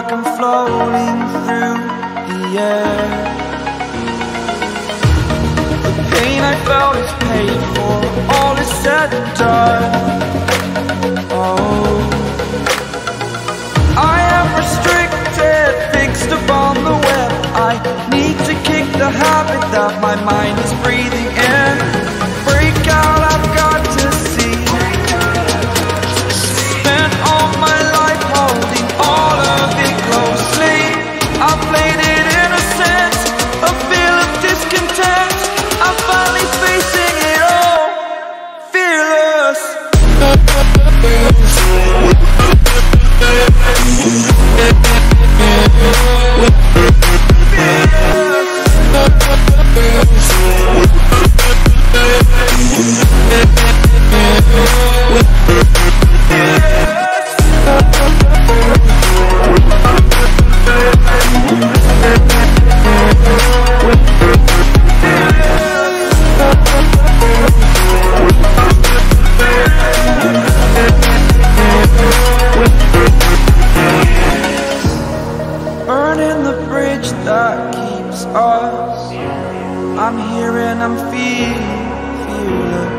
like I'm floating through the air. The pain I felt is paid for, all is said and done. Oh, I am restricted, fixed upon the web. I need to kick the habit that my mind is breathing in. Break out, I've got to see. Spent all my life holding all of it closely. I played it innocent, a feel of discontent. I'm finally facing it all, fearless. Burning the bridge that keeps us. I'm here and I'm feeling fearless.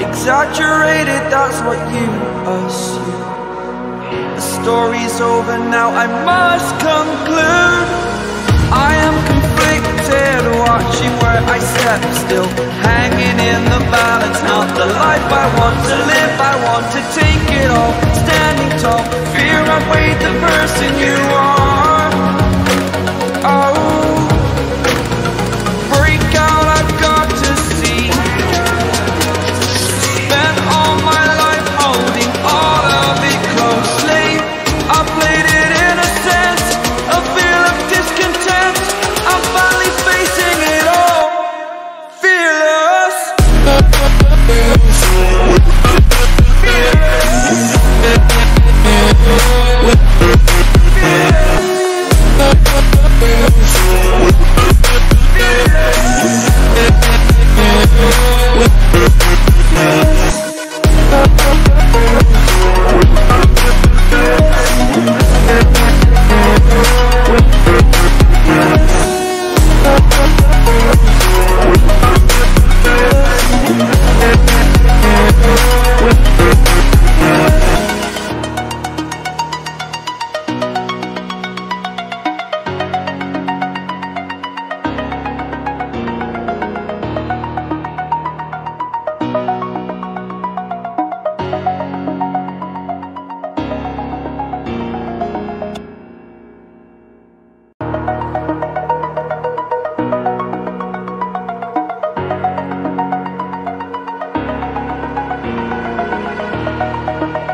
Exaggerated, that's what you assume. The story's over now, I must conclude. I am conflicted, watching where I step still, hanging in the balance. Not the life I want to live, I want to take it all. Standing tall, fear outweighed the person you are. Oh, break out, I've got to see. Spent all my life holding all of it closely. I played it innocent, a feel of discontent. I'm finally facing it all, fearless.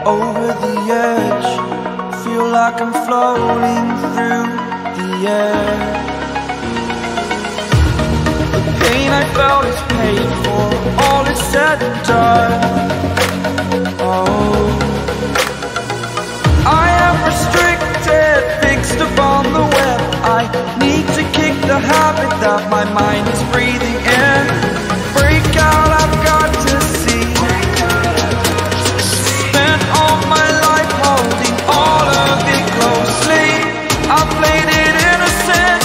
Over the edge, feel like I'm floating through the air. The pain I felt is paid for, all is said and done. Oh, I am restricted, fixed upon the web. I need to kick the habit that my mind is breathing in. Break out, I've got to see. Spent all my life holding all of it closely. I played it innocent,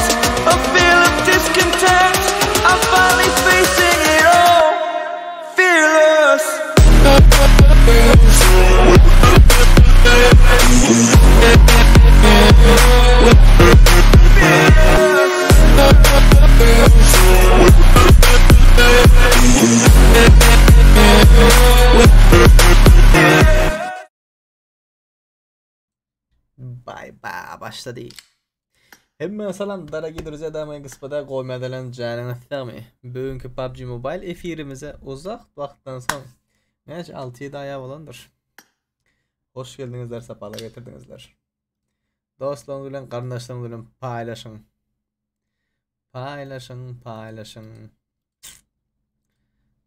a feel of discontent. I'm finally facing it all, fearless. Bye bye başlady. Hemme salam dorogiý druzýa damy gospoda gowy mädelen janyňyz sagmy? Bugünki PUBG Mobile efirimize uzak wagtdan soň näçe 6-7 aýa bolandyr. Hoş geldiňizler, saparlar getirdiňizler. Dostlaryňyz bilen, garyndaşlaryňyz bilen paýlaşyň. Paýlaşyň, paýlaşyň.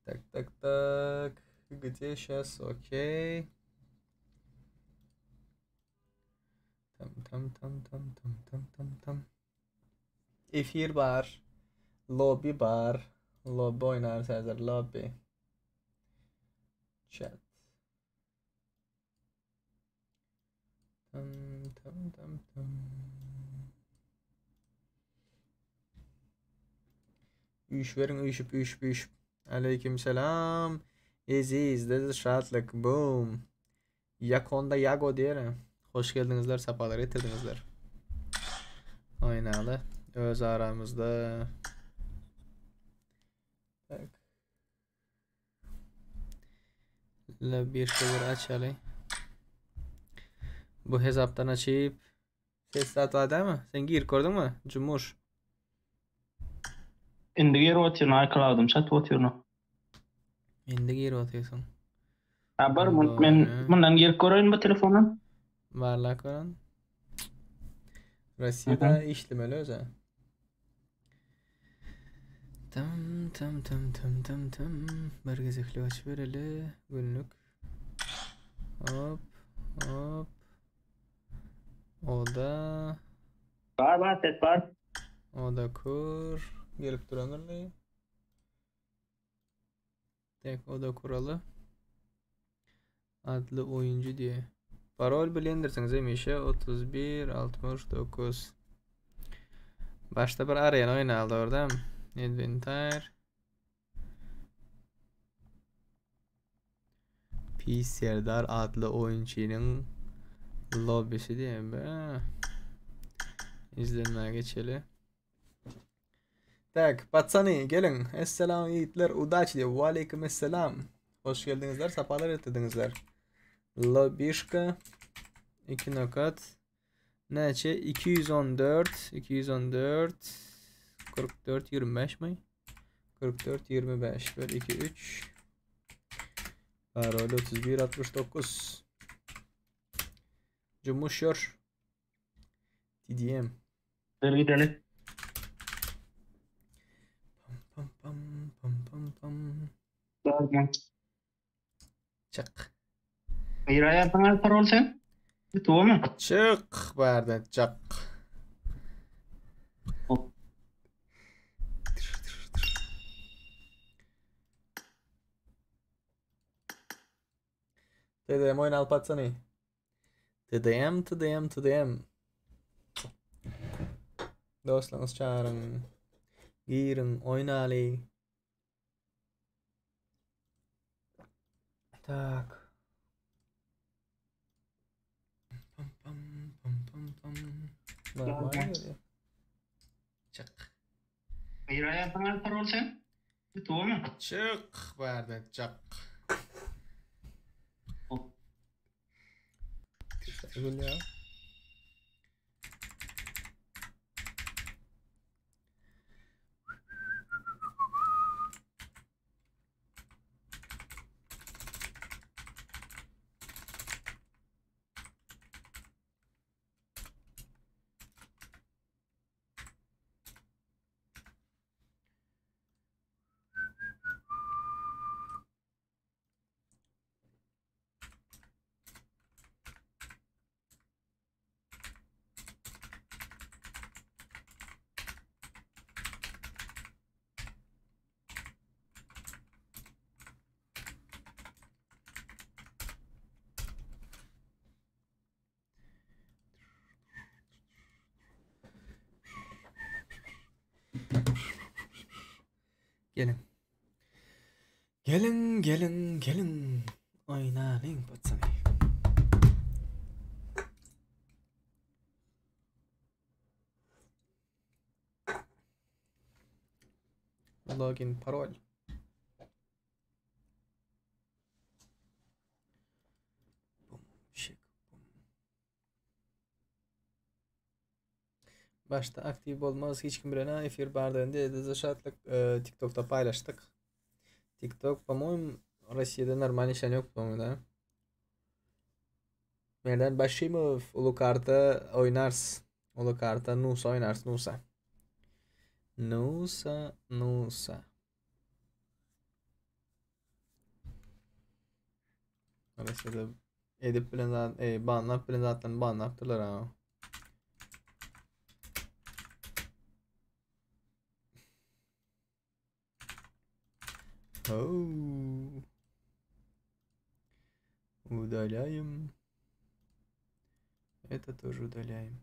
Tak, tak, tak. Gdzie сейчас? Okey. Tam tam tam tam tam tam tam tam. Efir bar. Lobby bar. Lobby oýnarys häzir lobby. Chat. Tam tam. Tam tam tam. Üýşüberiň üýşüp üýşüp üýşüp. Aleyküm selam. Eziz, this şatlyk. Boom. Yakonda Yago diýere. Hoş geldiňizler, sapalar getirdiňizler. Oýnaly öz aramyzda. Tak. La bir bir açaly. Bu hesapdan açyp ses zat var değil mi? Sen gir gördün mü? Cumhur. Indi girip otyryn, iCloud'um çatyp otyryn. Indi girip otyrsyň. Ha bar men mundan girip göreýin bu telefondan. Barlak gören. Russiýada işlemeli öze. Tam tam tam tam tam tam. Bir gezekli açıp bereli günlük. Hop hop. O da Bar bar ses bar. O da kur. Gelip duranırly. Tek o da kuralı. Adlı oyuncu diye. Parol bilendirsiňiz hemişe 31 69. Başda bir arena oýnaldy orada. Inventar. P Serdar adly oýunçynyň lobbisi diýen be. İzlenmeye geçeli. Tak, patsany gelin. Esselam ýigitler, udaçi diýip. Waleýkim esselam. Hoş geldiňizler, sapalar getirdiňizler. Lobişka 2 nokat. Näçe? 214 214 44 25 mi? 44 25 1 2 3 Parol 31 69 Cumhur TDM Gel gidelim. Pam pam pam pam pam. Gel. Çık. Bir ayardan parol sen. Tuwa mı? Çık barda çık. Hop. TDM oyun alpatsana. TDM TDM TDM. Dostlarınız çağırın. Girin oynaly. Tak. Pam pam pam pam pam. Normal geliyor. Çık. Bir ayardan parol sen. Tuwa mı? Çık barda çık. Hop. Gül ya. Gelin. Gelin gelin gelin. Oýnalyň patsany. Login parol. Bum, şık, bum. Başta aktif olmaz hiç kim bilene efir bardığında dedi şatlık e, TikTok'ta paylaştık. TikTok, по-моему, Россияда нормально işen yok по-моему, да? Merdan Başimov ulu karta oynars. Ulu karta Nusa oynars Nusa. Nusa Nusa. Russiýada edip bilen zat, e, banlap bilen zatlaryny banlapdyrlar ha. Oh. Удаляем. Это тоже удаляем.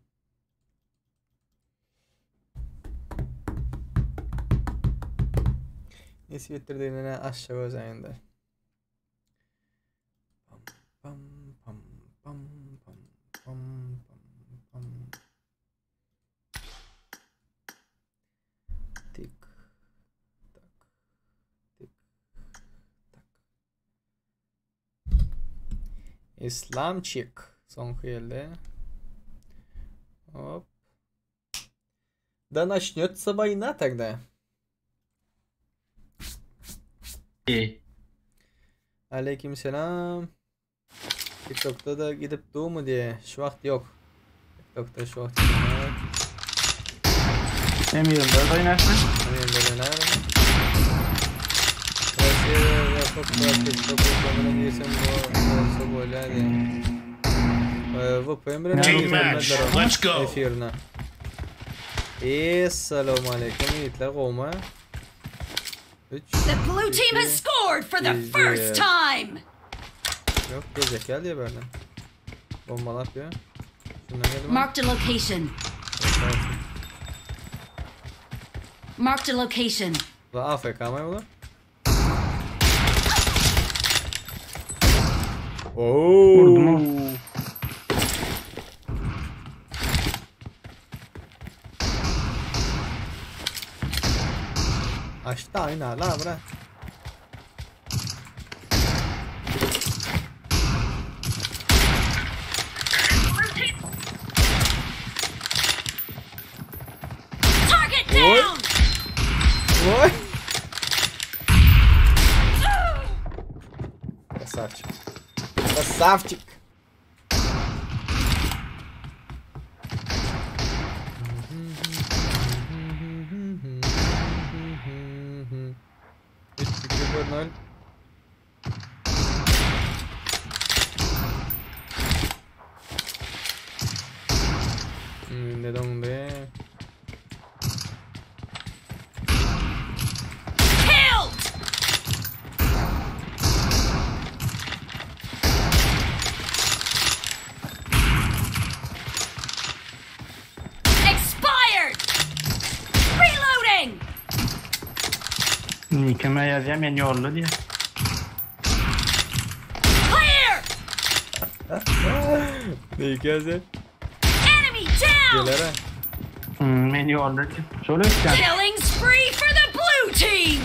Nesip ettirdigine aşa gözäýende. Pam pam pam pam pam pam pam pam. Tik tak tik tak. Islamçik soňky geldi. Hop. Да начнется война тогда. Aleyküm selam. TikTok'ta da gidip dur mu diye. Şu wagt yok. TikTok'ta şu wagt yok. Hem ýylda oýnarsyn. Hem ýylda oýnaryn. Russiýada ýapyk bar TikTok reklamyna girsem bolsa bolýar diýen. VPN bilen Team match, let's go. Efirine. Essalamu aleýkum ýigitler gowmy? 3 The blue team has scored for the first time. Yok gelecek gel diye böyle. Bombalar diyor. Şundan geldi mi? Marked a location. Marked a location. La AFK mı bu? Oo. Vurdum Açtı aynı la bura. Target Oy. down. Oy. Красавчик. Красавчик. 3, 2, 1, 0. Ne dongde? Killed. Expired. Reloading. Kime ýazýan men ýolda diýe. Clear. Ne hikayesi? Enemy down. Geler ha. Men ýolda diýe. Şol ötýän. Killing spree for the blue team.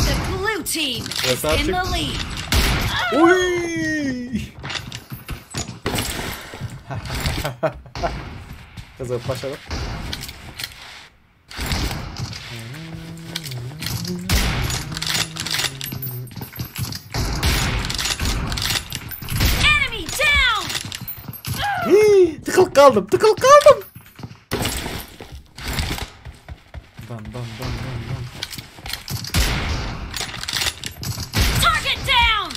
The blue team is in the lead. Oy! Kızıl paşalık. Enemy down. Tıkıl kaldım, tıkıl kaldım. Bam bam bam bam bam. Target down.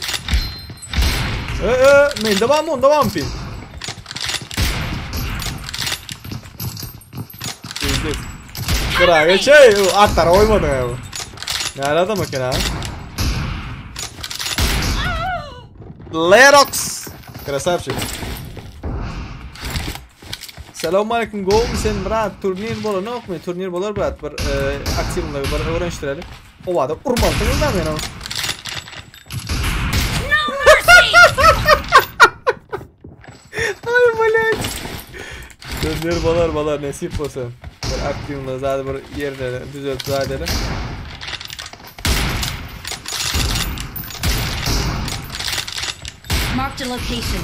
Men devam on, devam pi. Pizdet. Kıra geçey, atlar oymadı ya bu. Ne arada makine ha? Lerox. Красавчик. Selam aleyküm gowmy sen brat turnir bolanokmy turnir bolar brat bir aktiwlygy bir öwrenişdireli. Owada urmalysyňyz da men ony. No mercy. Ay блять. Turnir bolar bolar nesip bolsa. Bir aktiwlygy zady bir ýerine düzeltip zady Marked a location.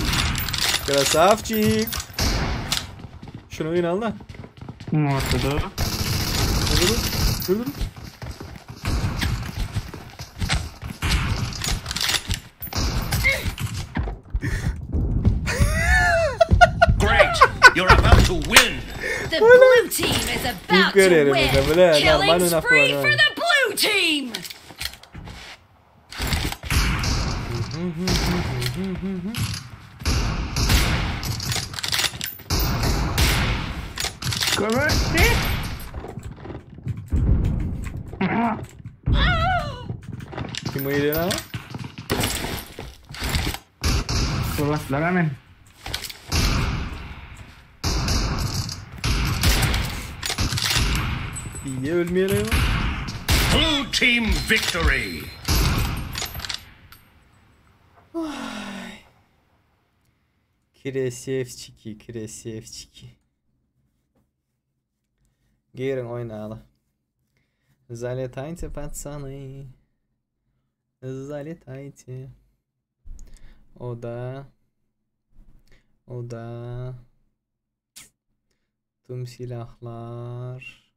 Krasavçik. Şunu yine al da. Ortada. Dur dur. Dur. Great! You're about to win! The blue team is about to Görüyorum win. burada, böyle Killing normal oynatma spree var. for the blue team. Kömek. Kim o ýeri ha? Ulaşlar hemen. Diye ölmeyelim. Blue team victory. Kresevçiki, kresevçiki. Girin oýnaly. Залетайте, пацаны. Залетайте. O da. O da. Tüm silahlar.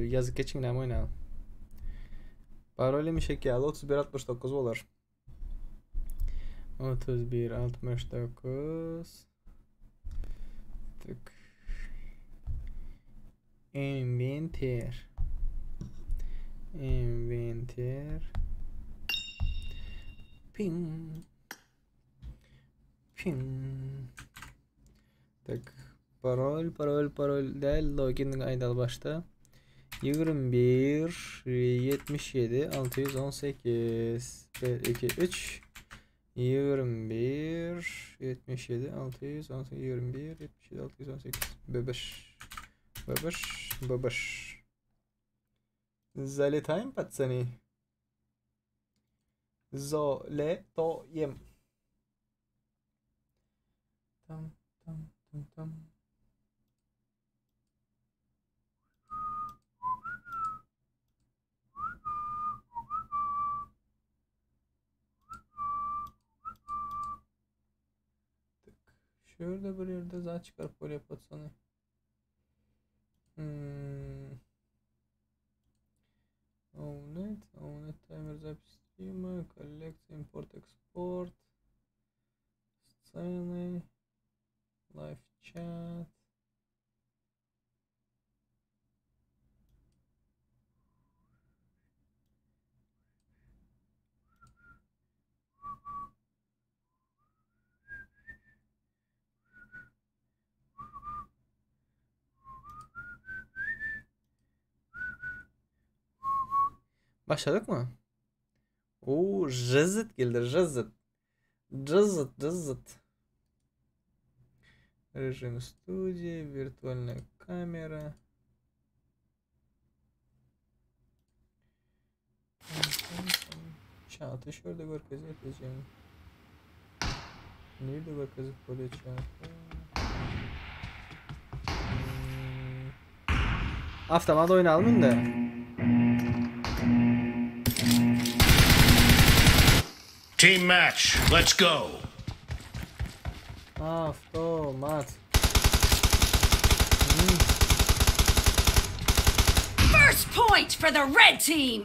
Yazık geçin näme oýnaly. Parolym işek ýaly 3169 bolar. 3169. Tık. Inventar. Inventar. Ping. Ping. Tak. Parol, parol, parol däl login aýdaly başda. 21 77 618 1 2 3 21 77 618 21 77 618 Bebeş. Bebeş. Bebeş. Залетаем, пацаны. Залетаем. Там, там, там, там. Tak, şurada bir yerde zat çıkarıp böyle пацаны. Ownit, ownit таймер запись стрима, коллекция, импорт, экспорт, сцены, live chat. Başladık mı? Oo, Jızıt geldi, Jızıt. Jızıt, Jızıt. Режим студии, виртуальная камера. Çatı şurada görkezip edeceğim. Nerede görkezip böyle çatı? Avtomat oynayalım da. Team match, let's go. Avtomat. First point for the red team.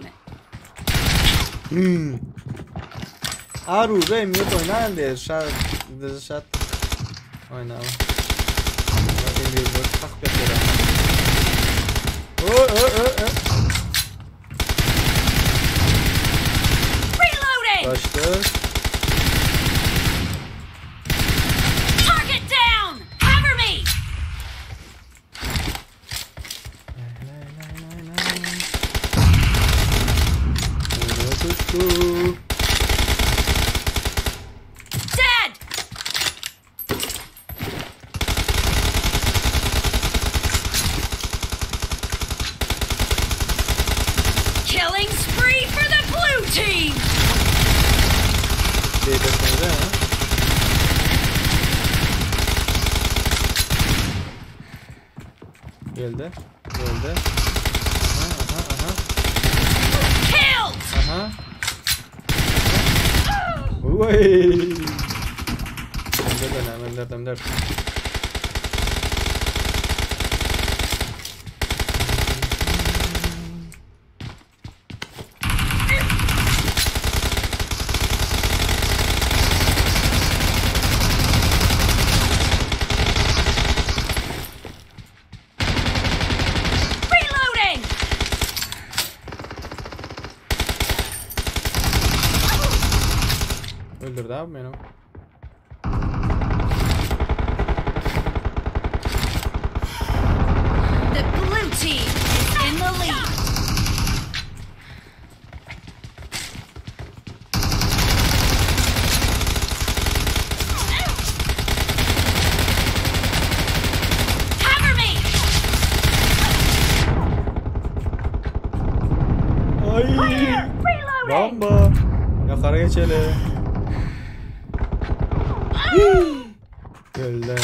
Aru mute oynayalım diye şat şat oynayalım. Reloading. Başladık. Target down. Cover me. Dead. Killing spree for the blue team. Geldi. Geldi. Aha, aha, aha. Killed. Aha. Oy. M4 M4 M4. Reloading. Öldürdü abi beni. The blue team is in the lead. Bomba. Ýokary geçeli. Geldi.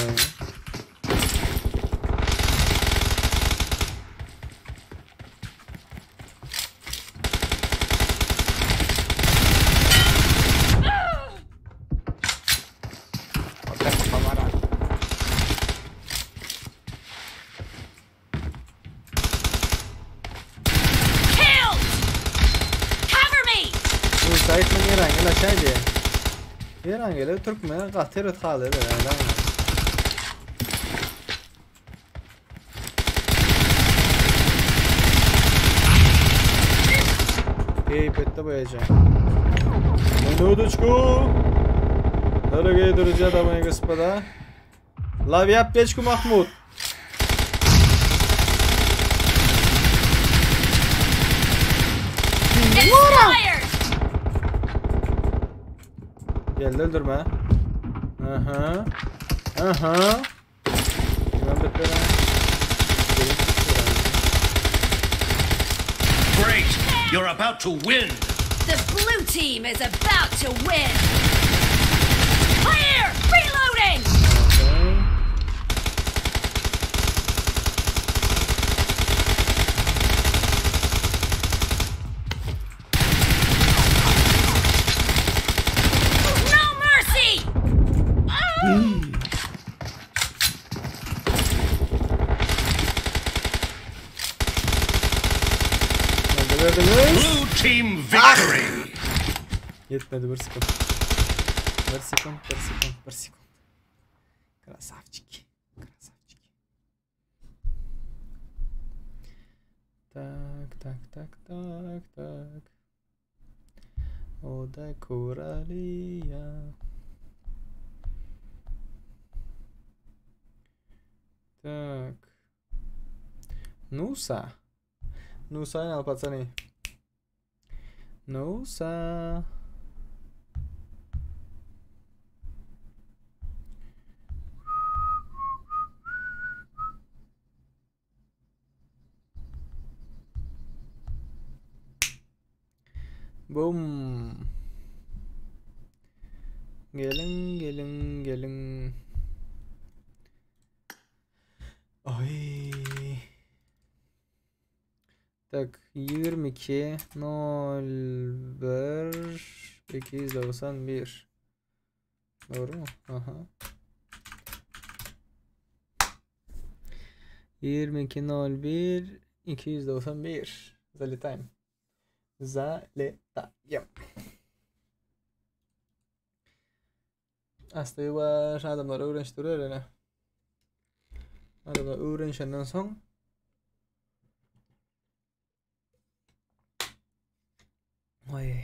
Killed! Cover me! Müsait mi Erangel aşağıya? Erangel Türkmen gaty erbet haly eder. Ey bitti bu ece. Минуточку. Дорогие друзья, дамы и господа. Лови аптечку, Махмуд. Expired! Geldi öldürme. Aha. Aha. Great! You're about to win! The blue team is about to win! Clear! Reloading! No mercy! Blue team victory! Ýetmedi bir sekunt. Bir sekunt, bir sekunt, bir sekunt. Krasavçiki. Krasavçiki. Tak, tak, tak, tak, tak. Oda Kuraliya. Так. Nusa. Nusa ýaly пацаны. Nusa. Bum. Geliň, geliň, geliň. Ay. Tak 22 01 291. Doğru mu? Aha. 22 01 291. Залетаем. Залетаем. Asly ýuwaş adamlar öwrenişdirer ene. Adamlar öwrenişenden soň Oý.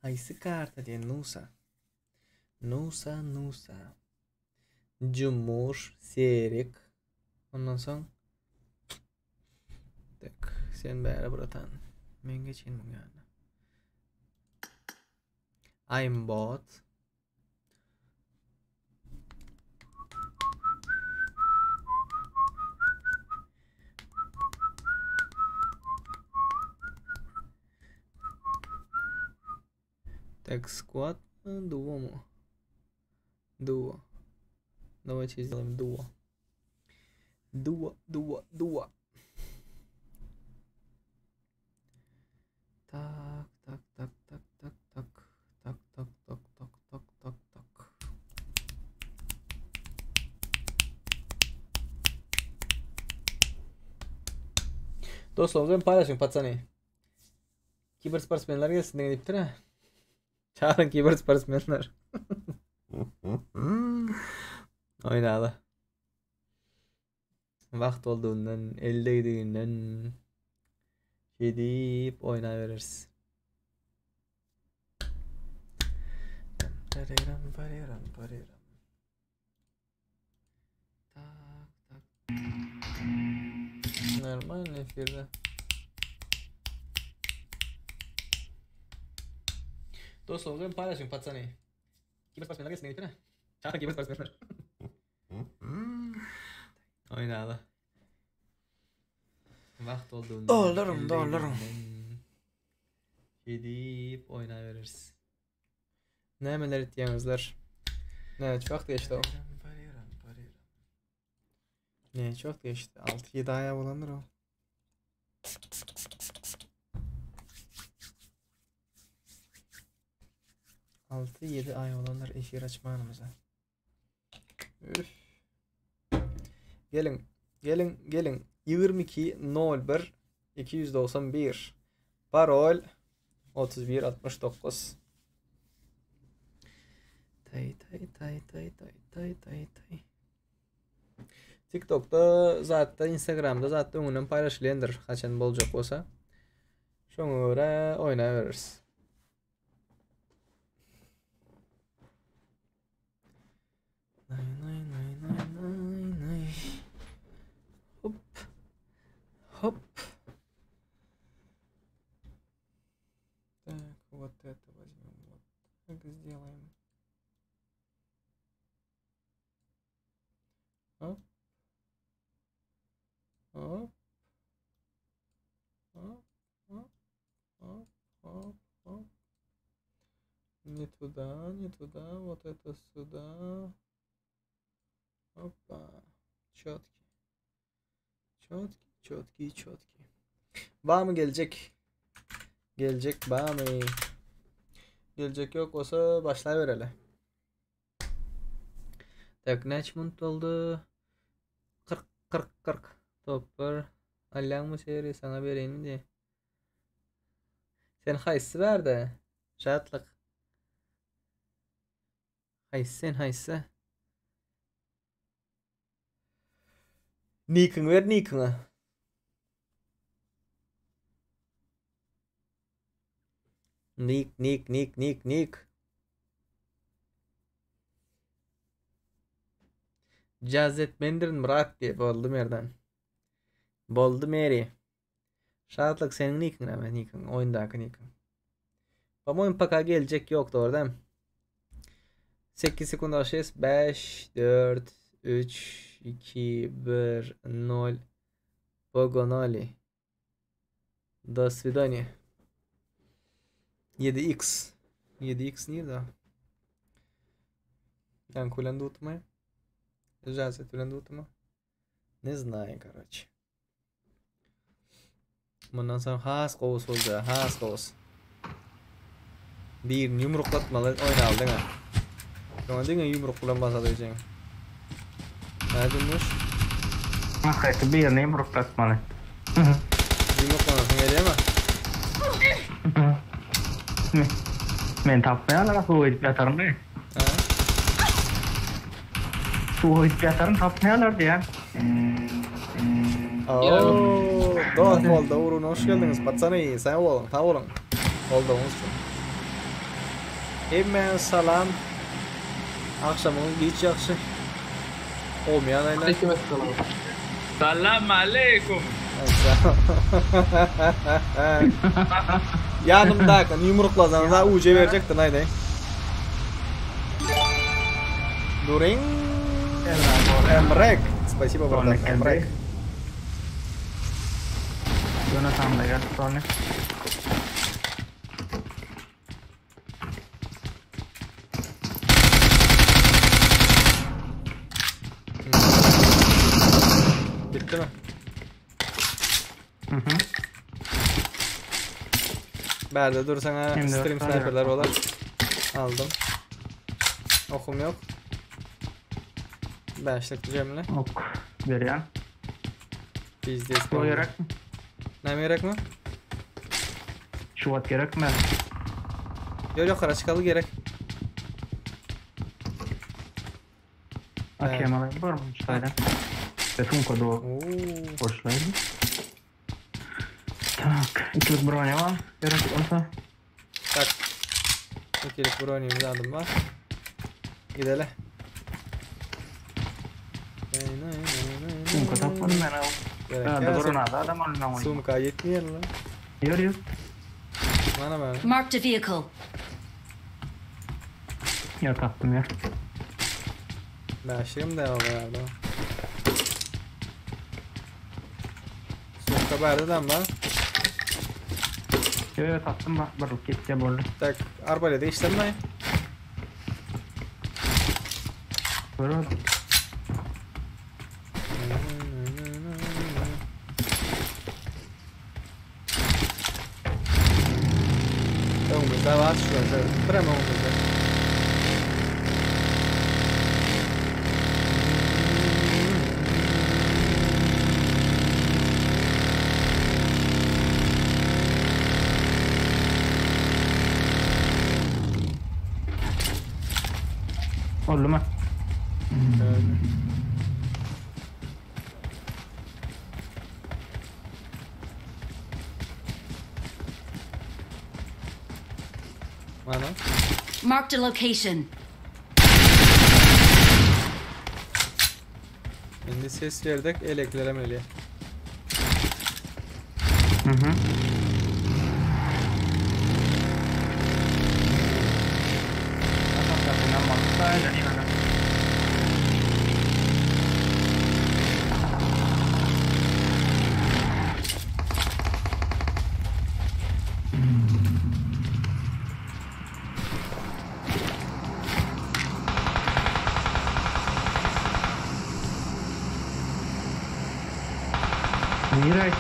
Haýsy karta diýen Nusa. Nusa, Nusa. Jumuş, Serik. Ondan soň Tak, sen bäri bratan. Men geçeyim muň ýanyna. I'm bot. Так, squad duo mu? Duo. Давайте сделаем дуо. Дуо, дуо, дуо. Так, так, так, так, так, так. Так, так, так, так, так, так, так. Dostlarymyz bilen paýlaşyň pacany. Kibersportsmenler gelsin diýen diýipdir ha. Çagyryň kibersportsmenler. Oýnaly. Wagt boldugyndan, el degdiginden şey diýip oýnabereris. Tak, tak. Normalny efirde. Dostlar, bilen paýlaşyň pacany. Kibersportsmenler gelsin diýipdir ha. Çagyryň kibersportsmenler. Oýnaly. Wagt boldugyny Doldurun, doldurun. Gidip oýnabereris. Nämeler etýäňizler? Näçe wagt geçdi o? Näçe wagt geçdi? 6-7 aýa bolandyr o. 6-7 aý bolandyr efir açmanymyza. Üf. Gelin, gelin, gelin. 22 01 291. Parol 31 69. Tay tay tay tay tay tay tay tay. TikTokda zatda Instagramda zatda öňünden paýlaşylýandyr haçan boljak bolsa. Şoňa görä oýnabereris. Nay nay nay nay nay nay. Hop. Hop. Так, вот это возьмем. Вот так сделаем. Hop. Hop. Hop. Hop. Hop. Hop. Hop. Не туда, не туда, вот это сюда. Опа. Четкий. Четкий, четкий, четкий. Barmy geljek? Geljek barmy? Geljek ýok bolsa başlabereli. Tak, näçe minut boldy? 40 40 40. Top 1. Alýaňmy şeri saňa bereýinmi diýe. Sen haýsy bärde? Şatlyk. Haýsy sen haýsy? Nikiňi ber nikiňi. Nik nik nik nik nik. Jazet mendirin Myrat diye boldy Merdan. Boldy Meri. Şatlyk seniň nikiň näme nikiň oýundaky nikiň. Po-moýemu paka geljek ýok dogry dämi? 8 sekund 6 5 4 3 2 1 0 Pogonali. Do svidaniya. 7x. 7x nirde? Ýaňky bilen dutmy? Ijazet bilen dutmy? Ne znaýyn karoç. Mundan soň has gowusy bolja, has gowusy. Birini ýumruklatmaly oýnaly diňe. Şoňa diňe ýumruk bilen basady diýjeň. Näde muş? Hakyky birini ýumruklatmaly. Ýumruklanasyň gelýärmi? Men tapmaýarlar suwa gidip ýataryn. Ha? Suwa gidip ýataryn tapmaýarlar diýýän. Oo, dost boldy. Urun hoş geldiňiz. Patsany, sag boluň, sag boluň. Goldawyňyz üçin. Hemme salam. Agşamyňyz giç ýagşy. Olmaýan aýlar. Salam aleýkum. Ýanymdaky ýumruklasaňyz ha uje berjekdir aýdaý. During Emrek. Spasibo bratan Emrek. Jonathan da gel Tony. Bitti mi? Hı hı. Bärde dur sana Şimdi stream hadi sniperler bakalım. bolar. Aldım. Okum yok. Bäşlik cemle. Ok berýän. Bizde Şu gerek mi? Näme gerek mi? Şubat gerek mi? Yok yok kara gerek. Akşam alayım var mı? Müsaade. Ve sumka do Oo. boşlayın. Tak, ikilik bronya var. Gerek olsa. Tak. İkilik brownie'mizi aldım var. Gidelim. Sumka tapmadım ben abi. Gerek Ha, ya. doğru nada adam alın ama. Sumka yetmiyor lan. Yürü yürü. Bana bak. Marked a vehicle. Ya taktım ya. Başlayayım da herhalde. Sumka Başga bärde de bar. Yo yo tapdym bak bir gitdi boldy. Tak, arbalede işlenme. Görmedim. Öňümizde var şu an. Birem öňümizde. Oldu mu? Evet. Mana. Marked a location. Indi ses verdik elekleremeli. Hı hı. Nirä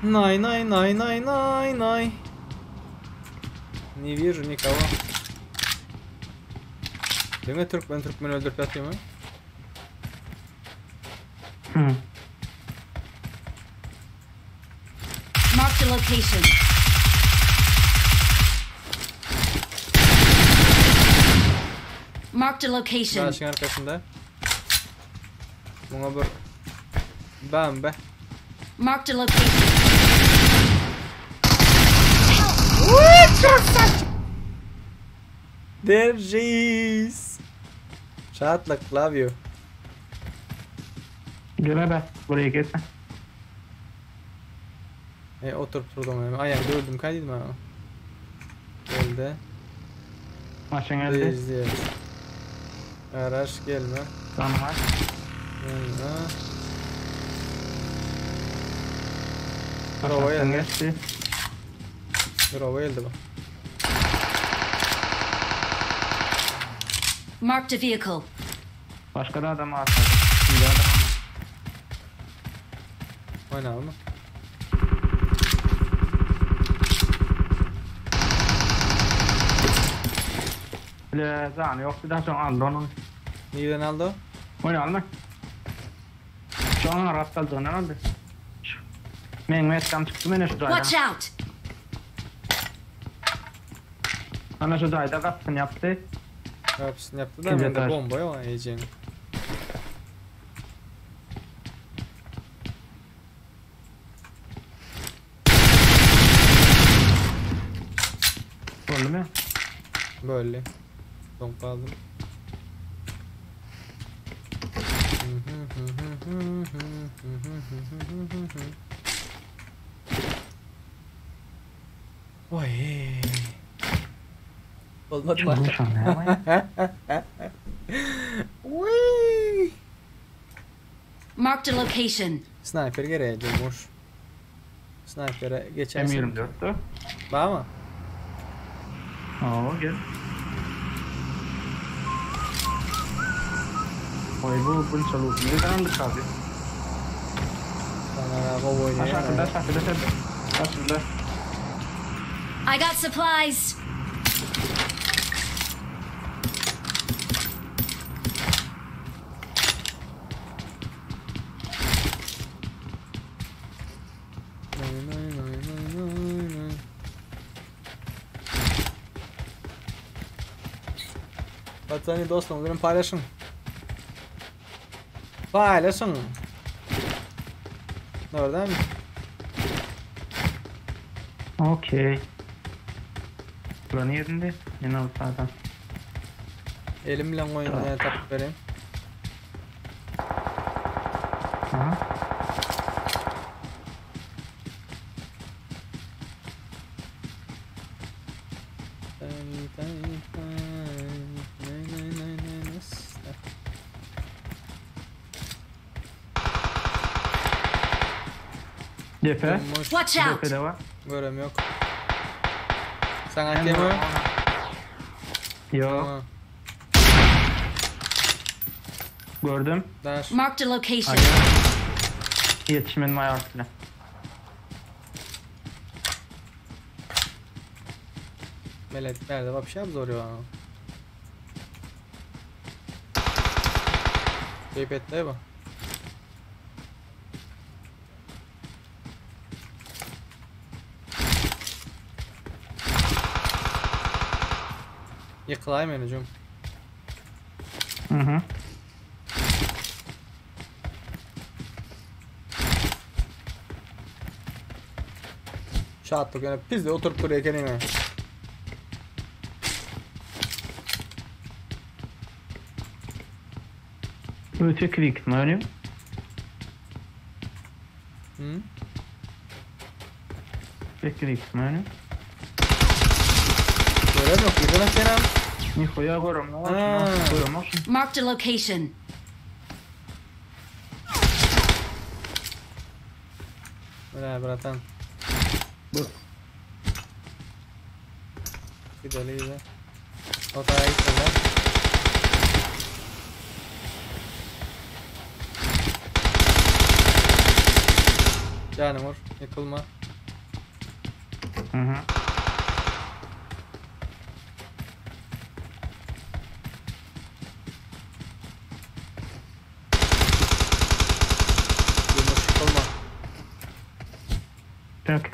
Най, най, най, най, най, най. Не вижу никого. Diňe türkmen türkmen öldürüp ýatýarmy? Hı. Marked a location. Marked a location. Daşyň arkasynda. Muňa bir bam be. Marked a location. Держись. Şatlyk love you. Gele be buraya geçme. E oturup durdum yani. Ayağım dövdüm kaydıydım ha. Geldi. Maşın geldi. İzleyelim. Araç gelme. Tamam. Gelme. Bravo Aşağıdan geldi. geçti. Bravo geldi bu. Marked a vehicle. Başka da adam var. Şimdi adam var. Oynayalım mı? Bile zanı yok bir daha sonra aldı onu. Nereden aldı o? Oynayalım mı? Şu an Arap kaldığından aldı. Men tam çıktı mene şu Watch dayda. out! Ana şu dayda kapsın yaptı. Kapısını yaptı da İkinci bende etaj. bomba yok yiyeceğim. Oldu mu? Böyle. Donk aldım. Oy. Olmadı mı? Şu an ne var? Uy. Marked a location. Sniper gereği durmuş. Sniper'e geçersin. M24'tü. Var mı? Oo gel. Oy bu bunca loot. Nereden aldık abi? Sana araba oynuyor. Aşağıda aşağıda aşağıda. Aşağıda. I got supplies. Nay, nay, nay, nay, nay, nay. Vatani dostum bilen paylaşın. Paylaşın. Nereden? Okey. Buranı yerinde. Yine aldı zaten. Elimle koyun tapıp vereyim. Aha. Depe. Durmuş. Watch out! Depede var. Görem yok. Sana atayım mı? Yok. Tamam. Gördüm. Daş. Marked a location. Yetişmedim ayağı üstüne. Melet nerede? Bak bir şey zor ya. Keyif etti bu. Yıkılayım henüzüm. Hı hı. Şatlık yani biz de oturup duruyor kendine. Öte klik mi önüm? Hı? Öte klik mi önüm? Görem yok. Yıkılan senem. Nihoya görüm. Ha. Görüm. Marked a location. Bra bratan. Bu. Gidelim gidelim. O tarafa gitmeden. Canım vur. Yıkılma. Hı hı. Yumuş yıkılma. Tak.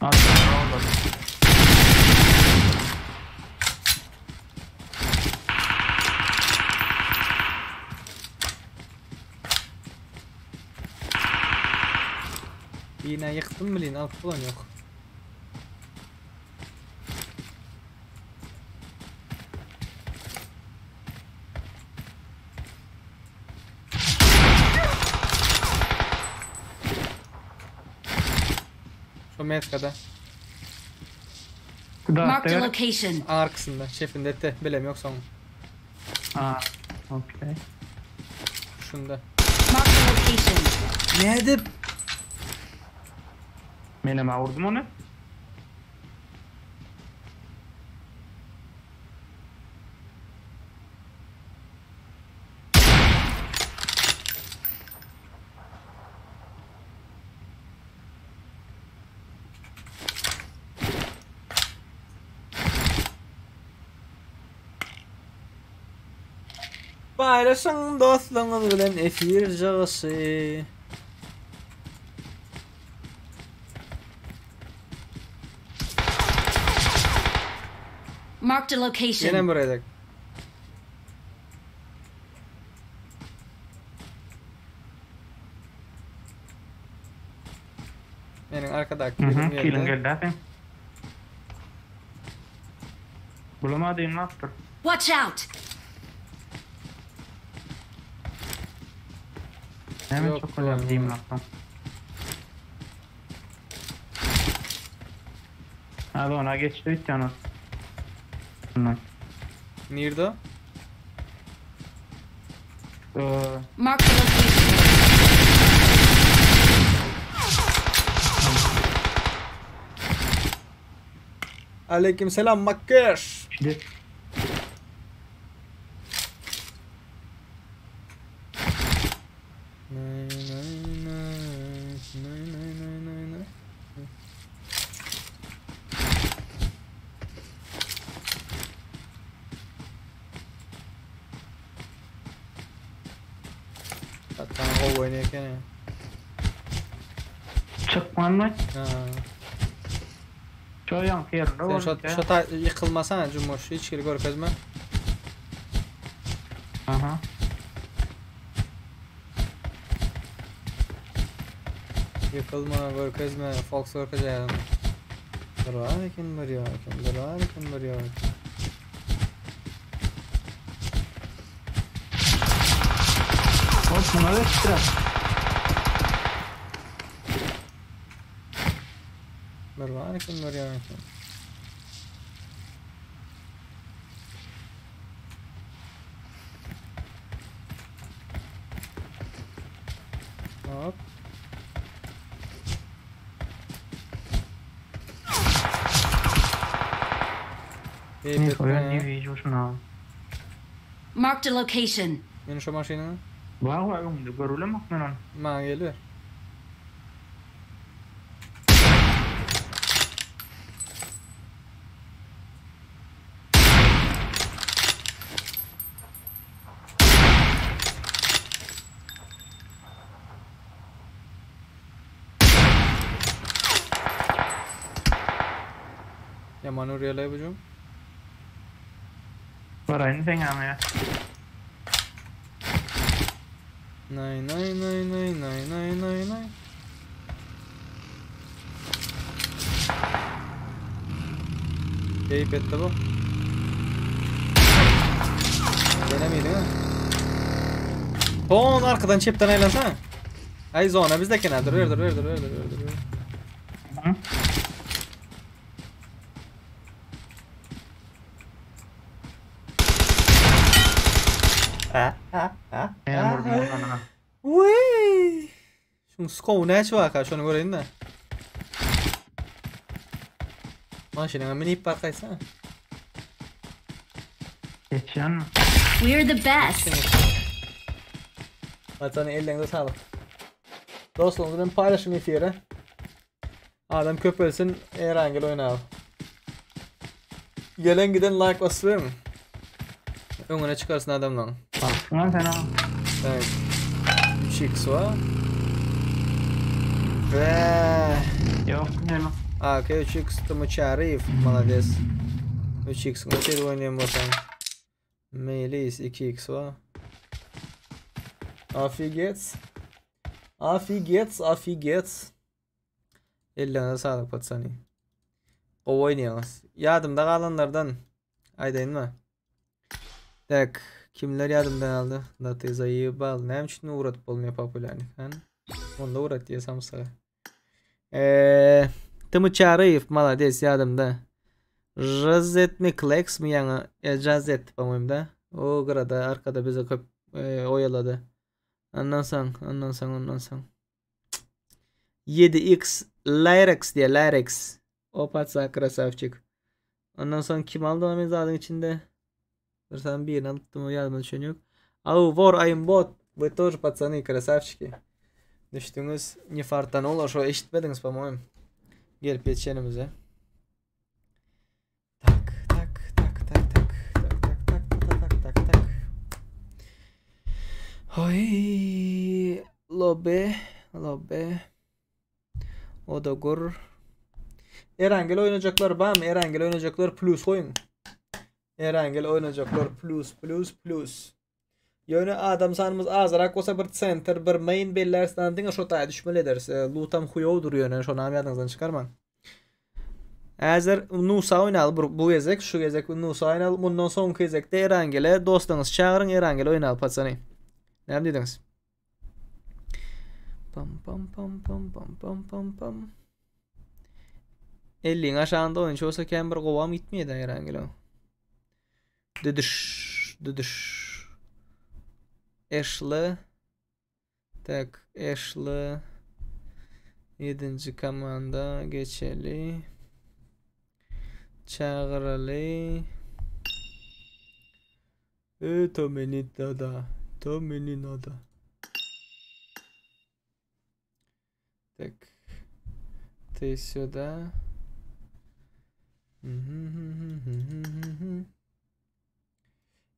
Oldu. Yine yıktım mı lin? Alıp bulan yok. Şu metkada. Marked a location. Arkasında. Şefinde de. Bilem yok son. Ha. Okey. Şunda. Marked a location. Ne edip? Menem vurdum onu. Paylaşın dostluğunuz bilen efir cağısı. Marked a location. Yine buraya Benim arkadaki Hı hı. birim Kilin geldi. geldi abi. Bulamadım ne yaptı? Watch out! Hemen Yok, çok önemli değil mi yaptım? Abi ona geçti bir tane. Bundan. Nerede? Ee, Marked a location. Aleykümselam Makkır. şimdi Nay nay nay nay nay nay nay nay. Hatta o oynarken ya. çıkman mı? Ha. Çok yankı yerinde Sen var. şot, şota yıkılmasana Cumhur. Hiç yeri görkezme. Aha. Ýykylma, görkezme, Fox görkezýär. Bir bar eken, bir ýok eken, bir bar eken, bir ýok eken. Hop, buna geçdiler. Bir bar eken, bir ýok eken. Hop. Ne koyan ne video şuna. Marked a location. Men şu maşynyň Bar var öňünde görülemek men onu. maňa geliber. Yaman urýarlaý bujum. Baraýyn sen ýaňa ya. Nay nay nay nay nay nay nay nay. Keyif etdi bu. Denemiydi ha. Ton arkadan çepden aylansana. Ay zona bizde kenar. Dur ver dur ver dur ver dur ver dur. Hı? Ha ha ha. Men vurdum oradan ha. Uy. Şunun skovu näçe waka şonu göreýin de. Maşynyňa minip barkaýsana. Geçýän mi? We're the best. Watany ellerinize sağlık. Dostlarımız bilen paylaşın efiri. Adam köpelsin, Erangel oýnaly. Gelen giden like basyp Öňüne çykarsyn adamlaryň. Baksana sen ha. Evet. 3x var. Ve Yok ne mi? AK 3x Tımıçarif молодец. 3x ötedi oýnaýan bolsaň. Meylis 2x var. Afigets. Afigets, afigets. Ellerine sağlık patsany. Gowy oýnaýaňyz. Ýadymda galanlardan aýdaýynmy? Tak, kimler ýadymdan aldy? Da ty zaýebal. Näme üçin ugradyp bolmaýar populärnik, han? Onda ugrat diýe samsyga. Eee, Tımıçaryýew молодец ýadymda. Jazet mi Klex mi ýaňy? E, Jazet po-moýemu da. O gyrada arkada bizi köp e, oýalady. Ondan soň, ondan soň, ondan soň. 7x Lyrex diýe Lyrex. O patsa krasavçik. Ondan soň kim aldy onu men zadyň içinde? Bir sen birini alypdym o ýadyma düşen ýok. Au, vor aimbot. Вы тоже пацаны красавчики. Düşdüňiz ne fartanola şo eşitmediňiz po-moýemu. Gelip ýetişenimize. Tak, tak, tak, tak, tak, tak, tak, tak, tak, tak, tak, tak. Hoý, lobby, lobby. O da gur. Erangel oýnajaklar barmy? Erangel oýnajaklar plus goýuň. Erangel oýnajaklar plus plus plus. Ýöne adam sanymyz azyrak bolsa bir center, bir main bellersen diňe şo taýa düşmeli ederis. E, Lootam huýow ýöne şony am ýadyňyzdan çykarmaň. Äzer Nusa oýnaly bu, bu gezek, şu gezek Nusa oýnaly, bundan soňky gezekde Erangele dostlaryňyzy çagyryň, Erangele oýnaly patsany. Näme diýdiňiz? Pam pam pam pam pam pam pam pam. 50-iň aşağynda oýunçy bolsa kän bir gowam gitmeýär Erangele. Düdüş, düdüş. Eşli. Tak, Eşli. 7. komanda geçeli. Çagyraly. Это мне надо. То мне надо. Так. Ты сюда.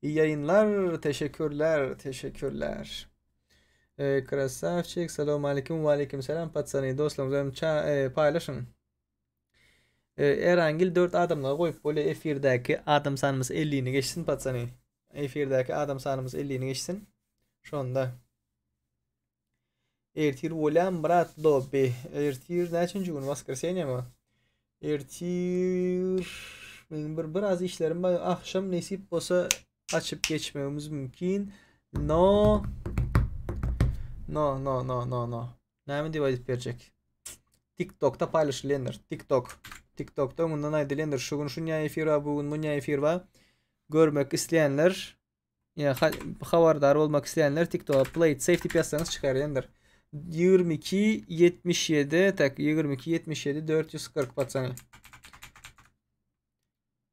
İyi yayınlar. Teşekkürler. Teşekkürler. Ee, Krasavчик. Salam aleyküm. Ve aleyküm selam. Patsany dostlarımız e, paylaşın. Ee, Erangil 4 adamla goýup böyle efirdäki adam sanymyz 50-ni geçsin patsany. Efirdäki adam sanymyz 50-ni geçsin. Şonda. Ertir bolýan brat lobby. Ertir näçinji gün? Waskreseniýemi? Ertir meň bir biraz işlerim bar. Akşam nesip bolsa açyp geçmegimiz mümkin. No. No, no, no, no, no. Näme diýip aýdyp berjek? TikTokda paýlaşylýandyr. TikTok. TikTokda öňünden aýdylýandyr. Şu gün şunýa efir bar, bu gün munýa efir bar. Görmek isleýänler Ýa habardar bolmak isleýänler TikToka play it safe diýip ýazsaňyz çykarýandyr. 22 77 tak 22 77 440 patsany.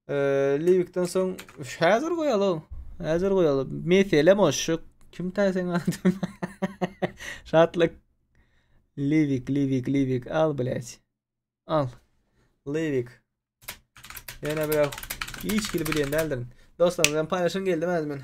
Eee Livikden soň häzir goýaly. Häzir goýaly. Meselem o şu kim täsen adym? Şatlyk. Livik, Livik, Livik al blять. Al. Livik. Ýene bir hiç hili bilýän däldirin. Dostlar, ben paýlaşyn geldim häzir men.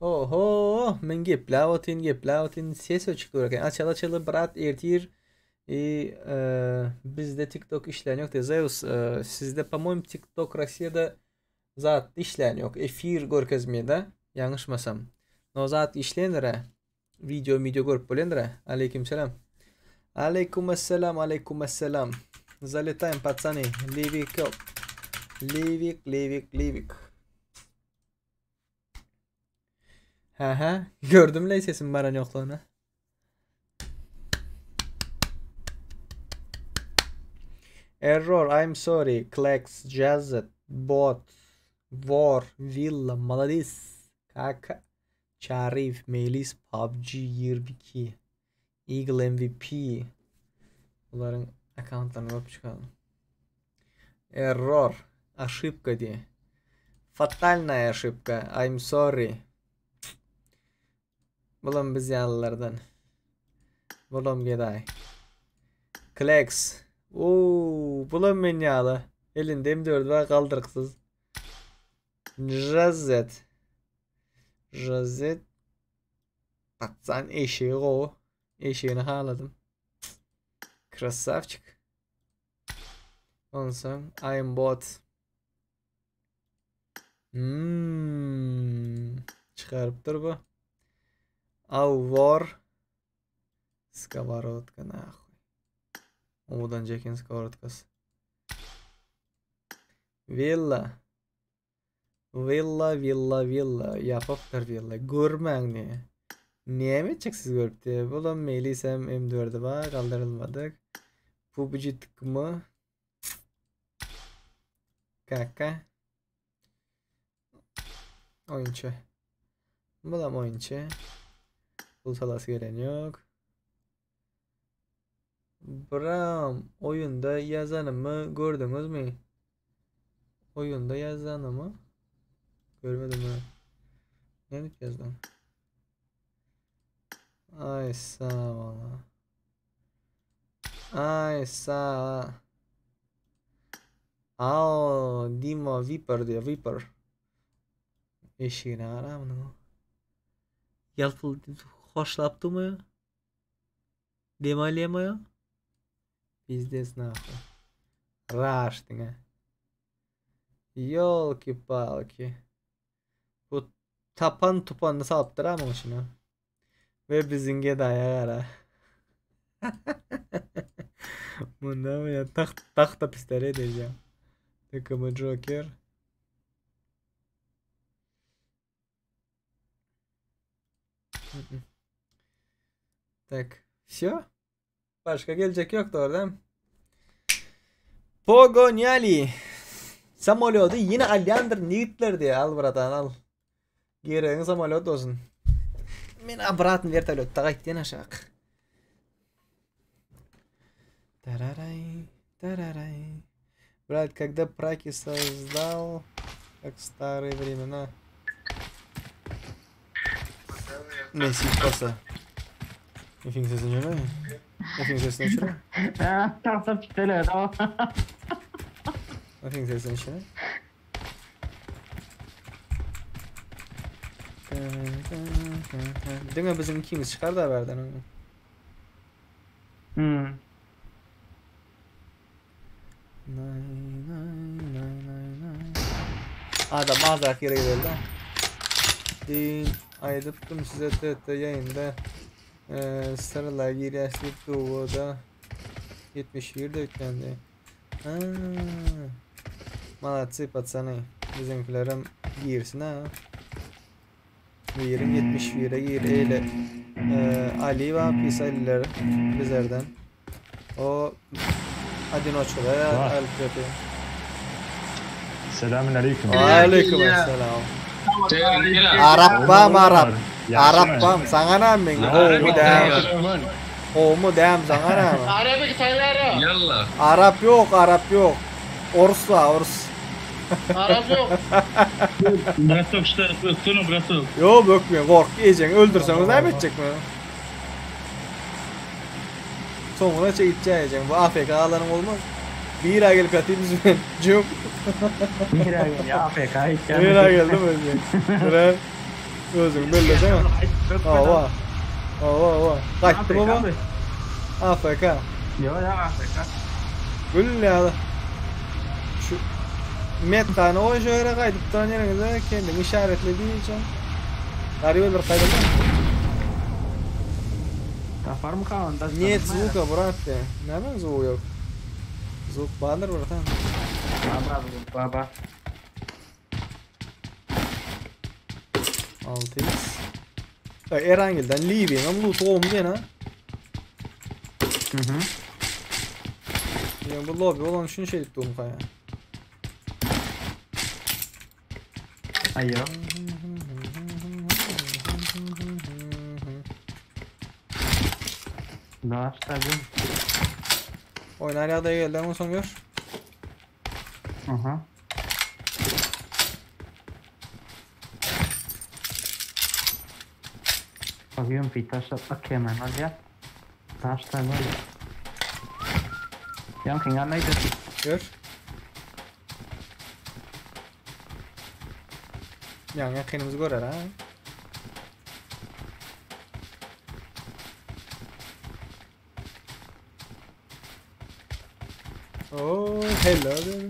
Oho, men gepläp otyryn, gepläp otyryn, ses öçük dur eken. Açaly açaly brat ertir i e, bizde TikTok işlän ýok diýýär. Zeus, e, sizde po-moýemu TikTok Rossiýada zat işlän ýok. Efir görkezmeýär-de, ýalňyşmasam. No zat işländir-ä. Video video görüp bolýandyr-ä. Aleýkim selam. Aleýkum esselam, aleýkum esselam. Zaletaýym patsany. Livik ýok. Livik, Livik, Livik. Hä hä, gördüm le sesim baran ýoklugyny. Error, I'm sorry, Klex, Jazzet, Bot, War, Villa, Maladis, Kaka, Çaryýew, Meýlis, PUBG 22, Eagle MVP. Bularyň akkauntlaryny görüp çykalım. Error, oşibka diýe. Fatalnaya oşibka, I'm sorry. Bulam biz ýalylardan. Bulam gedaý. Kleks. Oo, bulam men ýaly. Elinde M4 bar galdyryksyz. Jazet. Jazet. Patsan eşeği gowy. Eşeğini haladym. Krasavçik. Onsoň I'm bot. Hmm. Çykarypdyr bu. Awor. Skовородka nahuy. Owadan Jekin skовородkasy. Villa. Villa, villa, villa. Ýapypdyr villa. Görmäň ne. Näme etjek siz görüp diýe. Bulam Melisem M4-i bar, galdyrylmadyk. PUBG tkm. Kaka. Oýunçy. Bulam oýunçy. Pul salasy gelen ýok. Bram, oýunda ýazanymy gördüňizmi? Oýunda ýazanymy? Görmedim ha. Nädip ýazdyň? Ay sağ ol. Ay sağ. Ao, Dimo Viper diýýär, Viper. Eşigine gara munuň. Ýalpyl hoşlap durmaýar. Dem alýamaýar. Pizdes nahuy. Raş diňe. Ýolki-palki. Bu tapan tupanyny salypdyr ha muň içine. We biziň gedaýa gara. Munda ya taht tahta pistolet edeceğim. Takımı Joker. Tak. Все? Başga geljek ýok dogry dämi? Pogoniali. Samolýody ýene alýandyr nigitler diýýär. Al bratan al. Geregiň samolýot bolsun. Men obratny wertolýotda gaýtýan aşak. Tararay, tararay. Брат, когда праки создал, как в старые времена. Nesip bolsa. Efiň sesini öçürme. Efiň sesini öçürme. Tagta pitele. Efiň sesini öçürme. Diňe biziň ikimiz çykar da berden. Hmm. Nay nay nay nay nay. Adam azrak ýere geldi. Din aýdypdym size TT ýaýynda e, syrla girýäs diýip duwada 71 döklendi. Ha. Молодцы, пацаны. Biziňkilerem girsin ha. Birim 71'e gir eyle. Ee, Ali ve Pisaliler bizlerden. O Adinoço'da Var. El Prepe. Selamün aleyküm. Aleyküm selam. Arap bam Arap. Arap bam sana ne men? Homu dem. Homu dem sana ne? Arabi taýlara. Yalla. Arap yok Arap yok. Orus var Orus. Arap yok. Браток, что öksene браток. Yok bökmüyor kork yiyeceksin öldürseniz ne edecek mi? Soňuna çekip Bu AFK alanım olmaz. Bir ay gelip yatayım biz Cum. Nirä geldi? AFK Bir ay geldim özüm. Bire özün bellesene. Ava. Ava ava. Kaçtı baba. AFK. Ýok ýa AFK. Gül ya. Şu Metkany o şöyle gaýdyp duran ýeriňize kendini işaretledi diyeceğim. Garibe bir kaydoldu. Tapar mı onda? Нет звука, брат. Näme звук yok? Звук bardyr bratan. Baba baba. 6x. Bak Erangil'den Libya'nın loot olmuş ha. Mhm. Ya bu lobby olan şunu şey ettim kaya. Aýo. Da, stabil. Oynar ýagdaýa geldi ama son gör. Aha. Bakıyorum bir taş atmak hemen hadi ya. Taş da böyle. Yankın yanaydı. Gör. Ýa ýakynymyzy görer ha. Oh, hello baby.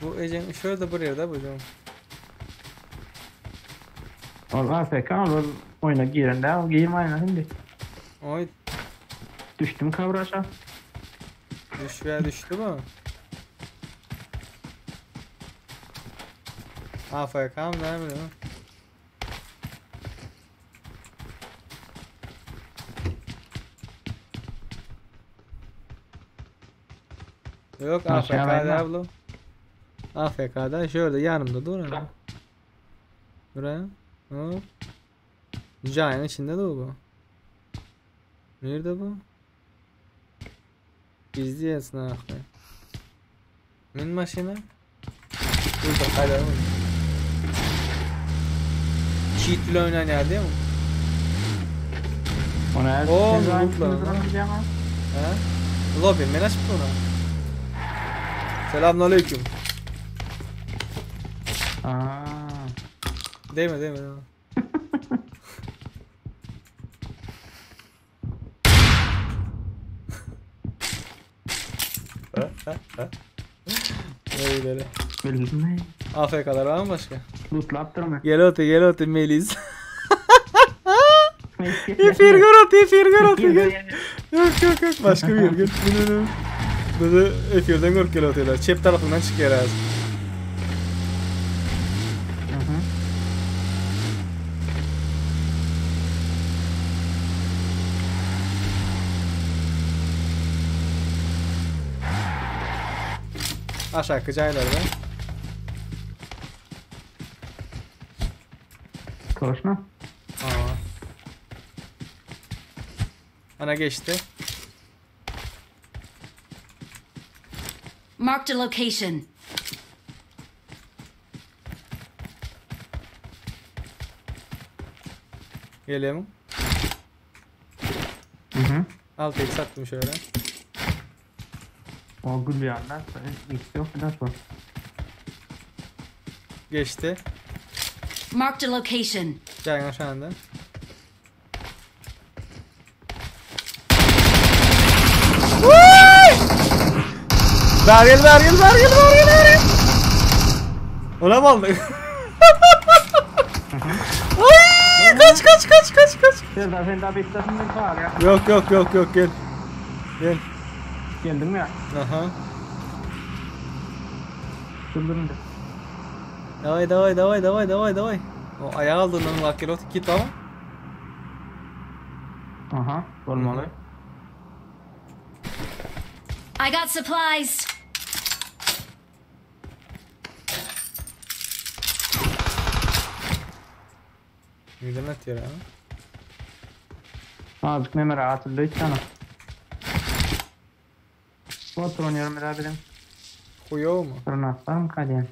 Bu Ece'nin şurada bir yerde bu canım. Ol AFK ol oýna giren däl, ol girme oýna hindi. Oý. Düşdüm kabraşa. Düşýä düşdi bu. AFK mı ne bileyim. Yok Aşağı AFK inme. da bu. AFK'da şöyle yanımda dur ana. Buraya. Hop. Giant'ın içinde de bu. Nerede bu? Gizli yasına aklı. Min maşına. Burada kayda mı? Cheat ile oynayan değil mi? Ona Oo, sen zaten mutlu. duran ama. He? Lobby men açıp onu. Selamünaleyküm. Aa. Değil mi değil mi? Değil mi? Öyle öyle. Bildim mi? AFK'lar var mı başka? Lootlaptırma. Gel otur gel otur Melis. Efir gör at efir gör at gel. Yok yok yok başka bir yer gel. Bunu bunu efirden görüp gel atıyorlar. Çep tarafından çıkıyor az. Aşağı kıcaylar be. Konuşma. Aa. Ana geçti. Marked a location. Geliyor mu? Hı hı. Alt eksi attım şöyle. O gül bir anda. X yok bir daha Geçti. Marked a location. Gel aşağıda. Ver gel ver gel ver gel ver gel ver gel. Ona mı aldık? Ay, kaç kaç kaç kaç kaç. Serdar sen daha beklesin de var ya. Yok yok yok yok gel. Gel. Geldin mi ya? Aha. Durdurun da. Davay davay davay davay davay davay. O ayağı aldığından bak gel git ama. Aha. Olmalı. I got supplies. Midem atıyor ha. Azıcık memere atıldı hiç sana. Bot oynuyorum bir daha benim. Huyo mu? Fırına atlarım kalyen.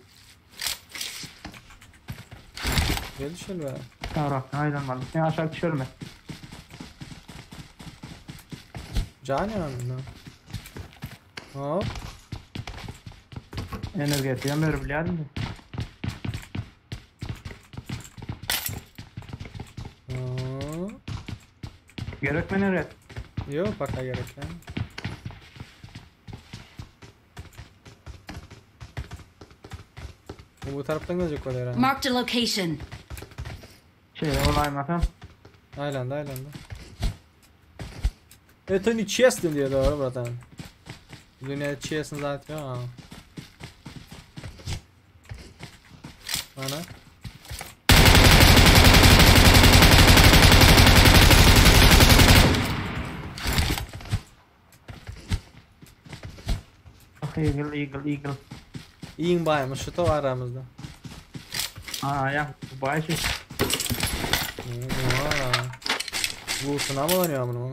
Gel düşelim be. Tamam, aynen var. Ne aşağı düşüyorum ben. Can yanında. Hop. Enerji yanmıyorum biliyorum. Hop. Gerek mi nereye? Yok baka gerek ya. Bu, bu taraftan gelecek o herhalde. Marked a location. Şey olay mı Aynen aynen. Это не честно diye doğru bratan. Dünya честно zaten ha. Ana. Ah, Eagle, Eagle, Eagle. İyiyim baymış şu to aramızda. Aa ya, bu bay şey. Aa. Bu sınav mı oynuyor bunu?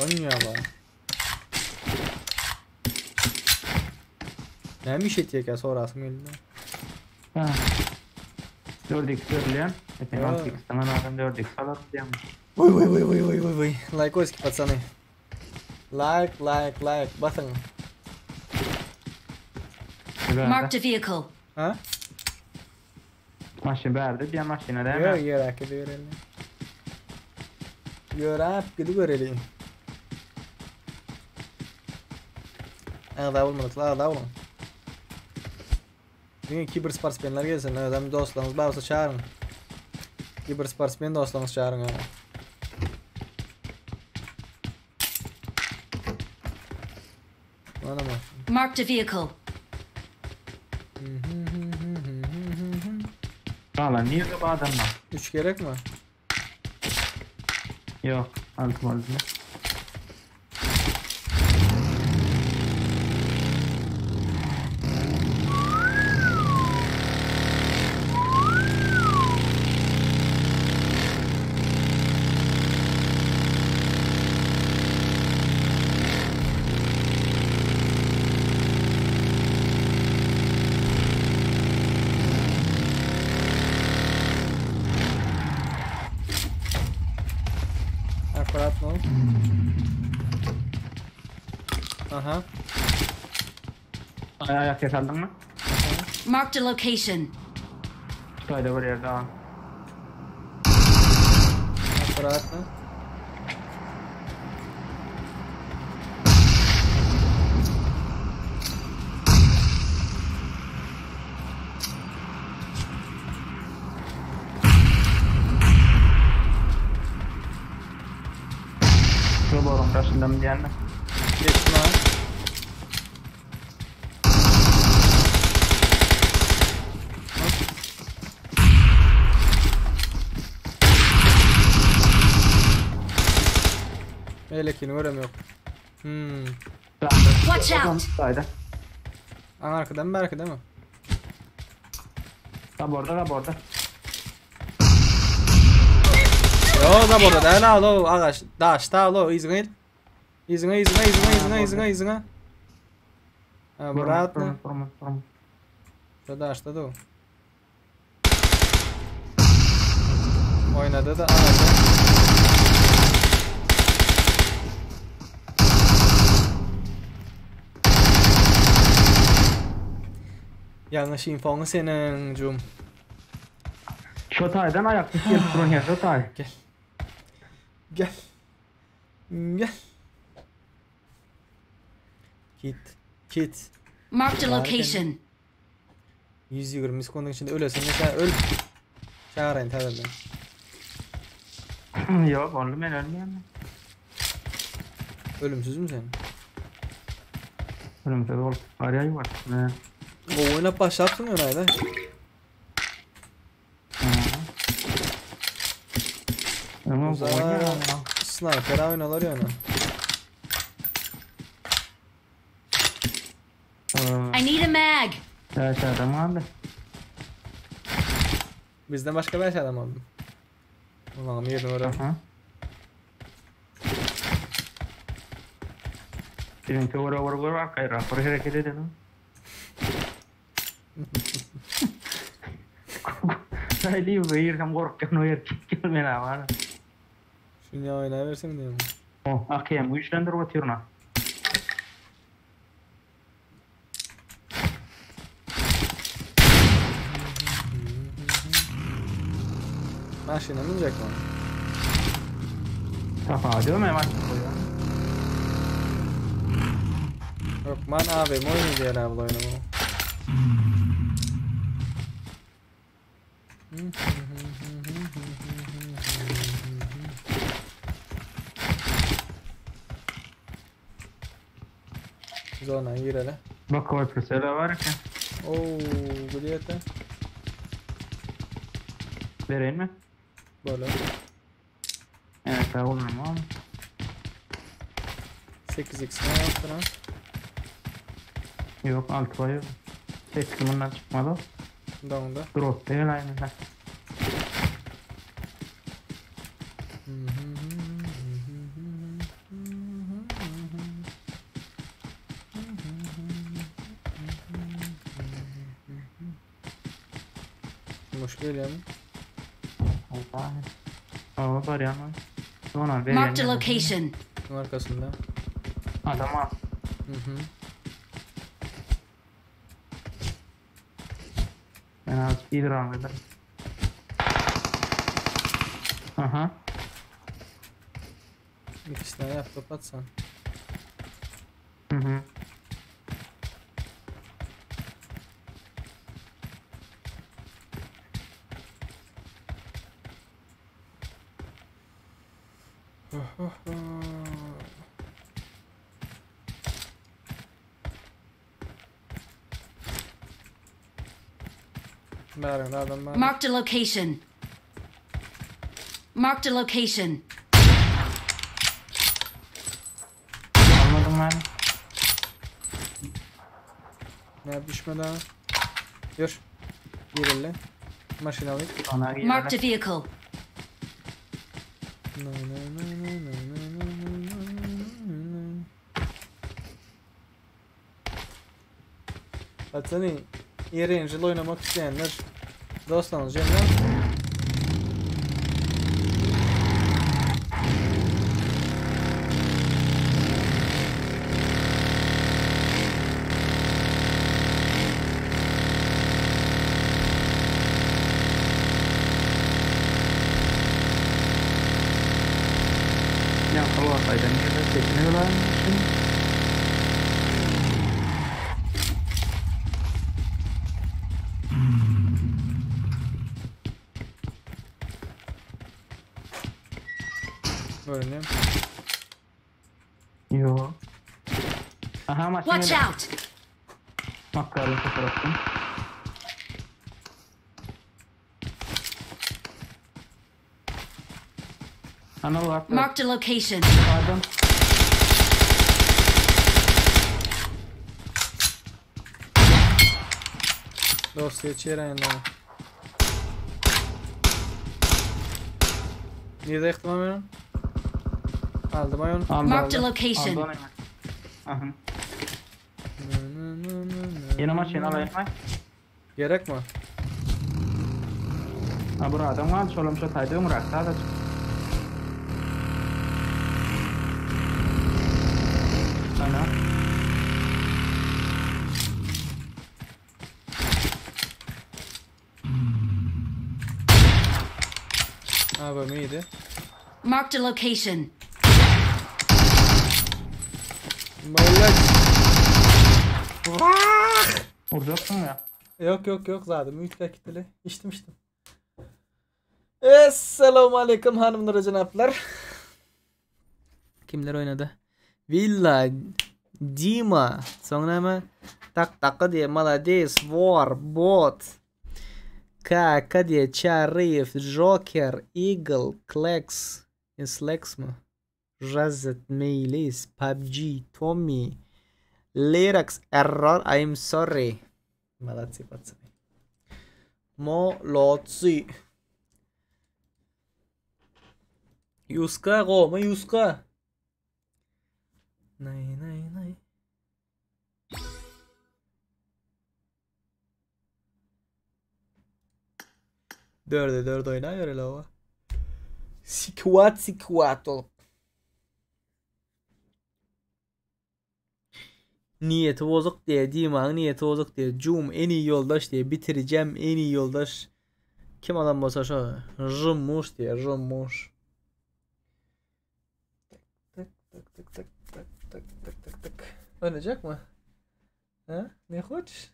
Oynuyor ama. Neymiş etiye ki sonrası mı indi? Ha. 4x görülüyor. Eten Ha. 6x tamam adam 4x alalım diyorum. Vay vay vay vay vay vay vay. Like koyski пацаны. Like like like basın. Marked a vehicle. Ha? Maşın verdi diye maşına değil Yok mi? yürek gidiyor Yürek gidiyor görelim. Ağda olmadık la ağda olun. Bugün kiber sportsmenler gelsin. Adam dostlarınız varsa çağırın. Kibersportsmen dostlaryňyz çagyryň ýa. Mana maşyn. Marked a vehicle. Galan nirde bu adamlar? 3 gerek mi? Yok, altı oldu. Akkuratno. Aha. Ay ayak ses aldın mı? Marked a location. Şurada bir yerde ha. Akkuratno. Şu borun başında mı diyenler? Geçme. Meylekini görem yok. Hmm. Watch out! Sayda. An arkadan mı arkada mı? Da borda da borda. Yo da burada da la lo ağaç daş da lo izgin. Izgin izgin izgin izgin izgin izgin. Обратно. Vurma, vurma, Şu daşta da o. Oynadı da ağaca. Yanlış infonu senin cum. Şu taydan ayak sesi gelip durun ya şu tay. Gel. Gel. Gel. Kit. Kit. Marked a location. 120 sekundun içinde ölesin mesela öl. Çağırayım tabii ben. Yok oğlum ben ölmüyorum. Ölümsüz mü sen? Ölümsüz ol. Araya var. Ne? O oyuna başlattın öyle. Ama bu Uzağa oynuyor. Sniper oynalar ya ona. I need a mag. Evet adam aldı. Bizden başka 5 adam aldım. Ulan yedim oraya. Aha. Bizimki vura vura vura arkaya rapor hareket edelim. Sayli bir hem korkkan o yer gelmeli var. Şunu ya oynayıversin diyorum. Oh, akıyam güçlendir batırına. Maşina minecek mi? Kafa diyor mu hemen? Yok man abi oyunu diğer abla oynama. Zona girelim. Bak o presele var ki. Oo, bu da Vereyim mi? Böyle. Evet olur mu? 8x ne yaptın ha? Yok altı var yok. 8 bundan çıkmadı. Down'da. Drop değil aynı. Muşkul ya mı? Allah. Aa var ya. Sonra vereyim. Marked a location. Bunun arkasında. Adam al. Hı hı. Ben az bir round ederim. Aha. İkisini yap kapatsan. Hı hı. Bärinde adam bar. Marked a location. Marked a location. Almadım ben. Ne düşmedi ha? Yür. Girelim. Maşyn alyp. Ona girene. Marked a vehicle. Na, na, na, na, na, na, na, na, na. Patsany, Erangel oýnamak isleýänler dostlaryňyzy jemläň. Ýaňky wagtaydan nirde sesini bilen. Görünýär. Yo. Aha maşyn Watch geldi. out! Makkarly fotoğrafım. Ana bak. Marked a location. Adam. Dost geçýär ýa. Nirede ýykdym men? Aldym aýon. Aldı Marked a aldı. location. Aldı onu hemen. Aha. Yine maşyn alayım mı? Gerek mi? Ha bura adam var. Şolam şu tayda ömür aksa da. Ana. Abi miydi? Marked a location. Malak. Vuracaksın ya. Yok yok yok zaten müytler kitleli. İçtim içtim. Esselamu aleyküm hanımlar cenaplar. Kimler oynadı? Villa, Dima, sonra hemen tak takı diye Malades, War, Bot, KK diye Çarif, Joker, Eagle, Klex, Slex mı? Razet, Meylis, PUBG, Tommy, Lyrax, Error, I'm sorry. Молодцы, пацаны. Молодцы. Юска, Рома, Юска. Най, най, най. Dörde dörde oýnar öyle o. Squat squat olup. Niyeti bozuk diye Dima'nın niyeti bozuk diye Cum en iyi yoldaş diye bitireceğim en iyi yoldaş. Kim adam bolsa şo Jummuş diye Jummuş. Tık tık tık tık tık tık tık tık tık. Oynayacak mı? Ha? Ne hoş?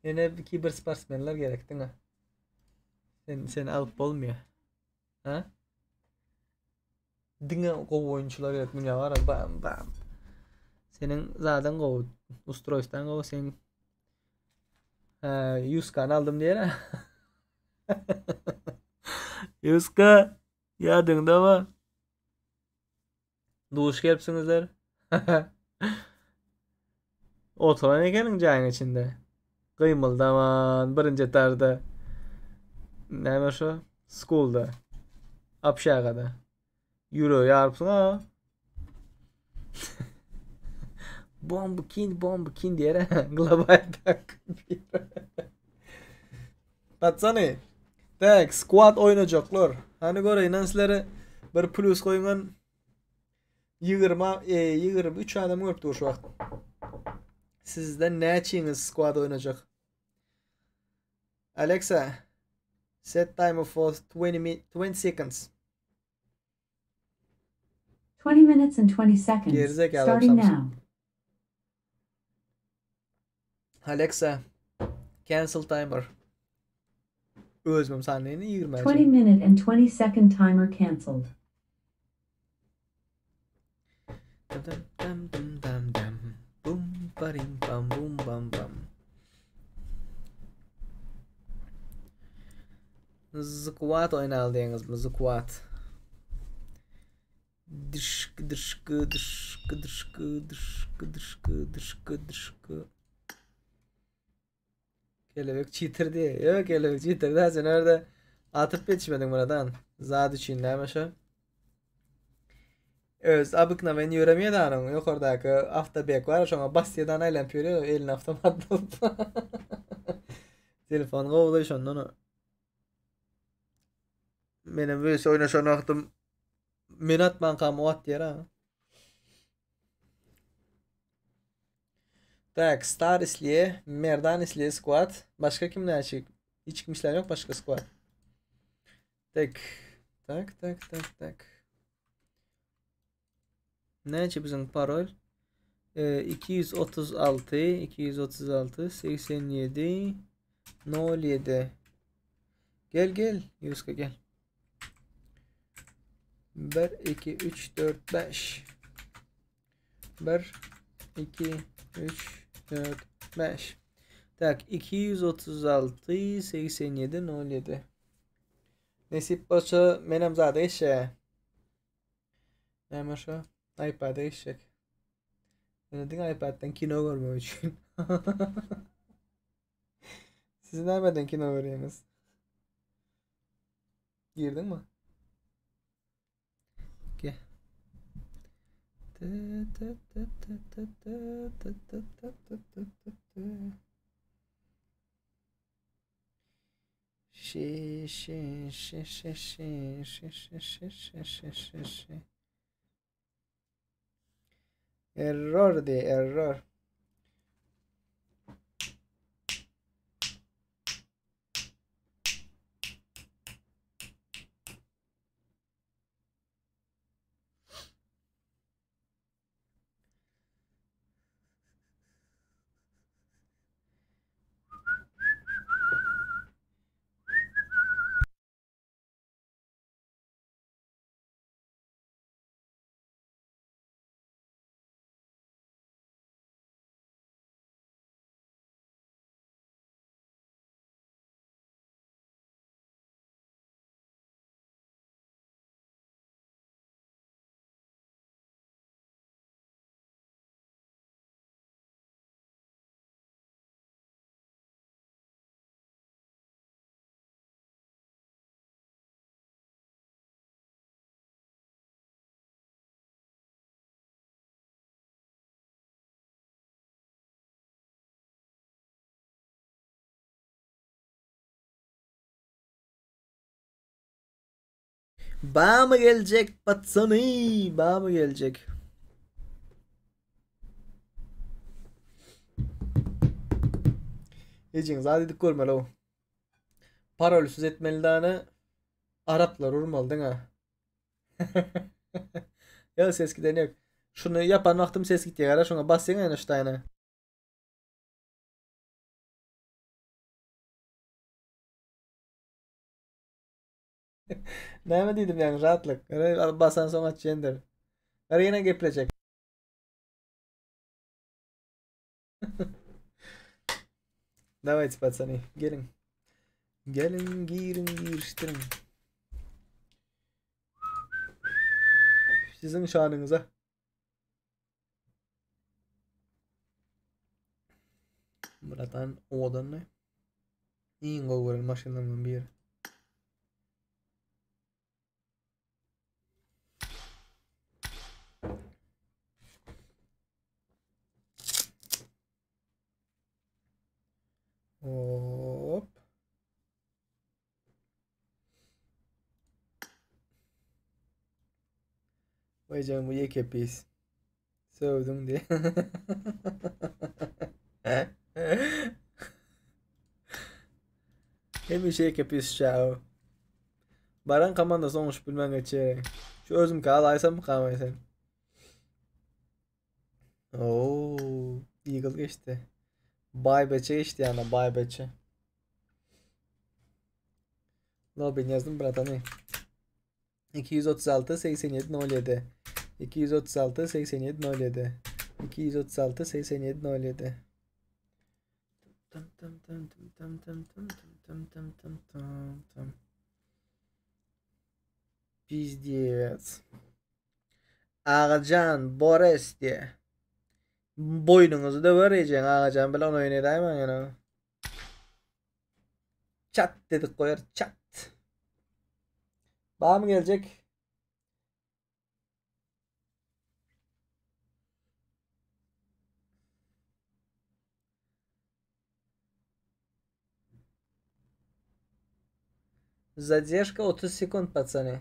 Yine bir kibersparsmenler gerek değil mi? Sen, sen alıp olmuyor. Ha? Diňe gowy oýunçylar gerek dünýä var bam bam. Senin zaten gowy ustroýstdan gowy sen Ha, 100 kan aldım diye. 100k ýadyňda mı? Duş gelipsiňizler. Oturan ekeniň jaýyň içinde. Gymyldaman birinji etajda. Näme şu? School'da. Apşagada. Ýüregi ýarypsyň ha. Bomba kin, bomba kin diýere global tak. Patsany. Tak, squad oýnajaklar. Hani göreýin sizlere bir plus goýgan 20 e, 23 adam görüp dur şu wagt. Sizden näçiňiz squad oýnajak? Alexa, set timer for 20 mi 20 seconds. 20 minutes and 20 seconds. Gerizekalı Starting Samsung. now. Alexa, cancel timer. Özüm sahneyi 20 20 minute and 20 second timer cancelled. Dam dam dum dam dam. Bum barim bam bum bam bam. Zıkwat oýnaly diýeňizmi? Zıkwat. Dışk dışk dışk dışk dışk dışk dışk dışk. Kelebek cheater diýe. Ýok, kelebek cheater da sen orada atyp ýetişmediň buradan. Zat üçin näme şo? Öz obyknowen ýöremeýär anyň ýokardaky awtobek bar şoňa basýadan aýlanyp ýörýär eline awtomat alyp. Telefon gowudy şondan. Menem wes oýnaşan wagtym men atmankam o atýar ha. Tak, Star isleýe, Merdan isleýe squad. Başga kim näçe? Hiç kim isleýän ýok başga squad. Tak. Tak, tak, tak, tak. Näçe biziň parol? E, 236 236 87 07 Gel gel Yuska gel. 1 2 3 4 5 1 2 3 4 5 Tak 236 87 07 Nesip bolsa menem zada geçýär. Näme şo? iPad-a geçjek. Ýöne diňe iPad-dan kino görmek üçin. Siz nämeden kino görýäňiz? Girdiňmi? Gel. Şe şe şe şe şe şe şe şe şe şe şe şe. Error diye error. Bamy geljek patsany, bamy geljek. Ejeň zat edip görmeli o. Parolsuz etmeli dana Araplar urmaly diňe. Ýa ses giden ýok. Şuny ýapan wagtym ses gitýär. Gara şoňa basýaň ýa ştaýna. Näme diýdim ýaňy rahatlyk. Gara basan soň açýandyr. Gara ýene geplejek. Давайте, пацаны, geliň. Geliň, giriň, girişdiriň. Siziň şanyňyza. Bratan owadanmy? Iň gowy gören maşynlarymdan biri. Hop. Vay bu ýeke pis. Sövdüň diye. Hemişe ýeke pis çaw. Baran komandasy oňuşyp bilmän geçýär. Şu özümki alaýsam kamay sen. Oo, Eagle geçdi. Bay Beçe geçdi yani Bay Beçe. Lobby'ni yazdım bratany. 236 87 07. 236 87 07. 236 87 07. Tım tım tım tım tım tım tım tım tım tım tım tım. Pizdец. Agajan Boris diye. Boýnuňyzy döwer ejeň Agajan bilen oýun edäýmäň ýene. Çat dedik goýar çat. Bamy geljek? Zadержка 30 sekund пацаны.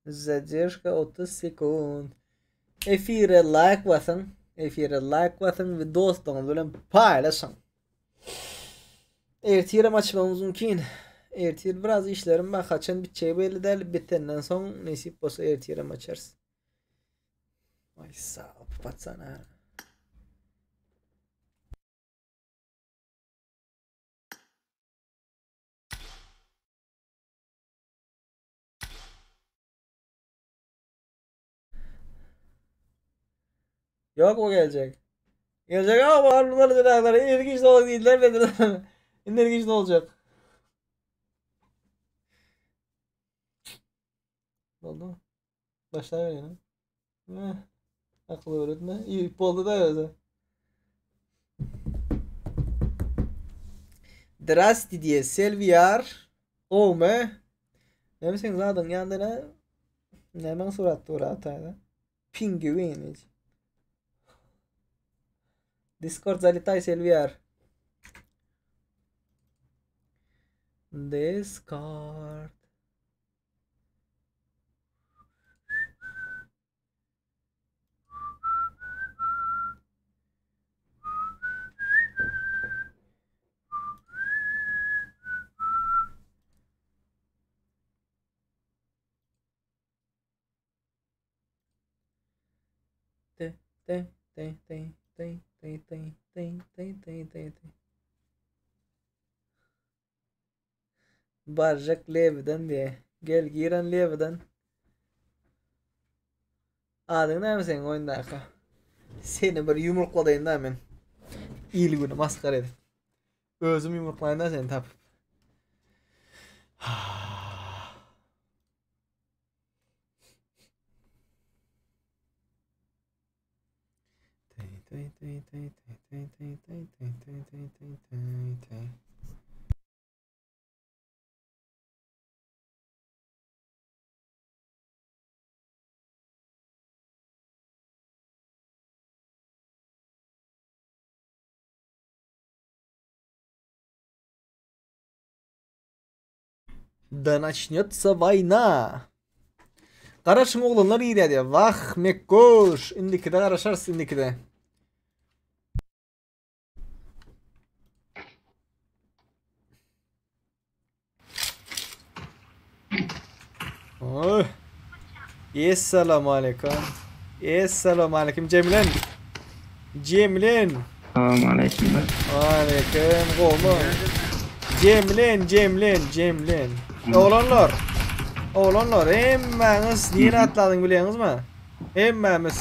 Zadержка 30 sekund. Efire like basyň. Efire like basyň we dostlaryňyz bilen paýlaşyň. Ertirem açmamyz mümkin. Ertir biraz işlerim bar. Haçan bitjegi belli däl. Bitenden soň nesip bolsa ertirem açarys. Ay sag ol patsana. Yok mu gelecek? Gelecek ama bunlar cenablar. İlginç ne olacak değiller bedir. İlginç ne olacak? Oldu mu? Başla verin. Eh, akıl öğretme. İyi oldu da öyle. Drasti diye Selviyar. Ome. Ne misin zaten yanında ne? Nämäň surat dur ataýda? Pingwin. Discord zaletaý Selviyar. Discord. Te te te te te te te te te te te te. Barjak Lewden diye. Gel giren Lewden. Adyň näme seň oýundaky? Seni bir ýumrukladaýyn da men. Il güni maskara edip. Özüm ýumruklaýyn da seni tapyp. Да начнется война. Garaşyň oglanlar girýär diýýär. Wah, Mekgoş, indikide garaşarys indikide. Oy. Essalamu aleyküm. Essalamu aleyküm Cemilen. Cemilen. Salam aleyküm. Aleyküm gowmy? Cemilen, Cemilen, Cemilen. Oglanlar. Oglanlar, hemmäňiz nirä atladyň bilýäňizmi? Hemmämiz.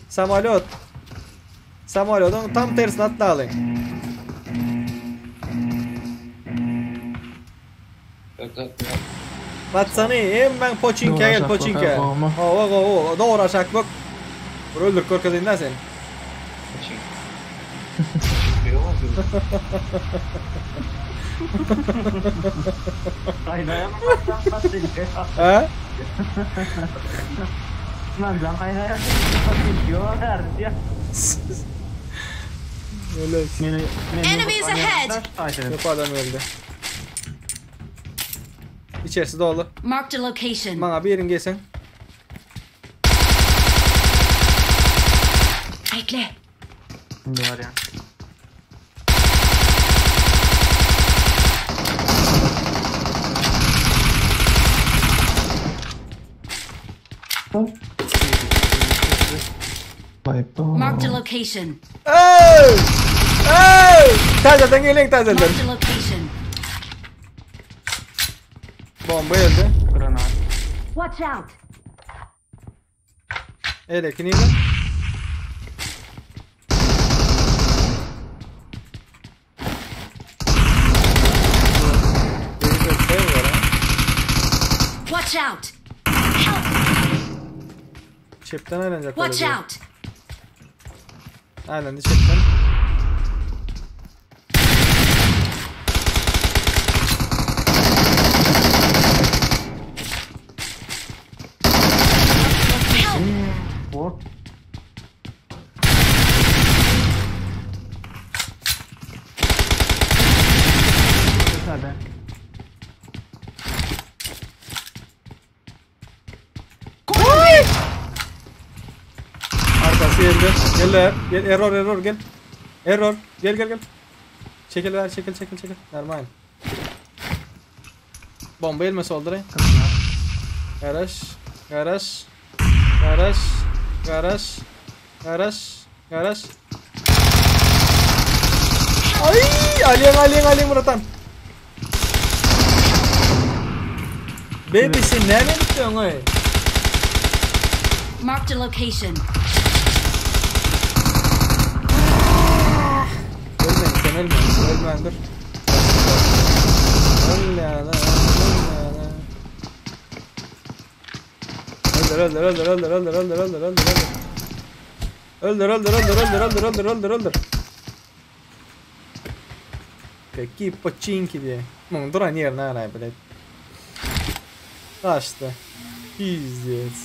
Samolýot. Samolýodyň tam tersine atlalyň. Patsany, hemmäň poçinkä gel, poçinkä. Hawa, gowy, dogry aşak bak. Bir öldürip görkezeýin-dä seni. Ha? Öyle. Enemies ahead! Yok adam öldü. İçerisi dolu. Marked a location. Maňa birin gelsin. Bekle. Indi barýan. Marked a location. Ey! Ey! Täzeden geliň täzeden. Marked a location. Bomba geldi. Granat. Watch out. Eýleki nirde? Watch out! Help! Çepden aýlanjak Watch out! Aýlandy çepden. Bot. Hadi. Arkasy geldi. Gel gel error error gel. Error gel gel gel. Çekil ver çekil çekil çekil. Normal. Bomba elmesi oldu re. Garaş. Garaş. Garaş. Garaş. Garaş. Garaş. Ay, alýan alýan alýan Muratan. Baby sen näme edip oy? Marked a location. Ölme sen ölme. Ölme dur. Ölme lan. Ölme lan. Öldür öldür öldür öldür öldür öldür öldür öldür öldür. Öldür öldür öldür öldür öldür öldür öldür öldür. Какие починки diye. Muň duran ýerine aray bilet. Kaçtı. Пиздец.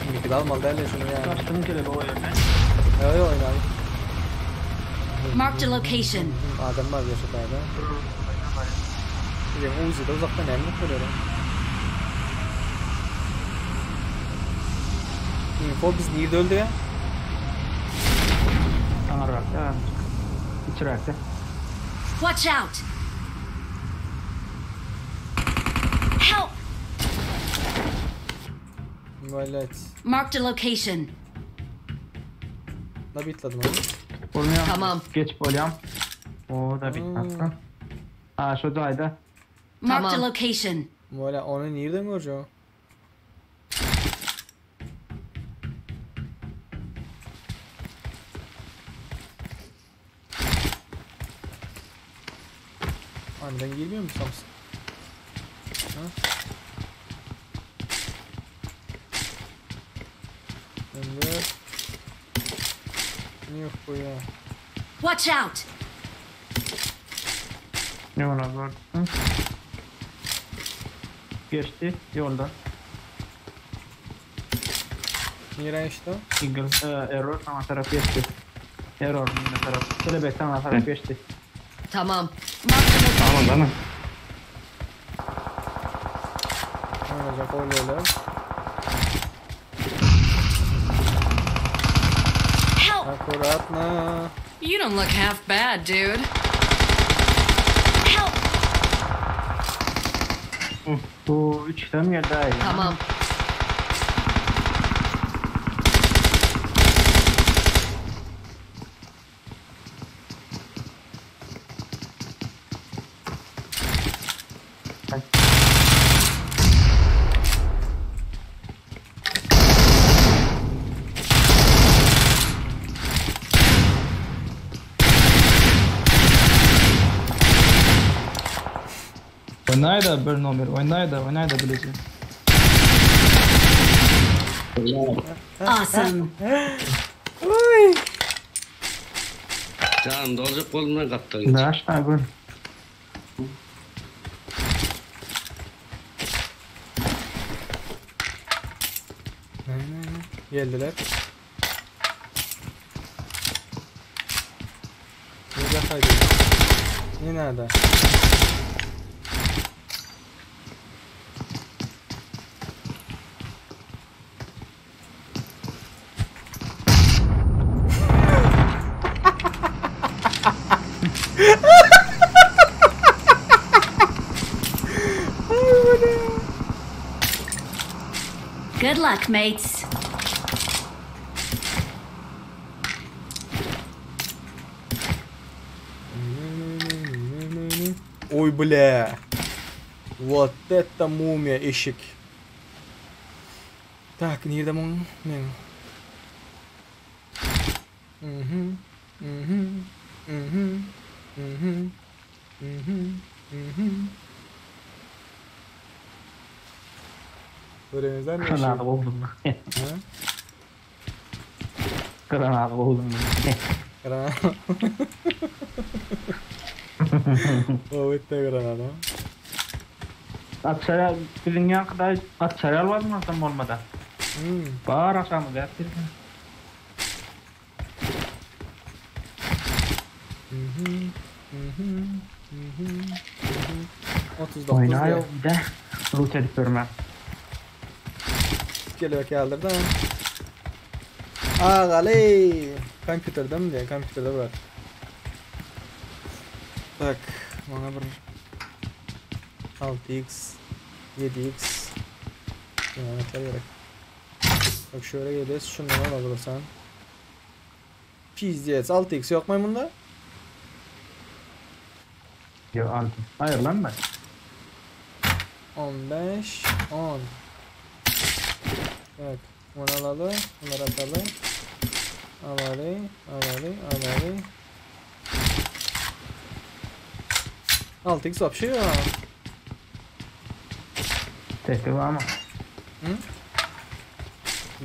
Indiki almaly däl şunu ya. Kaçtım kele o yerine. Öyle oynayalım. Marked a location. Adam var ya şu taýda. Bizim Uzi'de uzaktan elini kırıyorum. Info biz nirde öldü ya? Aňarrakda. Içiräkde. Watch out! Help! Valet. Marked a location. Ne bitladım onu? Olmayan. Tamam. Geç bolýam. O da bitmez. Aa şu dayda. Marked a location. Böyle onu nereden göreceğim? Aniden girmiyor mu Samsun? Ha? Önder. Nихуя. Watch out! Ne ona gördün? Geçti yolda. Nere işte? Eagle e, error sana taraf geçti. Error ne taraf. Kelebek sana taraf geçti. Tamam. Marked a location. Tamam tamam. Oynayacak öyle. Help! Akkuratno. You don't look half bad, dude. Help! Bu üç tane geldi daha iyi. Tamam. Oynayda bir nomer, oynayda, oynayda bilece. Awesome. Oy. Canım dolacak kolumdan kaptın. Daha aşağı gör. Geldiler. Nerede kaydediyor? Ne nerede? Good luck, mates. Oy bile. What etta mumya eşik. Tak, nirde muň men? Mhm. Mhm. Mhm. Mhm. Mhm. Mhm. Görenizden mi? Granada buldum. Ha? Granada buldum. Granada. O bitti granada. Atçaya bizim yankıda atçaya almazsam bolmada. Bar akşamı yaptı. Mhm. Mhm. Mhm. 39 Oyna diye. yok bir de. Loot edip görmem. Gelip geldirdi ha. Ağaly. Kompýuterde mi diye? Kompýuterde bırak. Tak, bana bir 6x 7x Yani gerek. Bak şöyle geliyoruz. Şundan alabilirsen. Pizdец 6x yok mu bunda? Yok aldım. Hayır lan ben. 15 10 Bak bunu alalım, bunları atalım. Alalım, alalım, alalım. 6x вообще yok. Tekli var mı? Hı?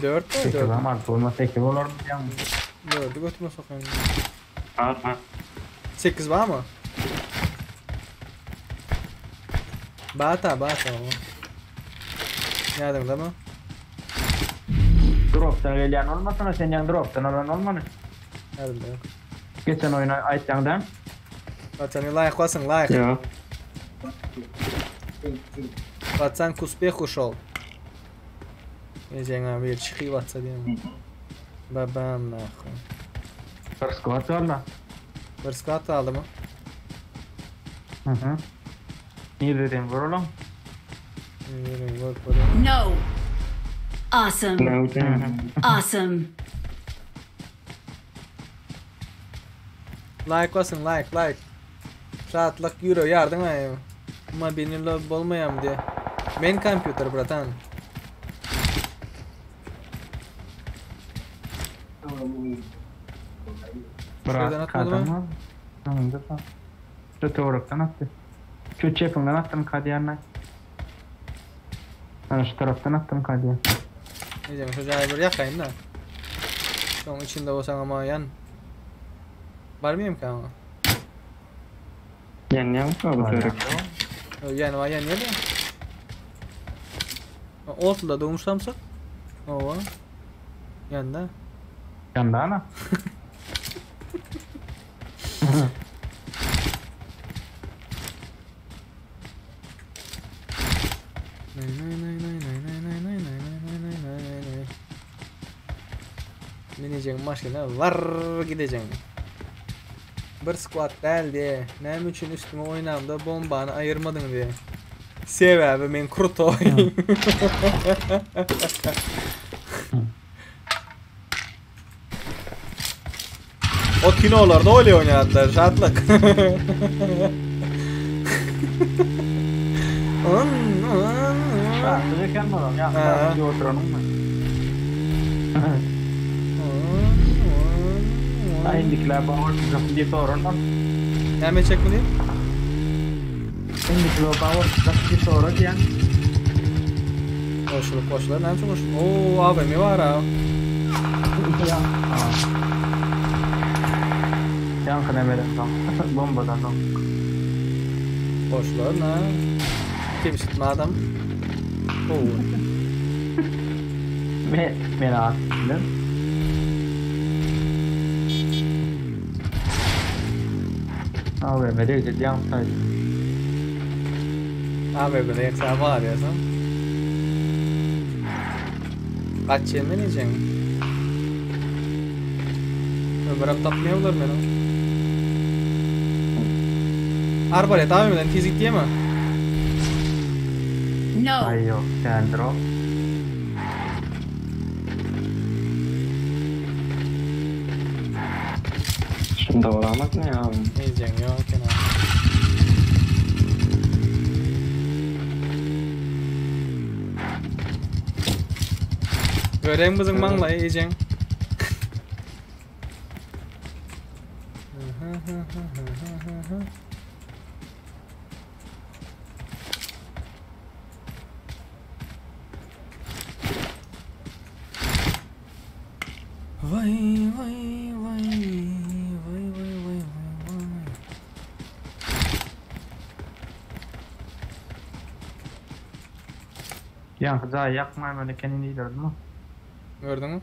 4 mü? Tekli 4. var mı? Artık olmaz tekli olur mu? 4'ü götüme sokayım. Var var. 8 var mı? Bata bata. Yardım mı? Drop'tan gelen olmasana sen yan drop'tan alan olmanı. Yardım yok. Geçen oyuna aytyan da. Пацаны лайк basın like. Yok. Пацан к успеху шел. Ejeng abi bir çıkıyor atsa diyeyim. Babam nahı. Bir squat var la. Bir squat aldı mı? Hı hı. Niye dedim vur oğlum? Yürü, vur, vur. No. Awesome. Awesome. Like basın like like. Rahatlık euro yardım ay. Ama benim lob olmayam diye. Main computer bratan. Şuradan Bırak atmadı mı? adamı. Tamam da tamam. Şu teorikten attı. Şu çepinden attım kadiyanla. Ben şu taraftan attım kadiyan. Diyeceğim şu cayı bir yakayım da. Şunun içinde olsan ama yan. Var mıyım ki ama? Yan yan bu teorik. Yan var yan nerede? Ortada doğmuşlamsak? Ova. Yanda. Yanda ana. Nay nay nay nay nay nay nay nay nay nay nay nay nay nay. Bineceğim maşına var gideceğim. Bir squat geldi. Nem için üstüme oynamda bombanı ayırmadın diye. Sebebi men krutoy. O kinolarda öyle oynadılar şatlık. Şartlı eken oğlum ya. Bir oturalım mı? Ay indikler bağır diye sorun. Näme çekmedi? Indikler bağır diye sorun diyen. Koşulup koşular näme koşulup? Oo AVM var ha. Yankı nemeden tam. Bombadan tam. Koşular ne? Kimsitme adam. Oo. Me merak ettim. AVM'de gideceğim sadece. AVM'de yoksa var ya sen. Kaç yemin edeceğim? Ömrüm tapmıyorlar beni. Arbalet AVM'den fizik diye mi? No. Ay yok, Sandro. Şimdi olamaz mı ya abi? Ne diyeceğim ya Kenan? Göreň biziň maňlaýy ejeň. Vay vay vay vay vay vay vay. Ýaňky jaýy ýakmaýmaly ekeni diýdirdim. Gördüňmi?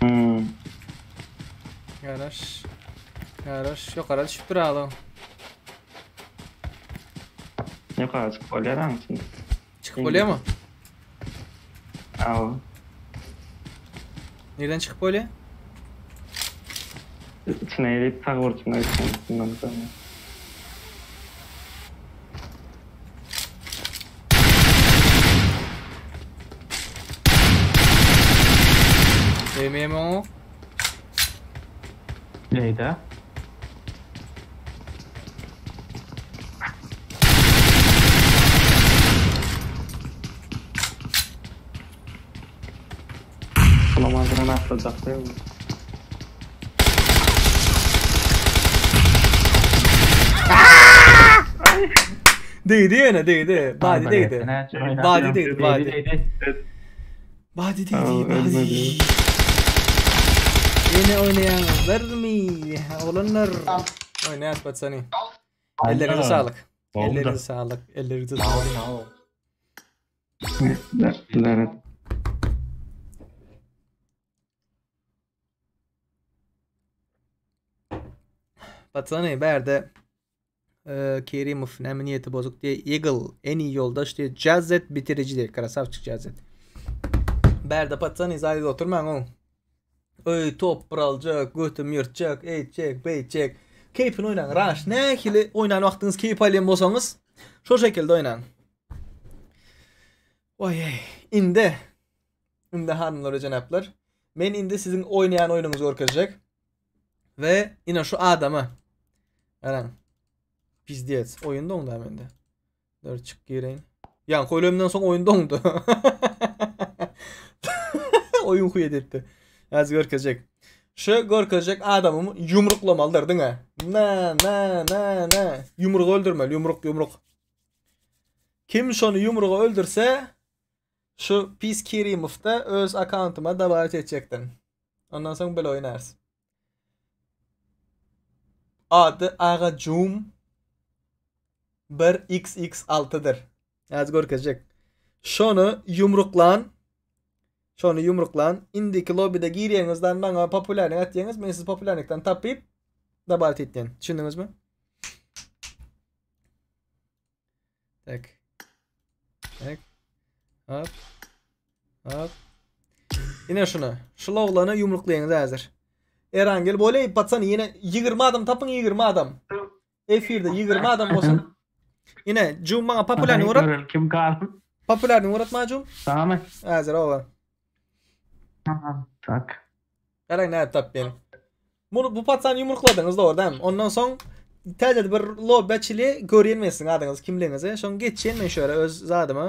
Hmm. Garaş. Garaş ýokara düşüpdir adam. Ýokara çykyp bolýar aň içinde. Çykyp bolýarmy? Aw. Nirden çykyp bolýar? İçine girip sag burçuna gitsen. Bundan sonra. Değmeyemi o? Neydi? Bulamazdan atlayacak değil mi? Değdi ýene değdi. Badi değdi. Badi değdi, badi. Badi değdi, Aa, badi. ölmedi. Ýene oýnaýaňyzlarmy? Oglanlar. Oýnaýas patsany. Ellerinize sağlyk. Ellerinize sağlyk. Ellerinize sağlyk. Evet. Patsany bärde e, Kerimov näme niýeti bozuk diye Eagle en iyi ýoldaş diye Jazzet bitirici diye Krasavçyk Jazzet. Bärde patsany zaýda oturmaň oň. Öý top aljak, götüm ýyrtjak, eýtjek, beýtjek. Keýpini oýnaň. Raş nähili oýnan wagtyňyz keýp alýan bolsaňyz, şo şekilde oýnaň. Oý ey, indi indi hanymlar we jenaplar, men indi siziň oýnaýan oýnuňyzy görkezjek. We ine şu adama. Garaň. Pizdец. Oýun doňdy mende. Dur çyk gireýin. Ýa ölümden soň oýun doňdy. Oýun huýet etdi. Az görkezjek. Şu görkezjek adamymy ýumruklamalydyr diňe. Na na na na. Ýumruk öldürmeli, ýumruk ýumruk. Kim şony ýumrugy öldürse şu pis Kerimovda öz akkauntyma dawaýat etjekdim. Ondan soň bile oýnarys. Ady Agajum 1xx6-dyr. Az görkezjek. Şony ýumruklan Şony ýumruklan indiki lobbyda girýäňizden maňa populärlik atýaňyz, men sizi populärlikden tapyp dawaýat etýän. Düşündiňizmi? Tak. Tak. Hop. Hop. Ine şunu. Şu oglany ýumruklaýaňyz häzir. Erangel boley patsan ýene 20 adam tapyň 20 adam. Efirde 20 adam bolsun. Ine Cum maňa populärni urat. Görelim kim kaldı. Populärni urat maňa Cum. Tamam mı? Häzir owa. Tamam. Tak. Garaň nädip tapýan. Bunu bu patsany ýumrukladyňyz dogry dämi? Ondan soň täze bir lobby açyly görýän adyňyz kimligiňizi. Şoň geçýän men şöyle öz zadyma.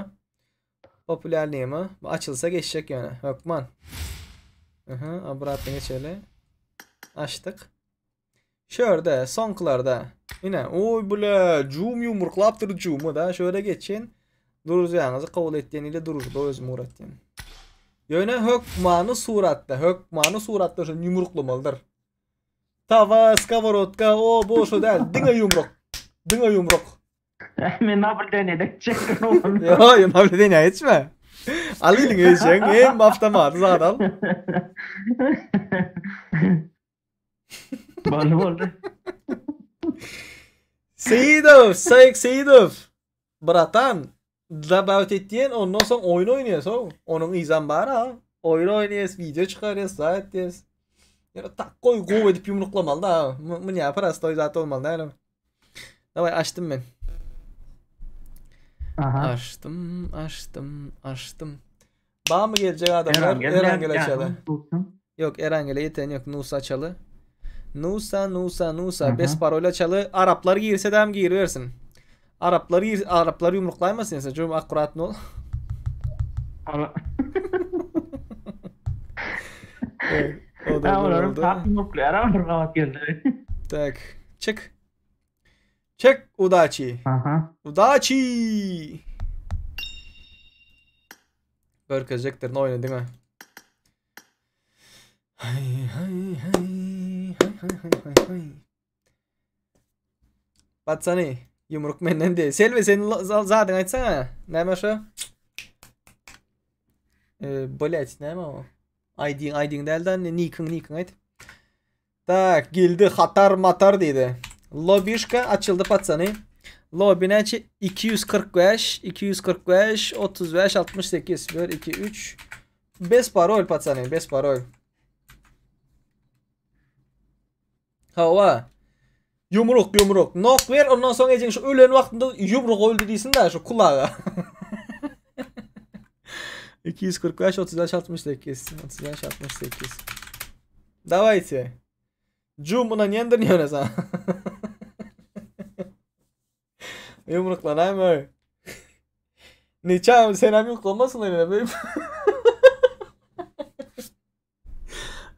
Populärliğime. Bu açılsa geçecek yani. Hökman. Aha, obratno geçeli. Açtık. Şöyle soňkularda. Yine oy bile cum yumruklapdyr cumu da şöyle geçin. Duruzýaňyzy kabul etýän ile duruzda özüm uğratýan. Ýöne hökmany suratda, hökmany suratda şunu yumruklamalydyr. Tava, skовородка, o bu şu däl, diňe yumruk. Diňe yumruk. Men nabludение edecektim oğlum. Yo, yo nabludение etme. Al eliňe ejeň, hem avtomaty zat al. Boldy boldy. Seyidov, Sayık Seyidov. Bratan, Dabaut etýän ondan soň oýun oýnaýas o. Onuň yzam bar ha. Oýun oýnaýas, video çykarýas, zat etýäs. Ýa takoý gow edip ýumruklamaly da. Mı prostoý zat olmaly da. Daway açdym men. Aha. Açdym, açdym, açdym. Ba mı gelecek adamlar? Erangel açaly. Yok Erangel'e yeten yok. Nusa açaly. Nusa, Nusa, Nusa. Bes parol açaly. Araplar girse de hem giriversin. Araplar gir, Araplar yumruklaýmasyn sen. Cum akkurat ol. Ala. O da Ha, bir olar oldu. tak nuklear bir gabat geldi. Tak. Çık. Çık udaçi. Aha. Udaçi. Görkezjekdir ne oýny diňe. Hay hay hay hay hay hay hay hay. Patsany, ýumruk menden diýe. Selbi sen zadyň aýtsaňa. Näme şo? Ee, blять, näme o? ID-iň, ID-iň däl-de, nikiň, nikiň aýt. Tak, geldi hatar matar diýdi. Lobişka açyldy patsany. Lobi näçe? 245, 245, 35, 68, 1, 2, 3. Bez parol patsany, bez parol. Hawa. Ýumruk, ýumruk. Nok ber, ondan soň ejeň şu ölen wagtynda ýumruk öldi diýsin da şu kulaga. 245 35 68 35 68. Давайте. Cum buna niyendir ýöne sen? Ýumruklanaýmy? Niçe sen hem ýumruklamasyn öyle beýim.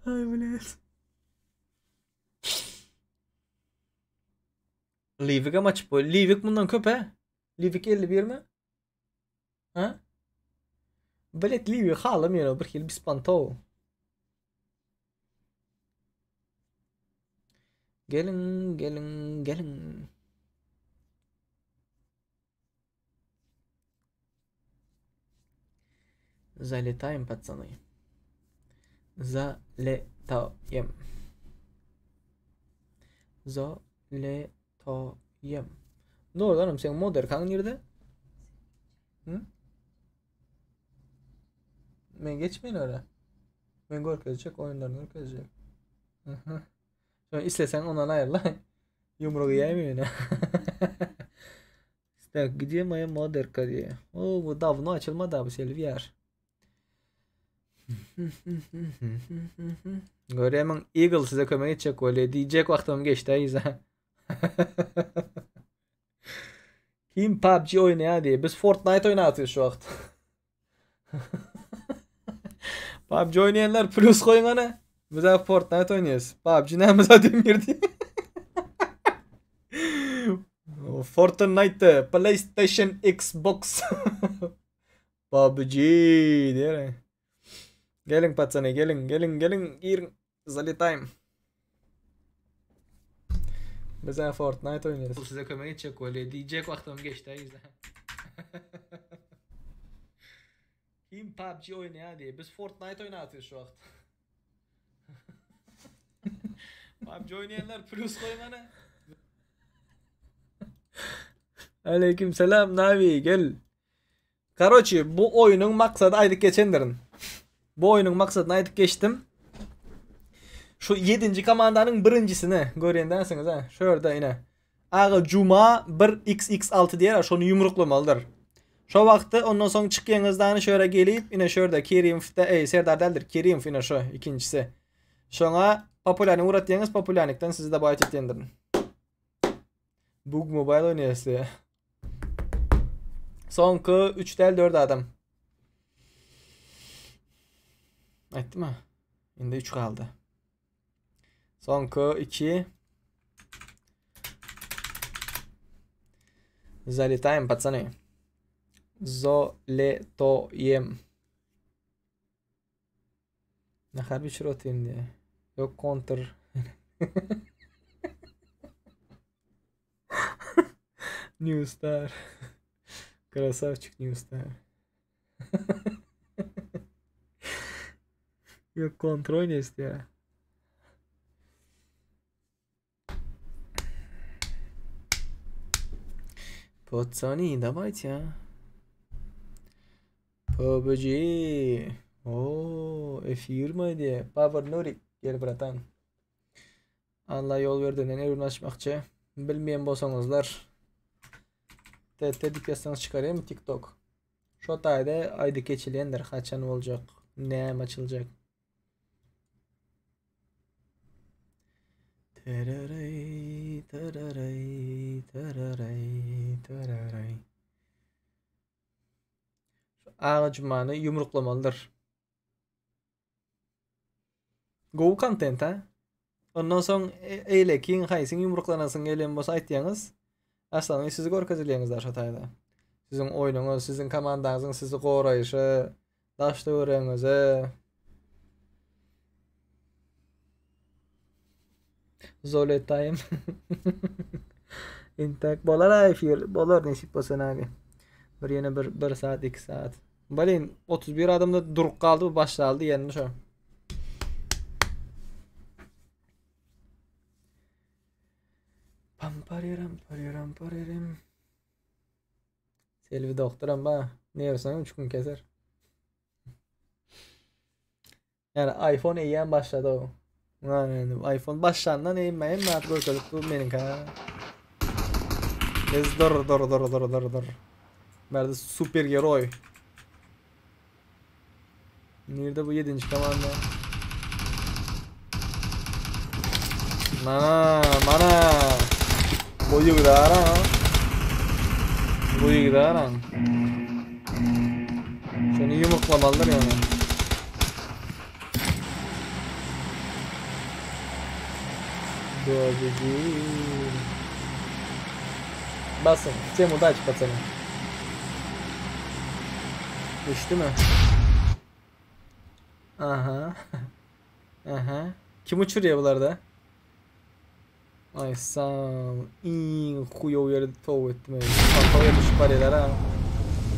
Ay blять. Livik hem açıp bu. Livik bundan köp he. Livik 51 mi? Ha? Блять, Livik halamıyor bir hil bispanto. Gelin, gelin, gelin. Залетаем, пацаны. Залетаем. Залетаем. Doğrudanım sen modder kan nirde? Hı? Men geçmeyin öyle. Men görkezecek oyunlarını görkezecek. Hı Sonra istesen ondan ayrıl. Yumruğu yemiyor Так, где моя модерка diye. Oo, bu давно açılmadı abi Selviyer. Görýämiň Eagle size kömek etjek bolýar diýjek wagtym geçdi aýza. Kim PUBG oýnaýar diýe. Biz Fortnite oýnatýarys şu wagt. PUBG oýnaýanlar plus goýuň ana. Biz Fortnite oýnaýarys. PUBG näme zat demir diýe. Fortnite, PlayStation, Xbox. PUBG diýer. Geliň patsany, geliň, geliň, geliň, giriň. Zaletaým. Biz Fortnite oýnaýarys. Size kömek etjek bolýar diýjek wagtym geçdi aýza. Kim PUBG oýnaýar diýe. Biz Fortnite oýnatýarys şu wagt. PUBG oýnaýanlar plus goýuň ana. Aleyküm selam Navi gel. Karoçi bu oýnuň maksady aýdyp geçendirin. Bu oýnuň maksadyny aýdyp geçdim. Şu 7. komandanyň birinjisini görýändensiňiz ha. Şu ýerde ine. Aga Cuma 1xx6 diýer, şony ýumruklamalydyr. Şo wagtda ondan soň çykýaňyzdan şu ýere gelip, ine şu ýerde Kerimowda, ey Serdar däldir, Kerimow ine şu ikinjisi. Şoňa populärni uğratýaňyz, populärnikden sizi de baýt etýändirin. Bug Mobile oýnaýasy. Soňky 3 däl 4 adam. Aýtdym ha. Indi 3 galdy. Soňky 2 Залетаем, пацаны. Залетаем. Nahar bişir otyryn diýe. Yok kontr. New Star. Красавчик New Star. Yok kontrol istiyor. Пацаны, давайте, а. PUBG. Oo, efir diye. Power Nurik gel bratan. Allah ýol berdi. Ne ürün açmakçı. Bilmeyen bolsaňyzlar. TT diýip ýazsaňyz çykarayım TikTok. Şo taýda aýdy geçilendir. Haçan boljak? Näme açyljak? Tararay, tararay, tararay, tararay. Agajumany ýumruklamalydyr. Gowy kontent ha. Ondan soň eýlekiň haýsyň ýumruklanasyň gelýän bolsa aýtýaňyz. Aslanyň sizi görkezilýäňiz da şo taýda. Siziň oýnuňyz, siziň komandaňyzyň sizi goraýşy, daş töweregiňizi. Zoletaýym. Intak bolar efir, bolar nesip bolsa nabi. Bir ýene bir 1 saat, 2 saat. Blin, 31 adamda durup galdy bu başlaldy ýerinde şo. Pam pariram pariram paririm. Selvi doktoram ba. Nerwsini 3 gün keser. Yani iPhone eýýäm başlady o. Yani iPhone başlandan eýýäm hemme zat görkezip dur meniňkä. Ez dur dur dur dur dur dur. Bärde super geroý. Nirde bu 7. komanda? Mana, mana. Bu ýigdara. Bu ýigdara. Seni yumruklamalydyr yani. Basın. Всем удачи, пацаны. Düştü mü? Aha. Aha. Kim uçuruyor bularda? Ay sağ ol. Iň huýow ýeri tow etdim. Kafaya düşüp barýarlar ha.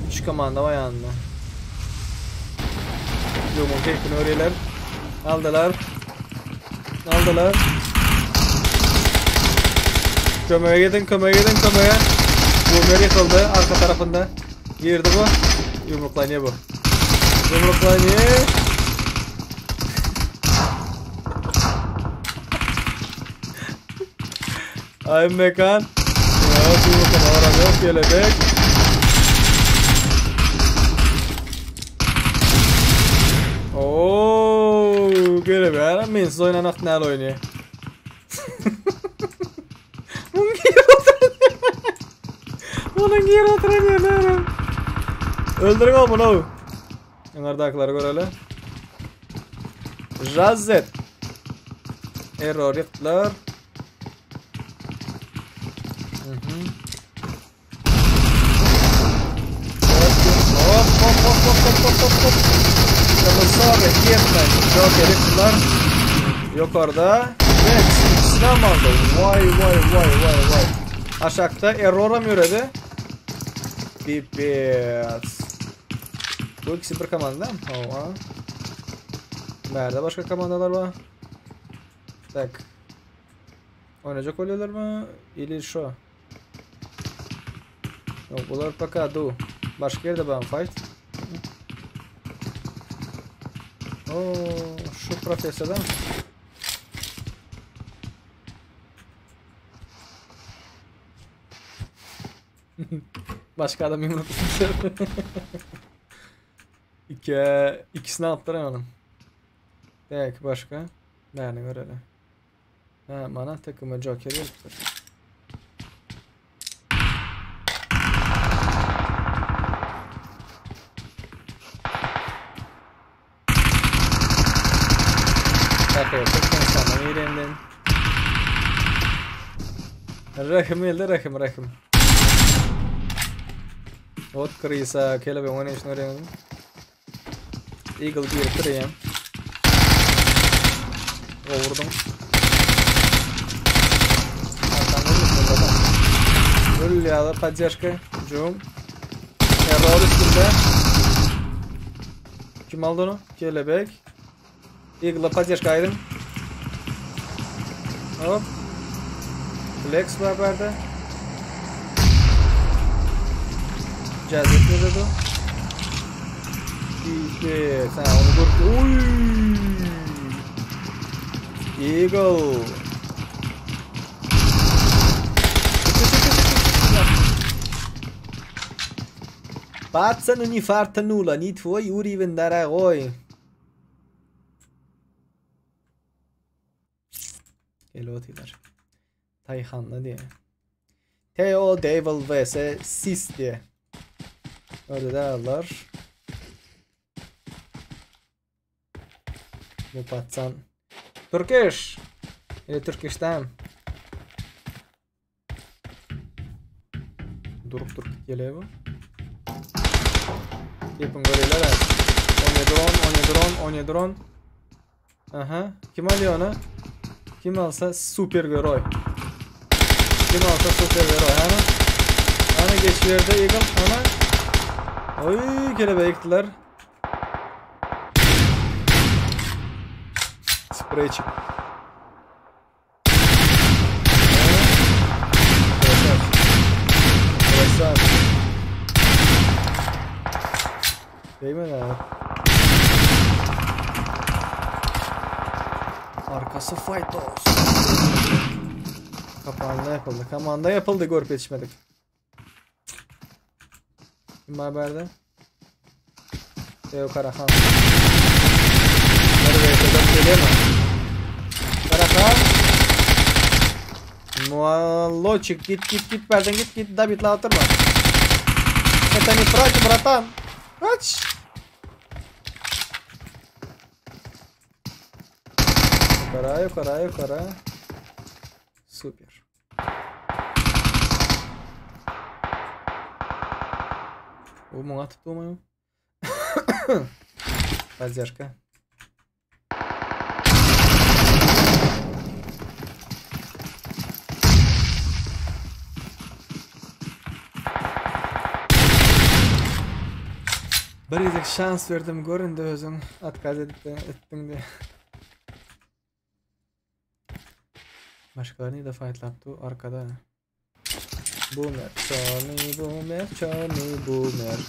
3 komanda var yanında. Yomun keyfini örýärler. Aldylar. Aldylar. Kömege gidin, kömege gidin, kömege. Boomer yıkıldı arka tarafında. Girdi bu. Yumruklanıyor bu. Yumruklanıyor. Ay mekan. Ya yumruklamalar yok kelebek. Oo, kelebek. Men siz oynanak näle oýnaýar? Munuň ýeri oturan ýerleri. Öldürüň o bunu. Ýaňardakylary göreli. Jazet. Error ýykdylar. Mhm. Hop hop hop hop hop hop hop hop. Kılıçlar yetmedi. Joker ýykdylar. Ýokarda. Rex ikisini aldy. Vay vay vay vay vay. Aşakda Erroram ýöredi. Pipes. Bu ikisi bir komanda. Hawa. Bärde başga komandalar bar. Tak. Oynayacak bolýarlarmy? Ili şo. Yok bular пока du. Başga ýerde bar fight. Oo, şu professordan. Başka adam yumruk İki, ikisini attıramadым. Tak, başka. Bärini göreli. Ha, mana takıma Joker gelipdir. Takıyor, Türkmenistan'dan İrem'den. Rahim elde rahim rahim. Ot krisa kelebe oynayışını öğrendim. Eagle girip durýan. Vurdum. Öl ýa-da podдержка. Jum. Error üstünde. Kim aldy onu? Kelebek. Eagle'a podдержка aýdym. Hop. Flex var berde. Cazet ne dedi? İşte sen onu dur. Uy. Eagle. Пацану не фартануло, не твой уровень, дорогой. Gel otylar. Tayhanly diýe. Teo Devil vs Sis diýe. Öyle de allar. Bu patsan. Turkish. Или Turkish'tan. Durup durup geliyor bu. Yapın görüyorlar. 17 10 17 10 17 10. Aha. Kim alıyor onu? Kim alsa super geroy. Kim alsa super geroy. Ana. Ana geç yerde Eagle. Ana. Oy kelebeği yıktılar. Sprey çık. Krasavчик. Değmedi abi. Arkası Fighters. Kapağında yapıldı. Kamanda yapıldı. Görüp yetişmedik. Kim haberde? Teo Karahan. Nerede geliyor mu? Karahan. Молодчик, git git git berden git git da bitla oturma. Это не фраги, братан. Aç. Yukarı yukarı yukarı. Süper. O atıp durmayın. Поддержка. Bir gezek şans verdim görün de özüň отказ etdiň de. Başkaları da fightlapdy arkada. Boomer, Johnny Boomer, Johnny Boomer.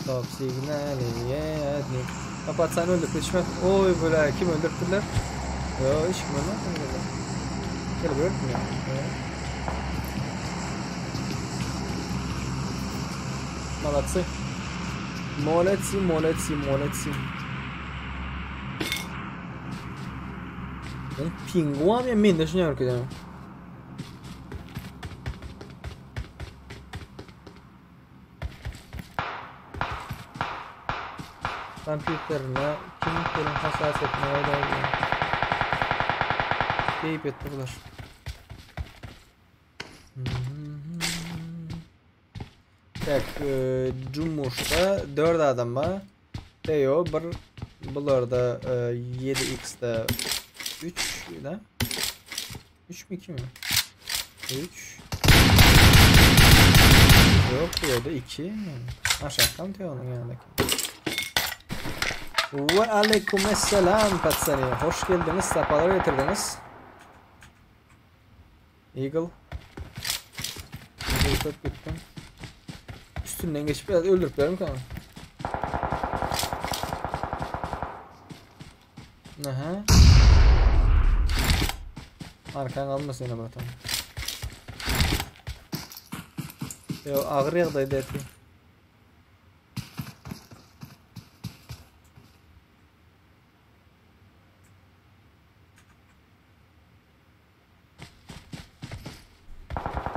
Top signali yedni. Kapatsan öldür, peşime. Oy böyle kim öldürttüler? Yo hiç kim öldürmedi. Gel öldürmüyor. Молодцы. Молодцы, молодцы, молодцы. Ben pinguen ya men de şunu görkezem. Kompýuterine kim kelin hassasiyetine öyle Keyip etti bular. Tak, Cumhur'da 4 adam var. Teo bir bularda 7x'de 3 ne? 3 mü 2 mi? 3 Yok burada 2. Aşağıdan Teo'nun yanındaki. Ve aleykümselam patsani. Hoş geldiniz. Sapalar getirdiniz. Eagle. Eagle gittim. Üstünden geçip biraz öldürüp kanka. Aha. Arkan almasın yine bratan. Yo ağır ýagdaýda etdi.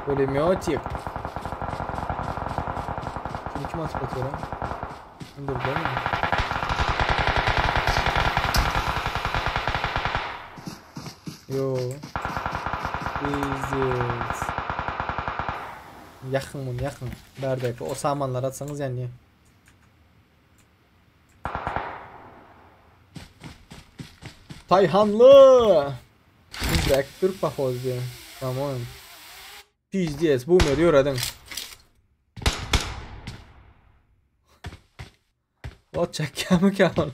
Пулеметик. Şimdi kim atıp atıyor lan? Dur değil mi? Yo. Pizdiz. Yakın bunu yakın. Berdeki o samanlar atsanız yani. Tayhanlı. Biz de Türk походу. По-моему. Пиздец, бумер, ýöredin. Ot çekýärmi kan?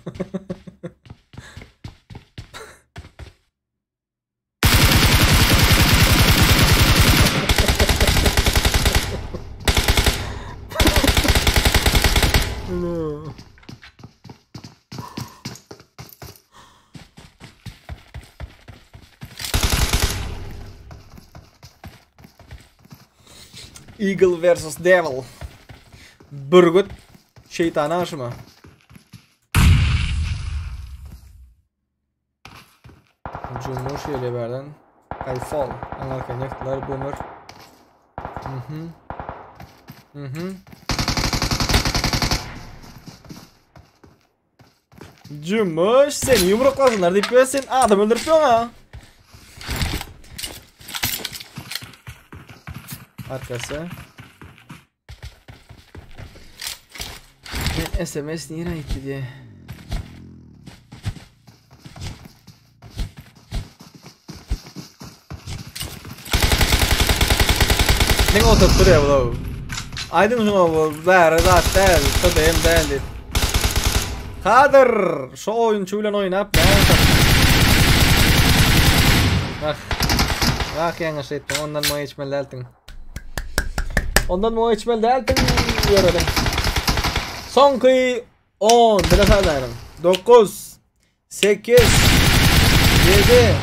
Eagle vs Devil. Bürgüt şeytana aşıma. Cumhur şeýle berden. Kayfol. Anarkan ýakdylar boomer. Mhm. Mhm. Jümüş seni yumruklasınlar diýip ýör sen adam öldürip ýöň Arkasy. Men SMS nirä gitdi diýe. Ne oturup duruyor bu? Aydın şuna bu bäri zat däl, TDM däl diýip. Kadyr, şu oýunçy bilen oýnap näme Ah. Ah ýalňyş etdim. Ondan muňa geçmeli däldiň. Ondan muňa geçmeli däldiň. Ýöredim. Soňky 10 bile sazarym. 9 8 7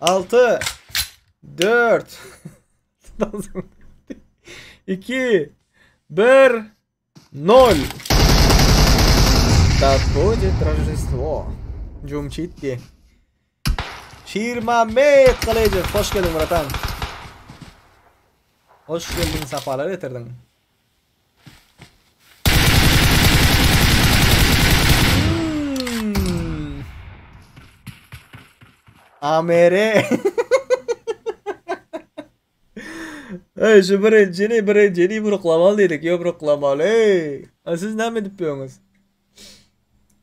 6 4 2 1 0 Da будет Рождество. Jumçitdi. Şirmamet Gylyjow, hoş geldiň bratan. Hoş geldiň, sapalar getirdiň. Hmm. AMR. Ey şu birinjini birinjini yumruklamaly diýdik ýumruklamaly. A siz näme edip ýöňüz?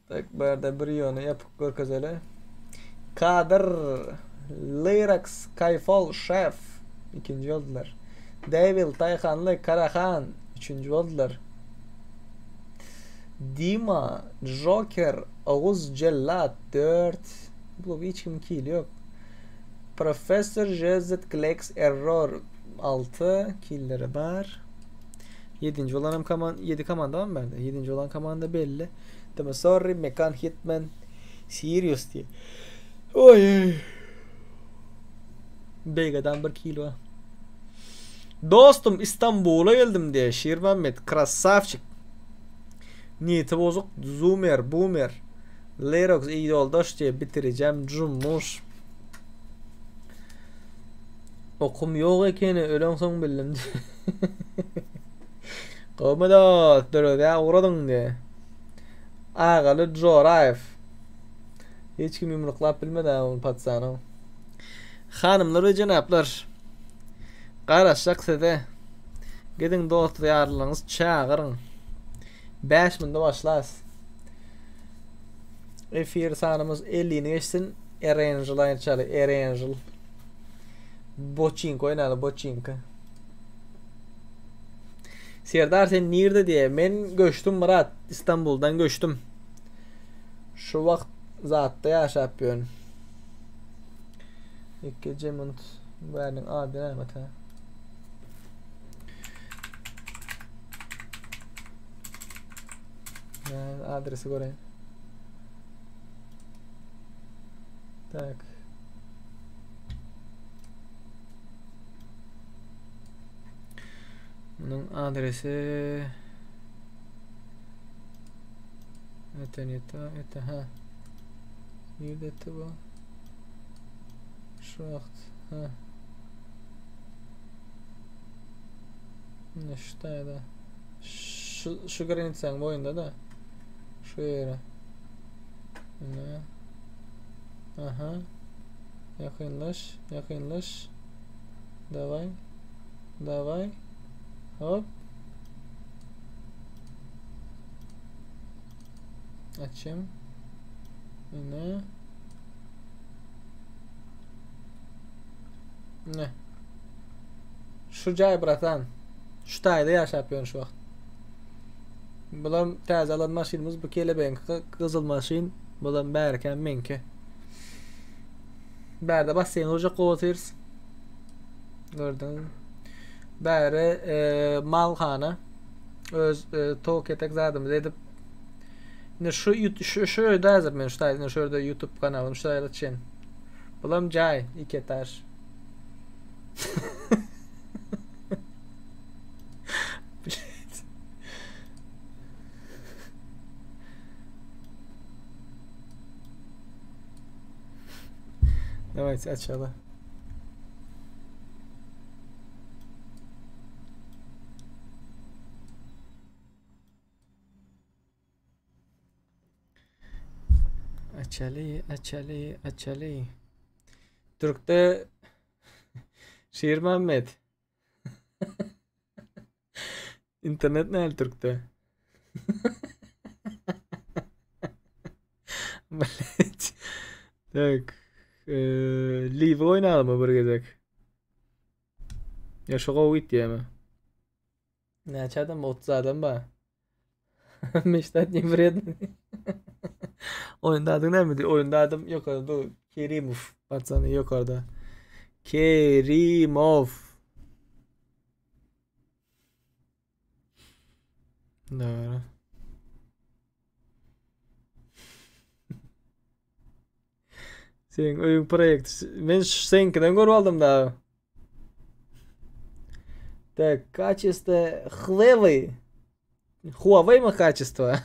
Tak bärde bir ýöne ýapyk görkezeli. Kadyr Lyrax Kayfol Şef ikinji boldular. Devil Taýhanly Karahan üçünji boldular. Dima Joker Oguz Jellat 4 Bu hiç kim kili ýok. Professor JZ Klex Error 6 killeri bar. 7. olan hem kaman 7 komanda mı bende? 7. olan komanda belli. Tamam sorry Mekan Hitman Sirius diye. Oy. Begadan bir kilo. Dostum İstanbul'a geldim diye Şirmahmet krasavçik. Niyeti bozuk Zoomer Boomer. Lerox iyi yoldaş diye bitireceğim Cumhur. Okum ýok ekeni ölen soň bildim. Gowy dost, dörezä ugradyň diýe. Agaly Joraýew. Hiç kim ýumruklap bilmedi ha ony patsany. Hanymlar we jenaplar. Garaşjak size. Gidiň dost ýarlaryňyzy çagyryň. 5 munda başlas. Efir sanymyz 50-ni geçsin. Erangel aýyrçaly, Erangel. Boçinka oýnaly, boçinka. Serdar sen nirde diye. Men göçtüm Murat. İstanbul'dan göçtüm. Şu wagt zatda ýaşap ýörün. Ikkinji minut. Bäriniň ady näme ta? Yani adresi göreyim. Tak. Bunun adresi Etenita, ete ha. Nirede bu? Şu wagt ha. Ne şu taýda. Şu şu granitsaň boýunda da. Şu ýere. Ne? Aha. Ýakynlaş, ýakynlaş. Daway. Daway. Hop. Açayım. Ne? Ne? Şu jaý bratan. Şu taýda ýaşap ýörün şu wagt. Bulam täze alan maşynymyz bu kelebeňki gyzyl maşyn. Bulam bärkem meňki. Bärde basseýn gurjak gowy otyrys. Gördüň. Bäri e, malhana. Öz e, tok etek zadymyzy edip Indi şu şu şu öýde häzir men şu taýda şu ýerde YouTube kanalym şu taýda çen. Bulam jaý, iki etaj. Давайте açaly. Açaly, açaly, açaly. Türkde Şirmämmet. Internet näl türkde? Блять. Tak. Live oýnalymy bir gezek? Ýa şu gowy gitýärmi? Näçe adam? 30 adam bar. Мечтать не вредно. Oýunda adyň näme? Oýunda adym ýokarda dur. Kerimov. Patsany ýokarda. Kerimov. Doğru. Senin öýüň proýekti. Men seňkiden görüp aldym da. Так, качество Huawei. Huawei mi качество?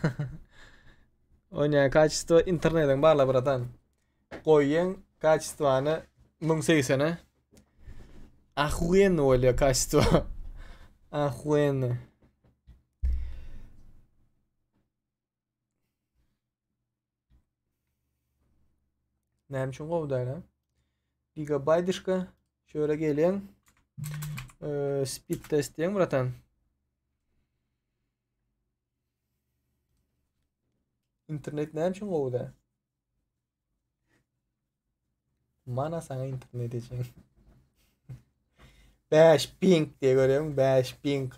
O ne качество internetiň barla bratan. Goýýaň качествony 1080-e. Охуенно bolýar качество. Охуенно. Näme üçin gowy däl ha? Gigabaydyşka şöyle gelýän. Ee, speed test diýen bratan. Internet näme üçin gowy däl? Mana sana internet için. 5 ping diye görüyorum. 5 ping.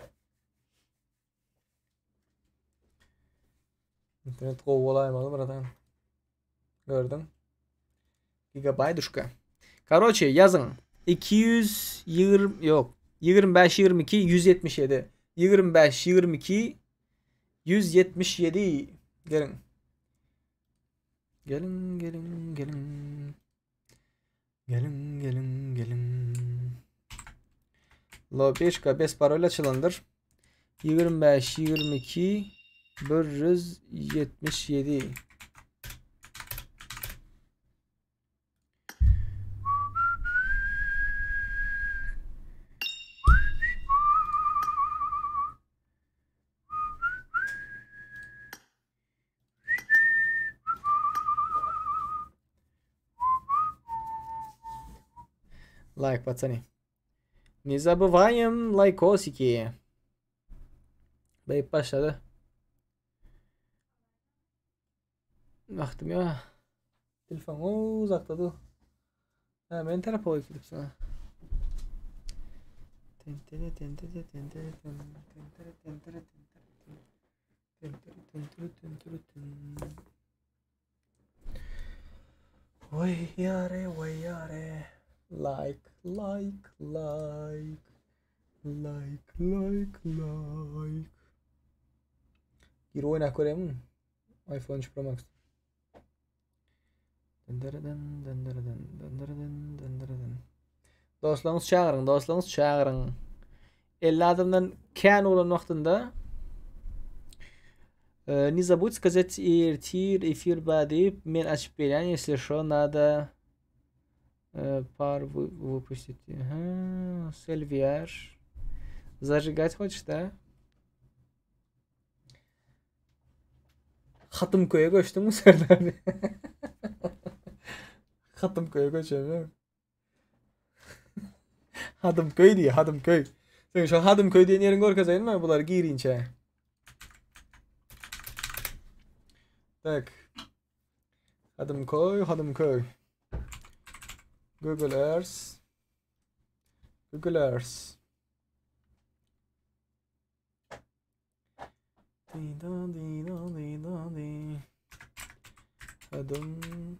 Internet gowy bolaýmaly bratan. Gördüm. Gigabaytuşka. Karoçe ýazyň. 220 ýok. 25 22 177. 25 22 177. Geliň. Geliň, geliň, geliň. Geliň, geliň, geliň. Lobişka bez parol açylandyr. 25 22 177. Лайк, пацаны. Не забываем лайкосики. Beýip başlady. Wagtym ýok. Telefon uzakda dur. Ha, men tarapa goýup gidipsiň. Ten ten ten ten ten ten ten ten ten ten ten ten ten ten ten ten Waý ýare, waý ýare. Like, like, like. Like, like, like. Gir oýnap göreýin. iPhone 3 Pro Max. Dındırıdın, dındırıdın, dındırıdın, dındırıdın. Dostlaryňyzy çagyryň, dostlaryňyzy çagyryň. 50 adamdan kän bolan wagtynda e, не забудь сказать ertir efir bar diýip men açyp berýän, если что надо e, пар вы, выпустить. Ага, Сельвиар. Зажигать хочешь, да? Hatymköýe göçdüňmi Serdar? Hatymköýe göçemem. Hadymköý diýýär, Hadymköý. Sen şu Hadymköý diýen ýeriň görkezeýinmi bular girinçe? Tak. Hadymköý, Hadymköý. Google Earth. Google Earth. Adım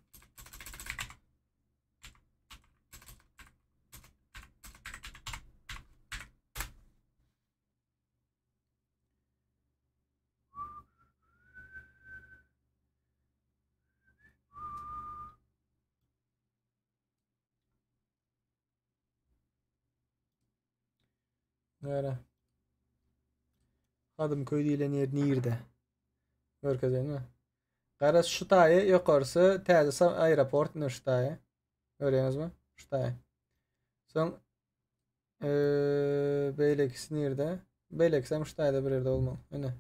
Nere? Hadymköý diýlen ýer nirde? Görkezeýinmi? Garaz şu taýy ýokarsy täze aeroport ine şu taýy. Görýäňizmi? Şu taýy. Soň ee, beýlekisi nirde? Beýlekisi hem şu taýda bir ýerde bolmaly. Ine.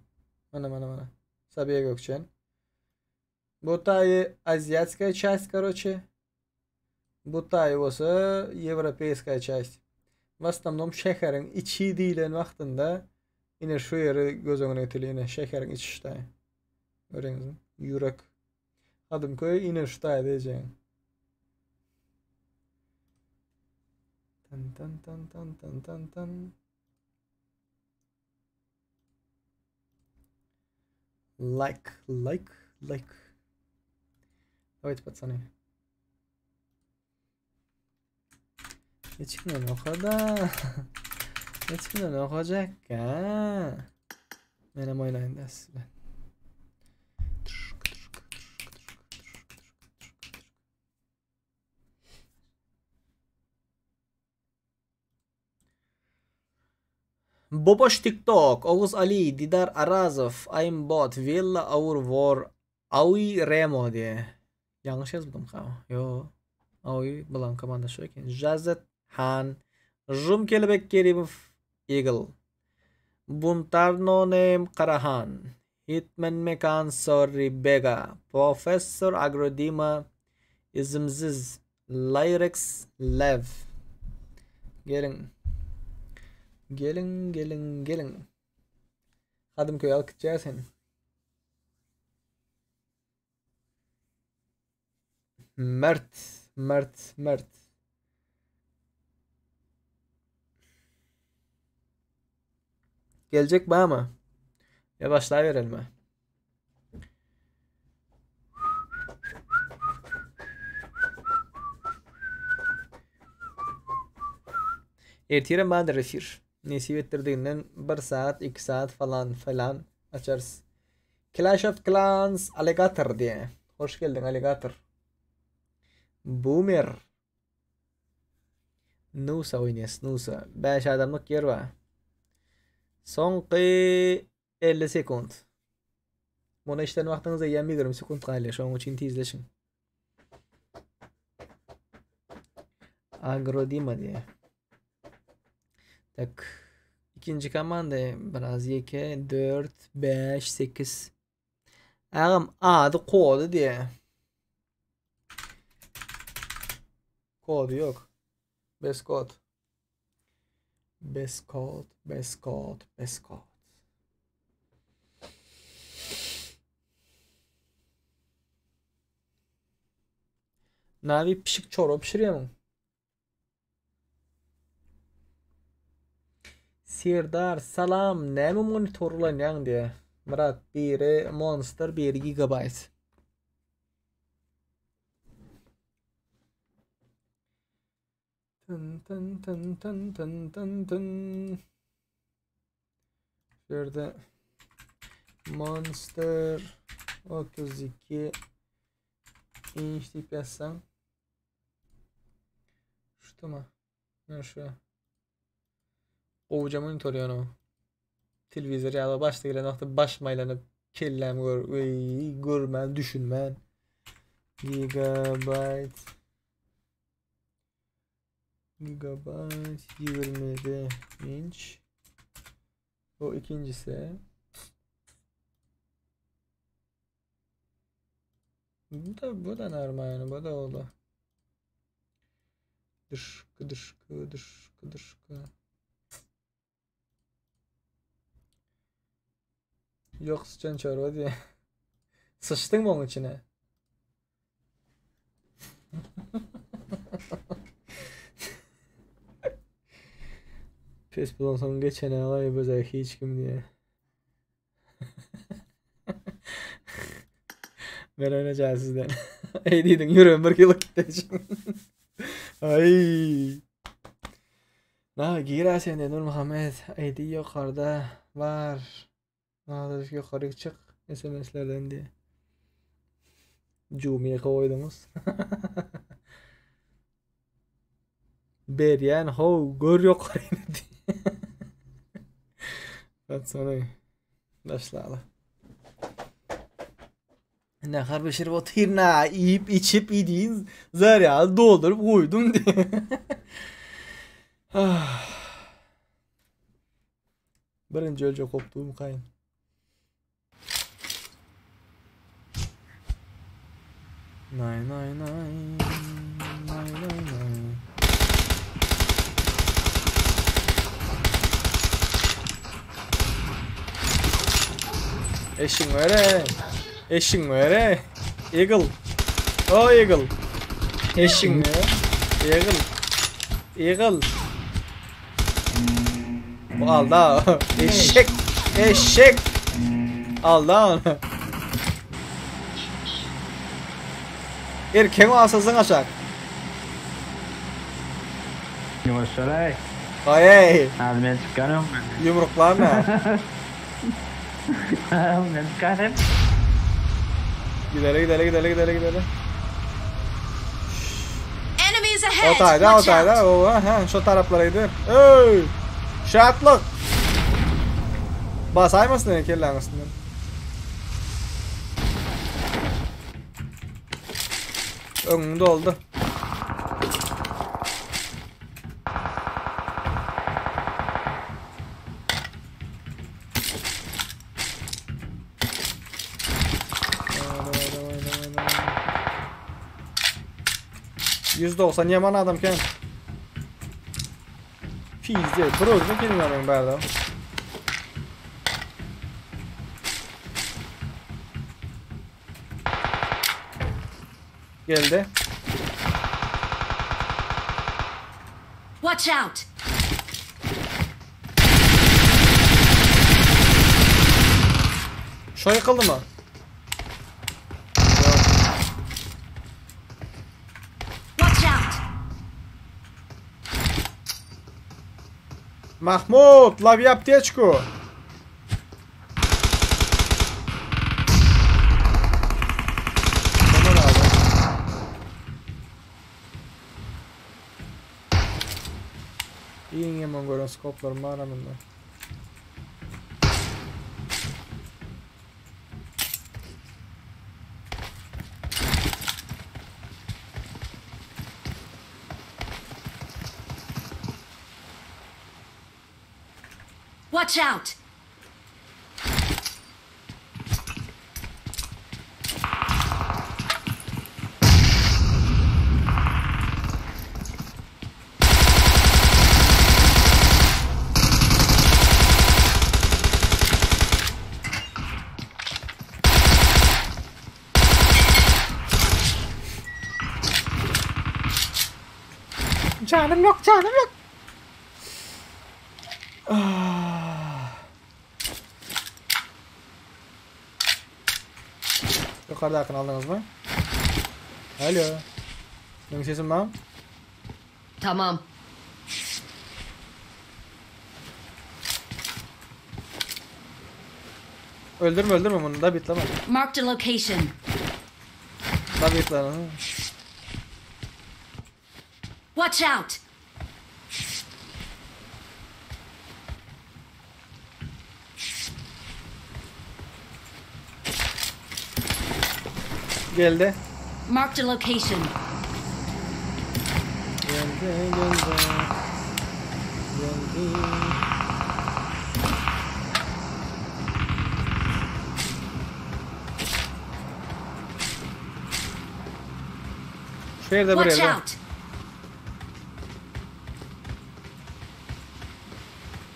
Mana mana mana. Sabiha Gökçen. Bu taýy aziatskaya часть, короче. Bu taýy bolsa ýewropeýskaya часть. W osnovnom şäheriň içi diýlen wagtynda ine şu ýeri göz öňüne getirili ine şäheriň içi şu taýy. Göreňizmi? Ýürek. Hadymköý ine şu taýy diýjeň. Tan tan tan tan tan tan tan. Like, like, like. Давайте, пацаны. Hiç kimden okada. Hiç kimden okajak. Ha. Menem oýnaýyn da siz bilen. Boboş TikTok, Oguz Ali, Didar Arazow, Aimbot, Villa Our War, Awi Remo diýe. Ýalňyş ýazmadymka? Ýo. Awi bilan komanda şu eken. Jazet Han, Jum Kelebek Kerimow, Eagle. Buntar No Name Karahan, Hitman Mekan Sorry Bega, Professor Agrodima, Izimziz, Lyrics Lev. Geliň. Geliň, geliň, geliň. Hadymköý alyp gitjek sen. Mert, Mert, Mert. Geljek barmy? Ya başlaýberelim. Ertirem bardyr efir. Nesip etdirdiginden 1 saat, 2 saat falan falan açarys. Clash of Clans Alligator diýe. Hoş geldiň Alligator. Boomer. Nusa oýnaýas, Nusa. 5 adamlyk ýer bar. Soňky 50 sekunt. Muny işlän wagtyňyzda ýa 20 sekunt galýar, şonuň üçin tizleşiň. Agrodima diýe. Tak. Ikinji komanda biraz 2, 4, 5, 8. Agam ady kody diýe. Kody ýok. Bes kod. Bes kod, bes kod, bes kod. Navi pişik çorba pişirýärmiň? Serdar salam näme monitor ulanýaň diýä. Myrat biri Monster biri Gigabyte. Tın tın tın tın tın tın tın. Şu ýerde Monster 32 inç diýip ýazsaň. Şutuma. Ne şu. Gowuja monitor ýöne o. Telewizor ýaly başda gelen wagty başym aýlanyp kelläm gör, eý, görmän, düşünmän. Gigabyte Gigabyte 27 inç. O ikincisi. Bu da bu da normal yani bu da oldu. Dışkı dışkı dışkı dışkı. Yok sıçan çorba diye. Sıçtın mı onun içine? Pes bulansoň geçene alay böze hiç kim diye. Men oýnajaý sizden. Eý diýdiň ýüregim bir kilo gitdi. Aý. Na gira sen de Nurmuhammed. ID ýokarda bar. Nadir ýokary çyk SMS-lerden diýe. Jumiýe goýduňyz. Berýän how gör ýokaryny diýe. Patsany. Başlaly. Nahar bişirip otyryn-a, iýip içip iýdiň, zarýady dolduryp goýdum diýe. Ah. Birinji öljek kopdum kaýyn. Nay nay nay. Nay nay nay. Eşin vere. Eşin vere. Eagle. Oh Eagle. Eşin vere. Eagle. Eagle. Bu alda. Eşek. Eşek. Alda onu. Erkeň alsasyň aşak. Ýuwaşjalaý. Aý. Hadi men çykýan öňden. Ýumruklarma. Men çykýan hem. Gideli gideli gideli gideli gideli. Enemies ahead. O taýda o Watch taýda. out. O ha şu taraplara gider. Öý. Şatlyk. Basaýmasyn ene kelläň üstünden. Öňüň doldy. %90 yaman adam ken. Pizde, bir özüne kelmedim bärde. Geldi. Watch out. Şu yıkıldı mı? Watch out. Mahmut, лови аптечку. Tamam abi. İyi yaman gören skoplarım var bunda. Watch out. Canım yok, canım yok. Ah. Yukarıda akın aldınız mı? Alo. Benim sesim var mı? Tamam. Öldürme öldürme bunu da bitleme. Marked a location. Da bitleme. Watch out. Geldi. Marked a location. Geldi geldi. Geldi. Şu yerde Watch buraya. out.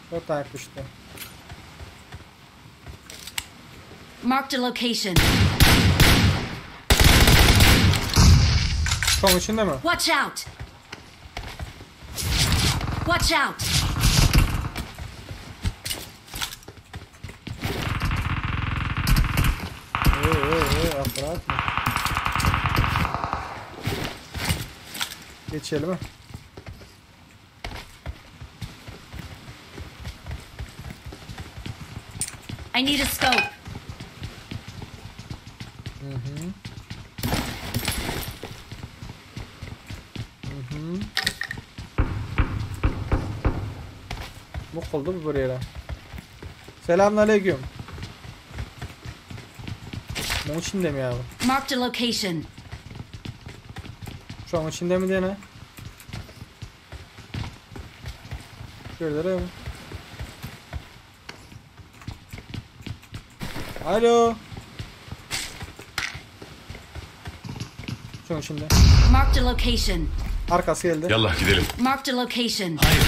Çok tank düştü. Marked a location. Şunun içinde mi? Watch out. Watch out. Ey ey ey akkurat mı? Geçelim mi? I need a scope. Bu oldu bu buraya. Selamünaleyküm. Bunun içinde mi ya bu? Marked a location. Şu an içinde mi diye ne? Şurada mi? Alo. Şuň içinde. Marked a location. Arkasy geldi. Yallah gidelim. Marked a location. Hayır.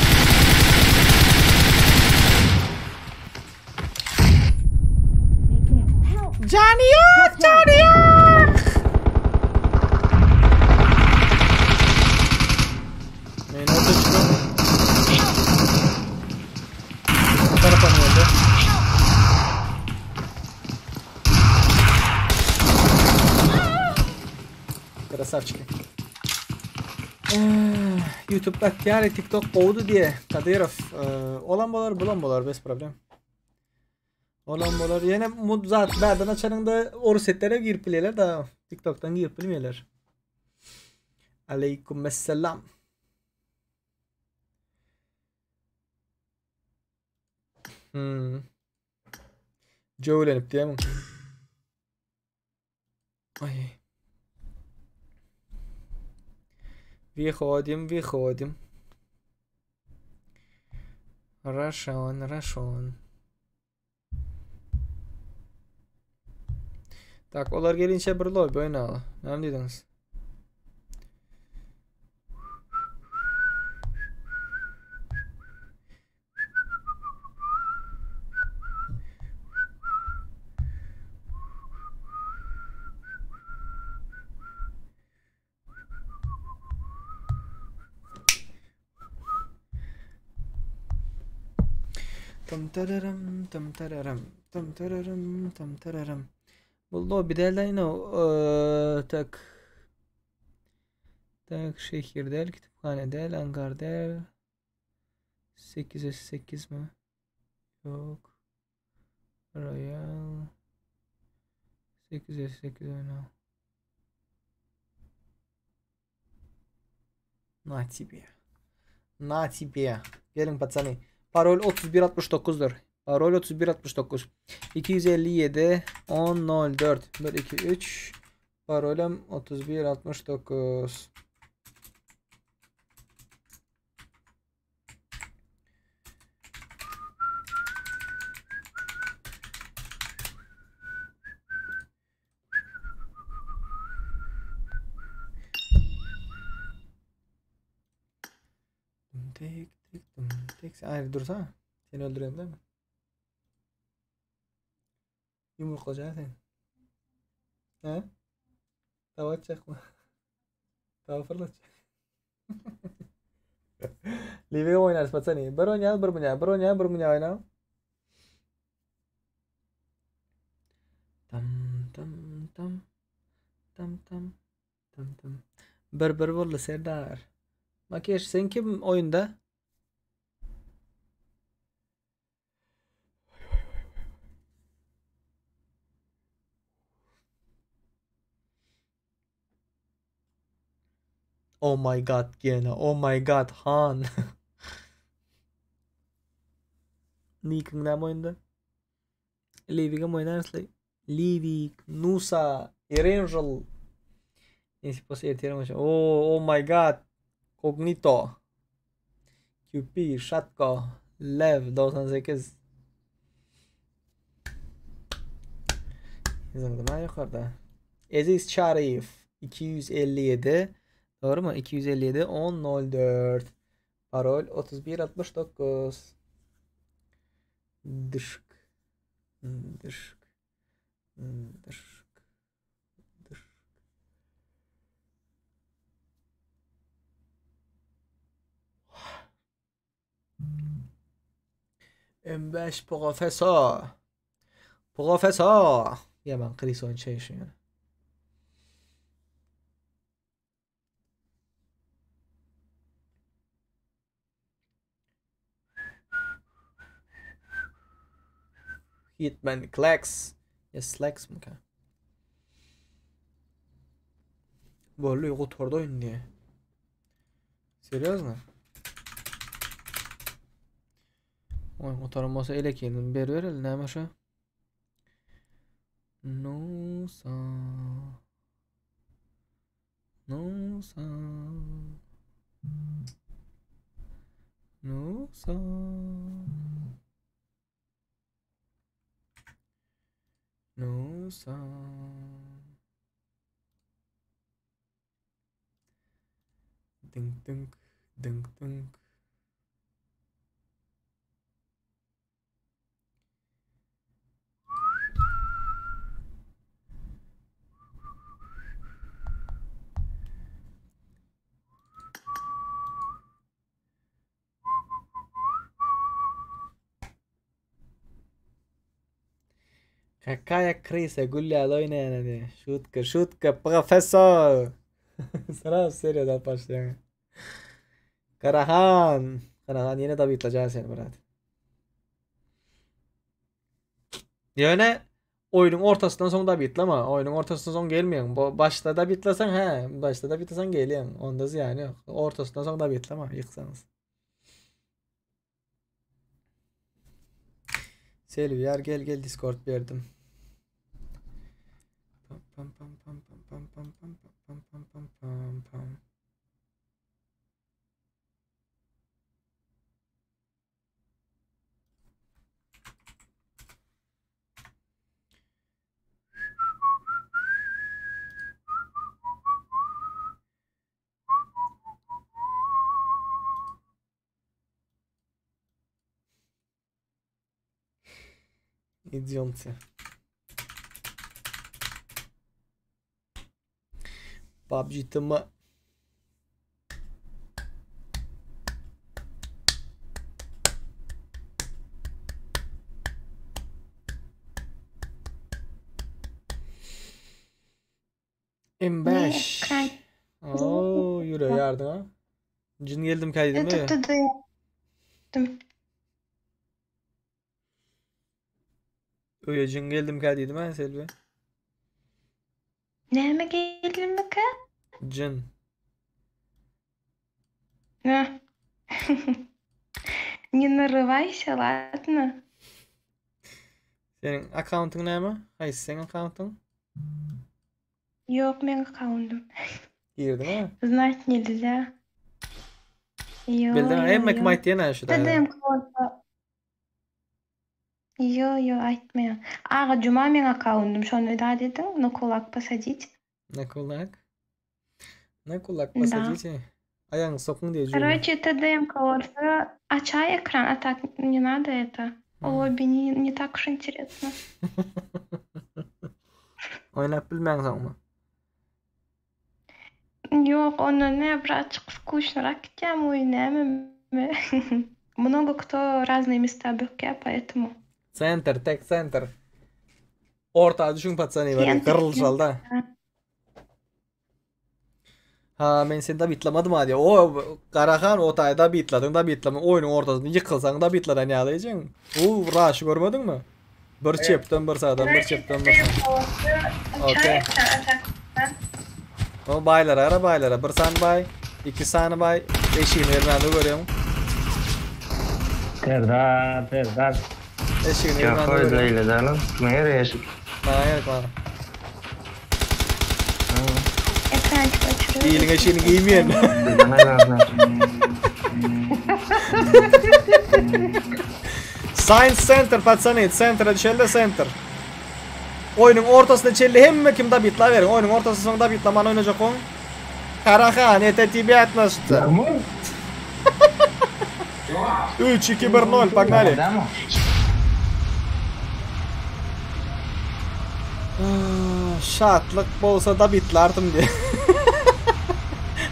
Jany ýok, jany ýok. Men orta çykdym. Bu tarafa mı geldi? Krasavçiki. YouTube'da yani TikTok kovdu diye Kadyrov. Olan bolar, bulan bolar, bez problem. Olan bolar. Yine mud zat berden açanında orusetlere girip bilirler da TikTok'tan girip bilmiyorlar. Aleyküm esselam. Hmm. Jöwlenip diýemiň. Ay. Выходим, выходим. Рашон, Рашон. Tak, olar gelinçä bir lobby oýnaly. Näme diýdiňiz? Tam tararam, tam tararam, tam tararam, tam tararam. Bu lobby däl ine tak. Tak şehir däl, kütüphane däl, angar däl. 8'e 8 mi? Yok. Royal. 8'e 8 oyna. Na тебе. Na тебе. Gelin пацаны. Parol 3169'dur. Parol 3169. 257 1004 1 2 3 Parolüm 3169. Tek tek tek. Hayır dursana. Seni öldürüyorum değil mi? Yumruklayacaksın sen. He? Tava atacak mı? Tava fırlatacak. Live oynarız patsani. Bir oynayalım bir munya. Bir oynayalım bir munya oynayalım. Tam tam tam. Tam tam. Tam tam. Bir bir boldy Serdar. Makeş sen kim oyunda? Oh my god gene. Oh my god Han. Nikiň näme oýunda? Livigem oýnarysly. Livik, Nusa, Erangel. Nesip bolsa ertirem oýnarys. Oh, oh my god. Cognito. QP, Şatko, Lev 98. Zyňdyma ýokarda. Eziz Çaryýew 257 Doğru mu? 257 10 04 Parol 31 69 Dyşk Dyşk Dyşk Dyşk M5 Professor Professor Ýaman kris oýun çeýşi ýöne. Hitman Klex. Ya Slex mı? Bolly gutardy oýun diýe. Serýozno? Oýun gutaran bolsa elekinini beribereli näme şo? Nusa. Nusa. Nusa. Nusa. Dink dink dink dink. Какая крыса, gül ýaly oýnaýan edi. Şutka, şutka, professor. Sraz seriýadan başlaýan. Karahan. Karahan ýene dabitlajaý seni brat. Ýöne oýnuň ortasyndan soň dabitlama. Oýnuň ortasyndan soň gelmeýäň. Başda dabitlasaň, hä, başda dabitlasaň gelýäň. Onda zyýany ýok. Ortasyndan soň dabitlama, ýyksaňyz. Selwiýar gel gel Discord berdim. Pam pam pam pam pam pam pam pam pam pam pam pam. Идемте. PUBG TM. M5. Oo, ýüregi ýardyň ha. Jyn geldim käýdimi? Tutdy. Öýe jyn geldim kä diýdim ha Selbi. Näme geldimika? Jyn. Ne? Не нарывайся, ладно? Seniň akkauntyň näme? Haýsy seň akkauntyň? Ýok, meň akkauntym. Girdiň ha? Знать нельзя. Ýo, Bildim, ýo, hemme kim ýo. aýtýan ha şu taýda. TDM bolsa. Ýo, ýo, aýtmaýan. Aga Juma meň akkauntym. Şony da dediň, na kulak посадить. Na kulak? Na kulak Da. посадите. Aýagyňy sokuň diýe jüýme. Короче, TDM bolsa açaý ekran, а так не надо это. Лобби не, не так уж интересно. Oýnap bilmäň soňmy? Ýok, onda ne, birazjyk skuçnyrak gitýän oýun nämemi? Много кто разные места bökýär, поэтому. Center, tek center. Orta düşüň patsany bar. Center. Gyrylşalda. Ha men seni dabitlamadym ha diýe. O Garahan o taýda dabitladyň, dabitlama oýnuň ortasynda ýykylsaň dabitladan ýaly O raşy görmediňmi? Bir çepden bir sağdan, bir çepden bir sağdan. Okey. O baýlara ara baýlara. Bir sany baý, iki sany baý. Eşigini bermändi görýäň. Serdar, Serdar. Eşigini Ya bermändi koy görýäň. öyle de lan. Kime göre eşik? Maňa gerek maňa. Ekrançyk öçürüyor. Iliň eşigini giýmeýän. Bizden aylarlar. Science Center patsany, center'a düşelde center. Oýnuň ortasynda çelli hemme kim dabitla beriň. Oýnuň ortasynda soň dabitlaman oýnajak oň. Karahan, это тебе относится. 3 2 1 0, погнали. Şatlyk bolsa dabitlardym diye.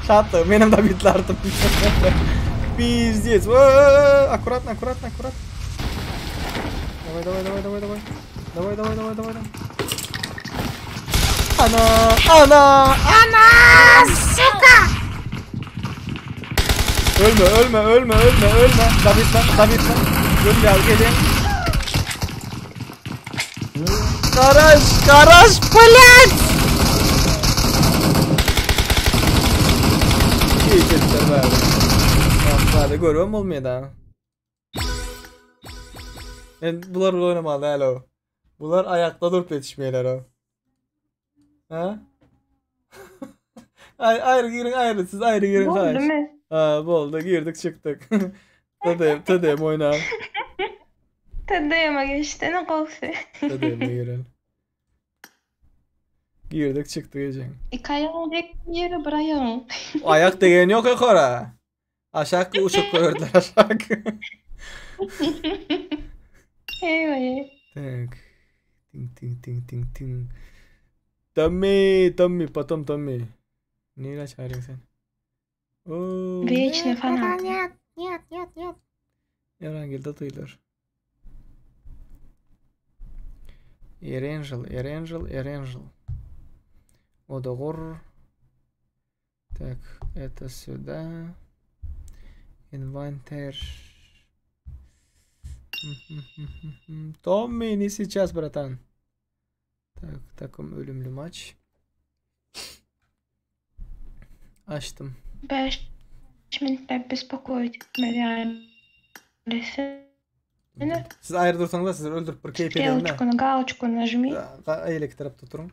Şatlyk menem dabitlardym. Пиздец. Аккуратно, аккуратно, аккуратно. Давай, давай, давай, давай, давай. Давай, давай, давай, давай. Ana, ana, ana, сука! Ölme, ölme, ölme, ölme, ölme. Dabitla, dabitla. Gül gel, gelin. Garaj, garaj, блядь! İyi etdiler bäri. Bäri görüp bolmaýar da. Men bular oynamaly häli o. Bular ayakta durup ýetişmeýärler o. Ha? Ay ayrı girin ayrı siz ayrı girin Boldy haýyş. my? Ha boldy girdik çykdyk. Tadem tadem oýna. TDM-e geçdi, ne gowsy. Tadem girin. Girdik çykdyk ejeň. Iki aýagyň dek ýere bir aýagyň. Aýak degen ýok ýokara. Aşak uçup gördüler aşak. Eý. Tak. Ting ting ting ting ting. Tommy, Tommy, potom Tommy. Nirä çaryň sen? Oo. Вечный фанат. Нет, нет, нет, нет. Erangilde duýular. Erangel, Erangel, Erangel. Odagur. Так, это сюда. Инвентарь. Томми, не сейчас, братан. Так, takım ölümlü maç. Açtım. 5 minutlar bespokоить etmeli Seni. Siz ayrı dursanız da sizi öldürüp bir keyif edelim. Стрелочку на галочку нажми. Eýleki tarapda oturuň.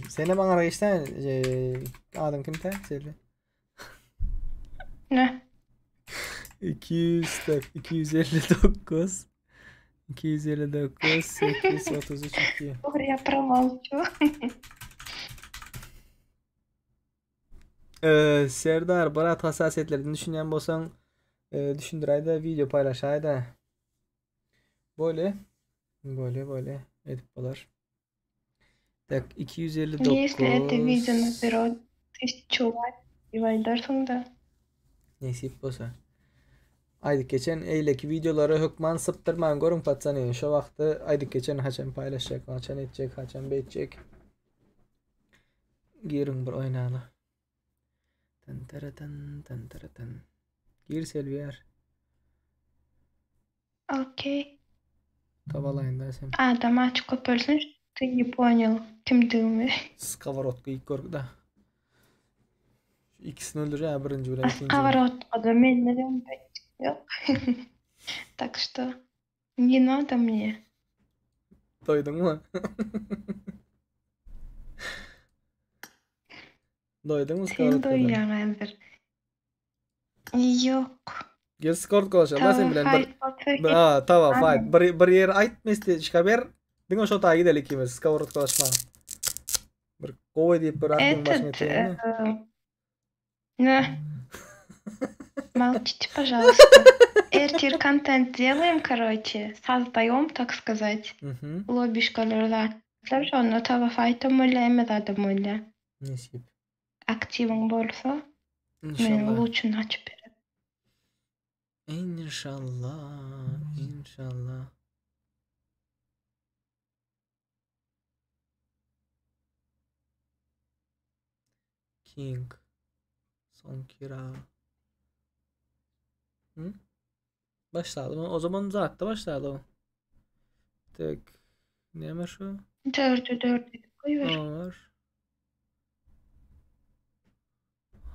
Senem aňara geçsen, adyň kimtä? Selbi. Ne? 200 tak 259 259 833 2. Ой, я промолчу. Ee, Serdar Barat hassasiyetlerini düşünýän bolsaň, e, düşündiräýde video paýlaşaýda. Böyle böyle böyle edip bolar. Tak Если это видео 259 наберет 1000 лайков, aýdarsyň da. Nesip bolsa. Aýdyp geçen eýleki videolara hökman sypdyrman görüň patsany. Şo wagty aýdyp geçen haçan paýlaşjak, haçan etjek, haçan beýtjek. Giriň bir oýnaly. Tan taratan tan taratan. Gir Selwiýar. Okey. Tabalaýyn da sen. Adam açyk köpelsin, ты не понял kimdigimi. Skоворodka ilk görgü da. Şu ikisini öldürýär birinji bilen ikinji. Сковородка menden yok. Так что не надо мне. Doýduň mı? Doýduň mı Sen skоворodkadan? doýýaň häzir. Ýok. Gel skоворodka alşalım sen Tava bilen bir fight bolsa bir ha tava Aynen. fight. Bir bir ýer aýt mesti ber. Diňe şo taýy gideli ikimiz skоворodka alyşma. Bir gowy diýip bir adyň başyna Этот, getireyim э, на. Молчите, пожалуйста. Эртир контент делаем, короче, создаем, так сказать. Mhm. Lobişkalarda. Onda tava fight bolýar, emme zada bolýar. Nesip. Aktiwiň bolsa, men İnşallah. lучunu açyp bererim. İnşallah. İnşallah. King. Son kira. Hı? Başlayalım. O zaman zaten başlayalım. Tek. Näme şu? Dördü dördü koyuver. Var.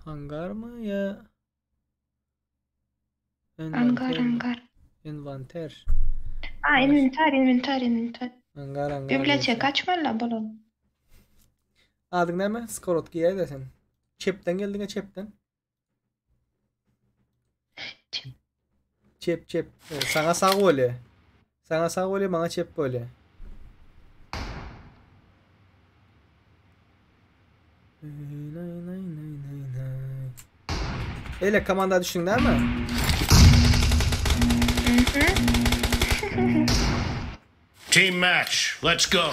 Hangar mı ya? Angar Envanter mi? angar. Envanter. A, inwentar, inwentar, inwentar. Hangar hangar. Biblioteka açmaly bolalım. Adyň näme? Skorotki ýa sen. Çepden geldiň çepden. Çep çep. E, Sana sag bolýar. Sana sag bolýar, maňa çep bolýar. Nay nay nay nay nay. Ele komanda düşdün değil mi? Team match. Let's go.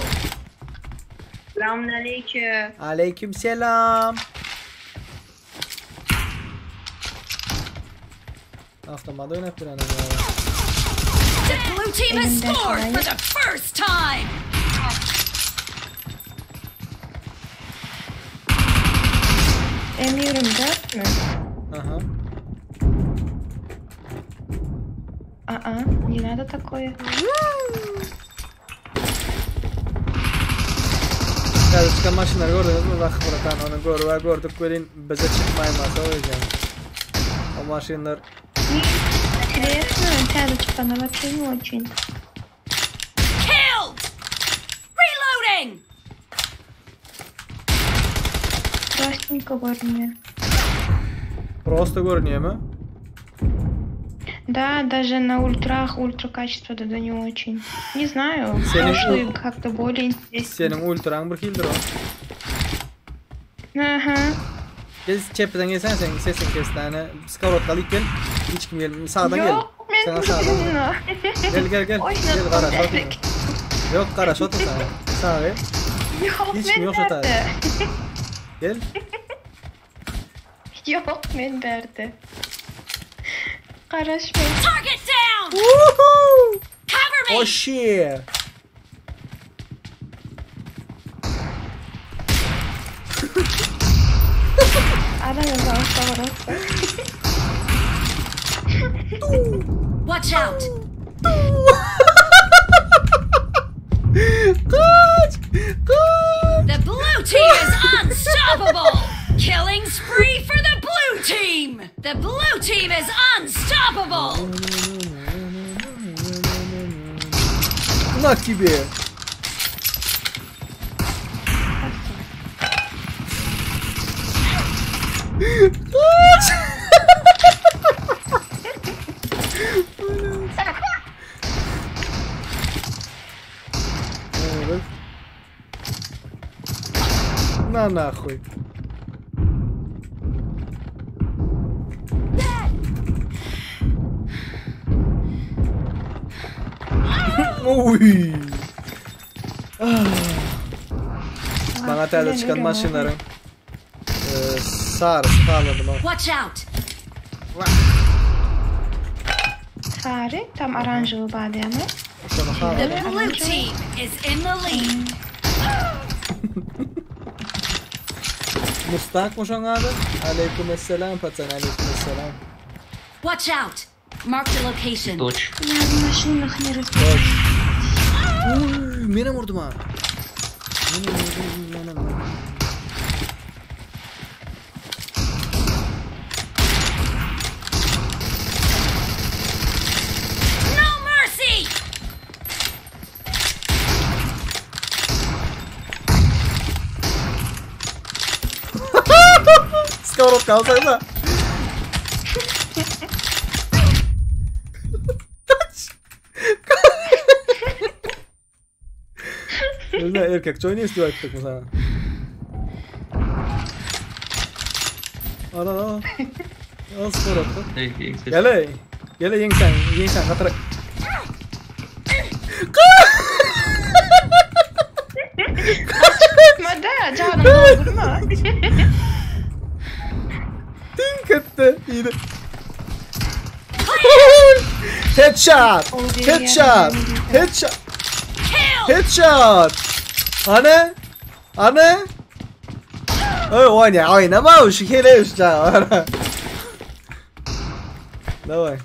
Selamünaleyküm. Aleyküm selam. Avtomada oynap duran ama. The blue team has Elimde scored for sahip. the first time. M24 mü? Aha. Aa, не надо такое. Täze çıkan maşynlary gördüňiz mi? Bak bratan onu görüp gördük welin bize çykmaýmasa o yüzden. O maşynlar Интересно, täze çykana вообще не очень. Killed. Reloading. Простенько görünýär. prosta görünýär mi? Да, даже на ультрах, ультра качество да не очень. Не знаю, Senin прошлый как-то более интереснее. Seniň ultraň bir hildir o. Aha. Gel çepden gelsen sen sesin kes tane. Skarot alyp gel. Hiç kim gel. Sağdan gel. Yok, men Sana sağdan. Gel gel gel. Oy, Gel kara şot. Yok kara şot sana. Sağa gel. Yok, Hiç kim men yok şu tane. berde. Gel. Yok, men berde. Garaşma. Target down! Woohoo! Cover me! Oh shit. Aramızda orası. Watch out! Kaç! Kaç! The blue team is unstoppable! Killing spree for the blue team! The blue team is unstoppable! Na тебе! Kaç! Evet. Na нахуй. Oy. Bana täze çykan maşynlaryň e, sarysy galady bak. Watch out! Sary, tam oranžowy bademy. Şonu galady. The blue team is in the lead. Mustak mı şoň ady? Aleyküm esselam pacan, aleyküm esselam. Watch out! Mark the location. Doç. Я в машинах не разбираюсь. Uy, menem vurdum ha. Menem vurdum, menem vurdum. No mercy! Skorot kalsana. Kaç. Ne erkek çoğu ne istiyor artık mı sana? Al al al. Al skorot. Gel ey. Gel ey yengsen, yengsen katıra. Mada, canım doldurma. Dink etti. İyiydi. Headshot. Headshot. Headshot. Headshot. Ana. Ana. Oy oýna, oýnama şu hele şu ana. Давай.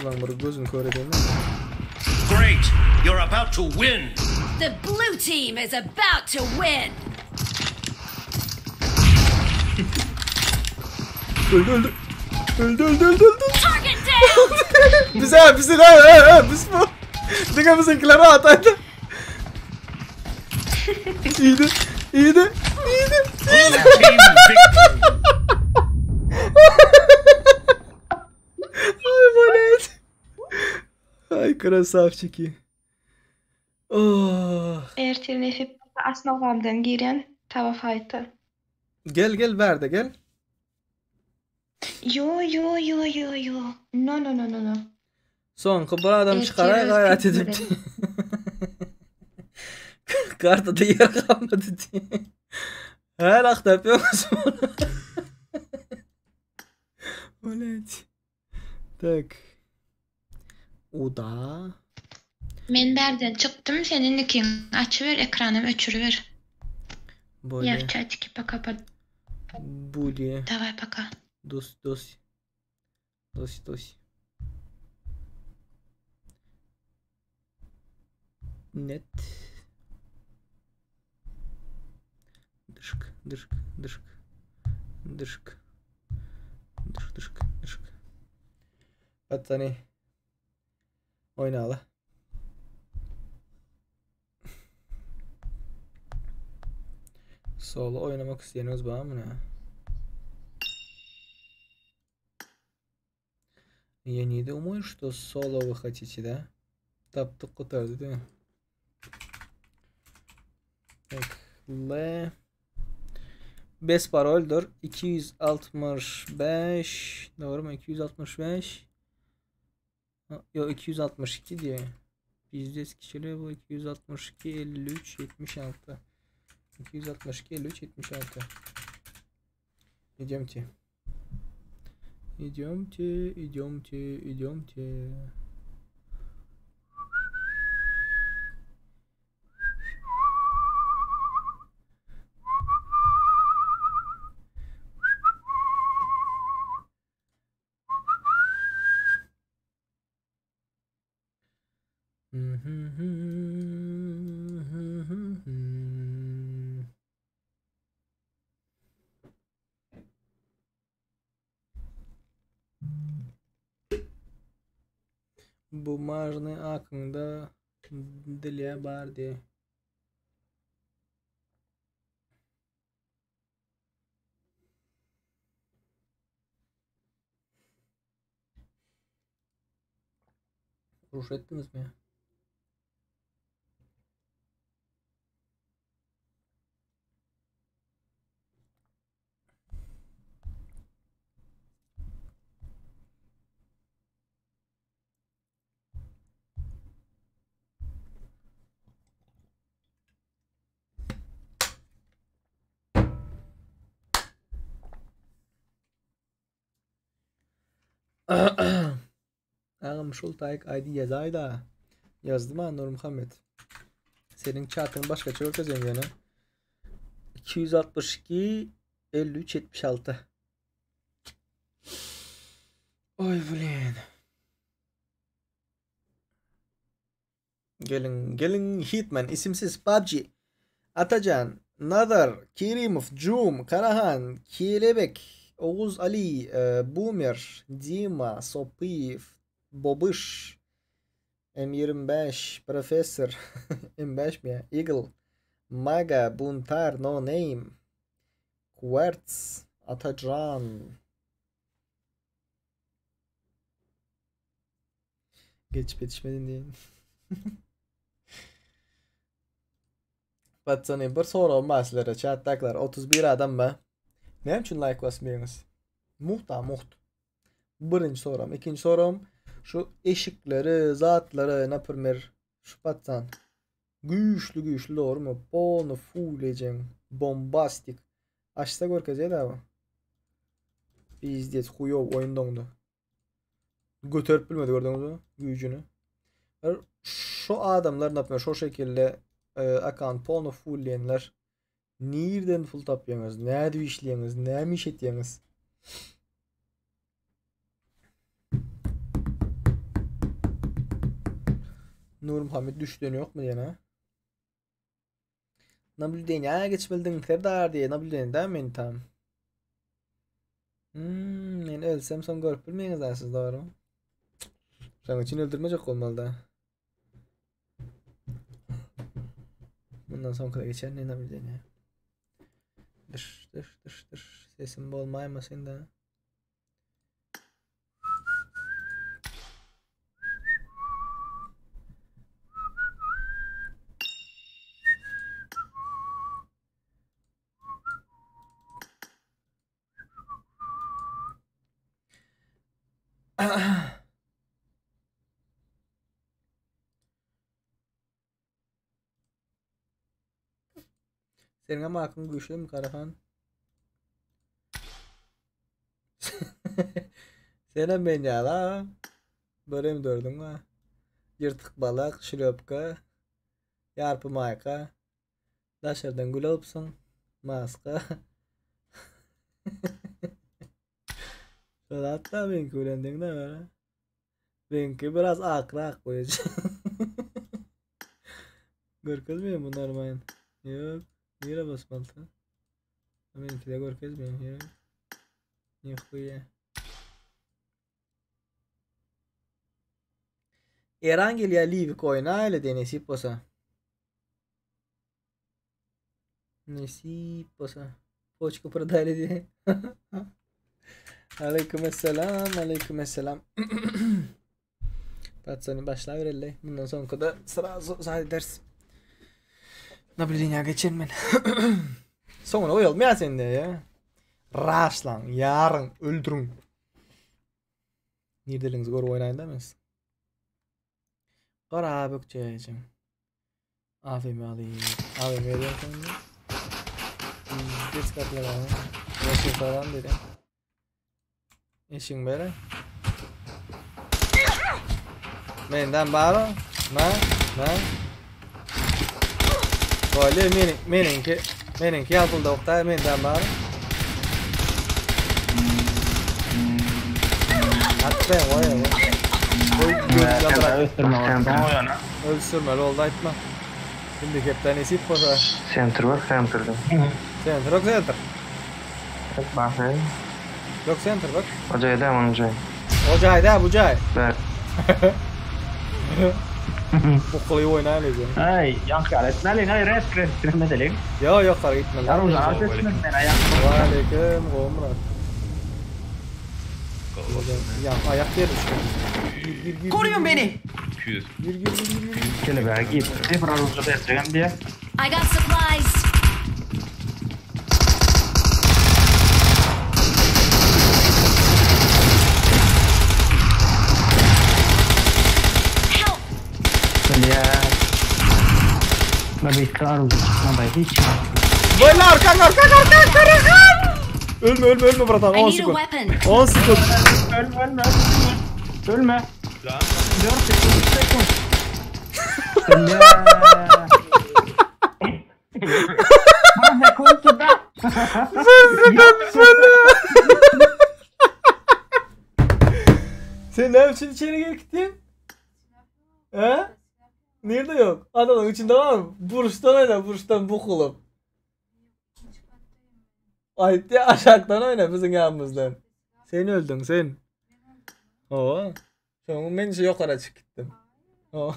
Ulan bir gözünü kör edeyim. Great! You're about to win! The blue team is about to win! Öldü öldü. Öldü öldü öldü öldü. Target down! Bize bize ha ha biz bu. Diňe biziňkileri ataydı. İyiydi. İyiydi. İyiydi. İyiydi. Blue team victory! Ay bolet. Ay красавчики. Oh. Ertir nesip asnawamdan giren taba fayta. Gel gel ver de gel. Yo yo yo yo yo. No no no no no. Soňky bir adam Ertir çykaray öz gaýrat edip. kültürü. Kartada yer kalmadı diye. Her akta yapıyor musun onu? Блять. Так. Uda. Men berden çykdym senin nikiň açyber ekranymy öçüriber. Я Более. в чатике пока под... Более. Давай пока. Дос, дос. Дос, дос. Net. Dışk, dışk, dışk. Dışk. Dışk, dışk, dışk. Patsany. Oýnaly. Solo oýnamak isleýäniňiz barmy ne? Я не думаю, что соло вы хотите, да? Tapdyk gutardy diýen. Tak, L Bes paroldur. 265 doğru mu? 265 Yok 262 diye. Bizde kişileri bu 262 53 76. 262 53 76. Идемте. Идемте, идемте, идемте. Bumajny akyňda dilýä bar diý. Uruş etdiňizmi? Agam şul taýyk ID ýazaýda. Ýazdym ha Nurmuhammet. Seniň çatyňy başgaça görkezýän ýöne. 262 53 76. Oý blin. Geliň, geliň Hitman, isimsiz PUBG, Atajan, Nazar, Kerimow, Jum, Karahan, Kelebek, Oguz Ali, Boomer, Dima, Sopyýew, Bobyş, M 25, Professor, M 5 mi ýa? Eagle, Maga, Buntar, No Name, Quartz, Atajan. Geçip ýetişmedin diýen. Patsany bir soragym bar sizlere chatdakylar 31 adam ba. Näme üçin like basmaýaňyz? Mugt a mugt. Birinji soragym. Ikinji soragym şu eşikleri, zatlary, naprimer, şu patsan güýçli güýçli dogrymy? Polny full ejeň bombastik. Açsa görkezýär bu. Pizdec huýow oýun doňdy. Göterip bilmedi gördüňizmi güýjüni. Şu adamlar naprimýer şo şekilde e, akkaunt polny full diýenler nirden pul tapýaňyz, nädip işleýäňiz, näme iş etýäňiz? Nurmuhammet düşden ýokmy diýen ha? Nablýudeniýa geçip bildiň Serdar diýe nablýudeniýada men tam. Hmm, men ölsem soň görüp bilmeýäňiz da siz dogrymy? Şonuň üçin öldürmejek bolmaly da. Bundan soňky geçen ne nablýudeniýa. Dış dış dış dış sesim bolmaýmasyn da. Seniňem akyň güýçlimi Karahan? Senem men ýaly a. Bir hem dördüň bar. Ýyrtyk balak, şlýopka, ýarpy maýka. Daşardan gül alypsyň, maska. Şol hatda meňki bilen deň de bar. Meňki biraz akrak goýujy. Görkezmeýär bu normalny. Ýok. Nire basmaly? Meňki de görkezmeýär. Ýok. Nihuýa. Eran gelýär Livik oýnaýly de nesip bolsa. Nesip bolsa. Poçka prodali diye. Aleyküm esselam, aleyküm esselam. Patsany başlabereli. Bundan soňky da srazu zat ederiz. Nablýudeniýa geçen men. Soňuna goýalım ya sende ya. Raşlaň, ýaryň, öldüriň. Nirdeliňizi görüp oýnaýyn da men. Gara bökjeýjim. AVM alayım. AVM veriyorum sana. Geç kapılara. Yaşıl falan dedi. Işin bere. Menden baro. Ma, ma. Böyle menin, meninki, meninki yapıldı oktay menden baro. Hatta vay vay. Koy Öldürmeli oldu aytma. Şimdi hepten nesip bolsa. Center var, center'da. Center yok center. Bak hey. Yok center bak. O cayda onun cay. O cayda bu cay. Evet. Bu kolayı oynayalım. Ay, yankı etmeli, ay rest rest etmeli. Yok yok fark etmeli. Yarım saat etmeli ayak. Aleyküm Murat. Ya ayak yeri işte. Gir gir gir. Koruyun beni. 200. Gir gir gir gir. gir. Kelebeğe git. Bir aruzda berjegem diye. I got supplies. Help! Ya. La bitti aruzda çıkmadı hiç. Böyle arkan arkan arkan arkan arkan. Ölme ölme ölme bratan. I 10 need a sekund. weapon. 10 sekund. Ölme ölme ölme. Ölme. 4 sekund 3 sekund. Ya. Ne kontu da? Sen ne için içeri gir gittin? He? Nerede yok? Adamın içinde var mı? Burçtan oyna, burçtan bu kulum. Ay ya aşağıdan oyna bizim yanımızdan. Sen öldün sen. Oo. Şoň men şu ýokara çykyp gitdim. Oo.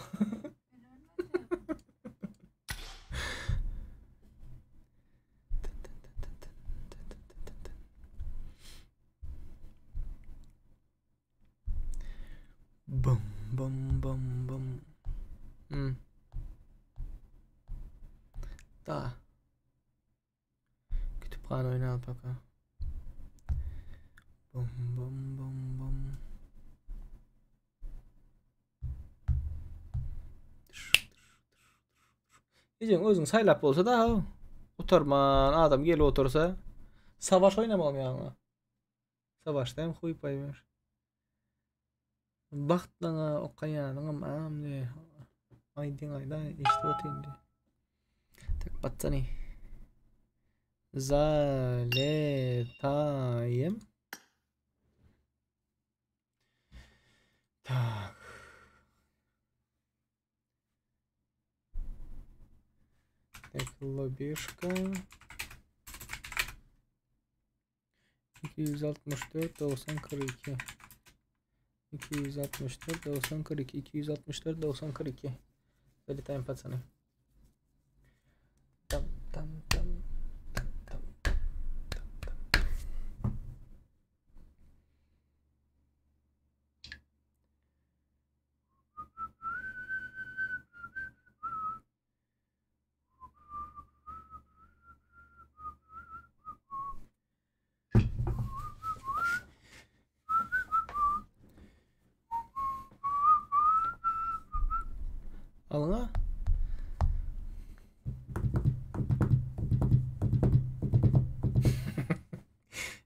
Bum bum bum bum. Hmm. Da. Kütüphane oyna al baka. Bum bum bum bum. Diyeceğim özün saylap olsa da oturman adam gelip otursa savaş oynamalı yani. Savaşta hem huy paymış. Baxtlana okaýanyňam amne. Aýdyň aýda işte otyrdy. Tak patsany. Zaletayım. Tak. Так, лобешка. 264 90 42. 264 90 42 264 90 42. Залетаем, пацаны. Там, там, там, там, там, там, там. Alın ha.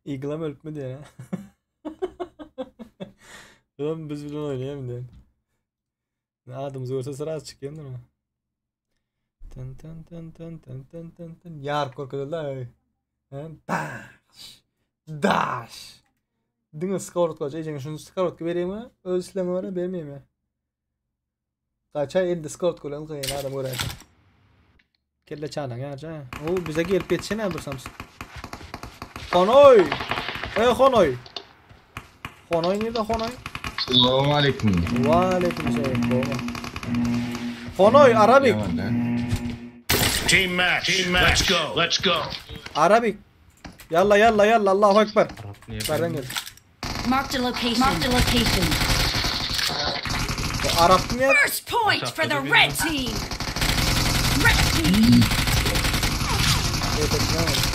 Iglam ölüp mü diye ha? Oğlum biz bilen oynayalım diye. Adımızı görse sıra çıkıyor değil mi? Tın tın tın tın tın tın tın tın. Yar korkuyorlar. Daş. Daş. Diňe skorot koyacak. Ejene şunu skorot vereyim mi? Öz isleme var bermeyeyim mi? Kaça elde skorot koyalım koyayım adam görersin. Kelle çanan ya ca. O bize gelip yetişene dursam. Honoy. Ey Honoy. Honoy nerede Honoy? Selamun aleyküm. Ve aleyküm selam. Honoy Arabik. Team match. Team match. Let's go. Let's go. Arabik. Yalla yalla yalla Allahu Ekber. Nereden gel? Marked a location. Marked a location. Arap mı ya? First point for the red team. Red team. Target down.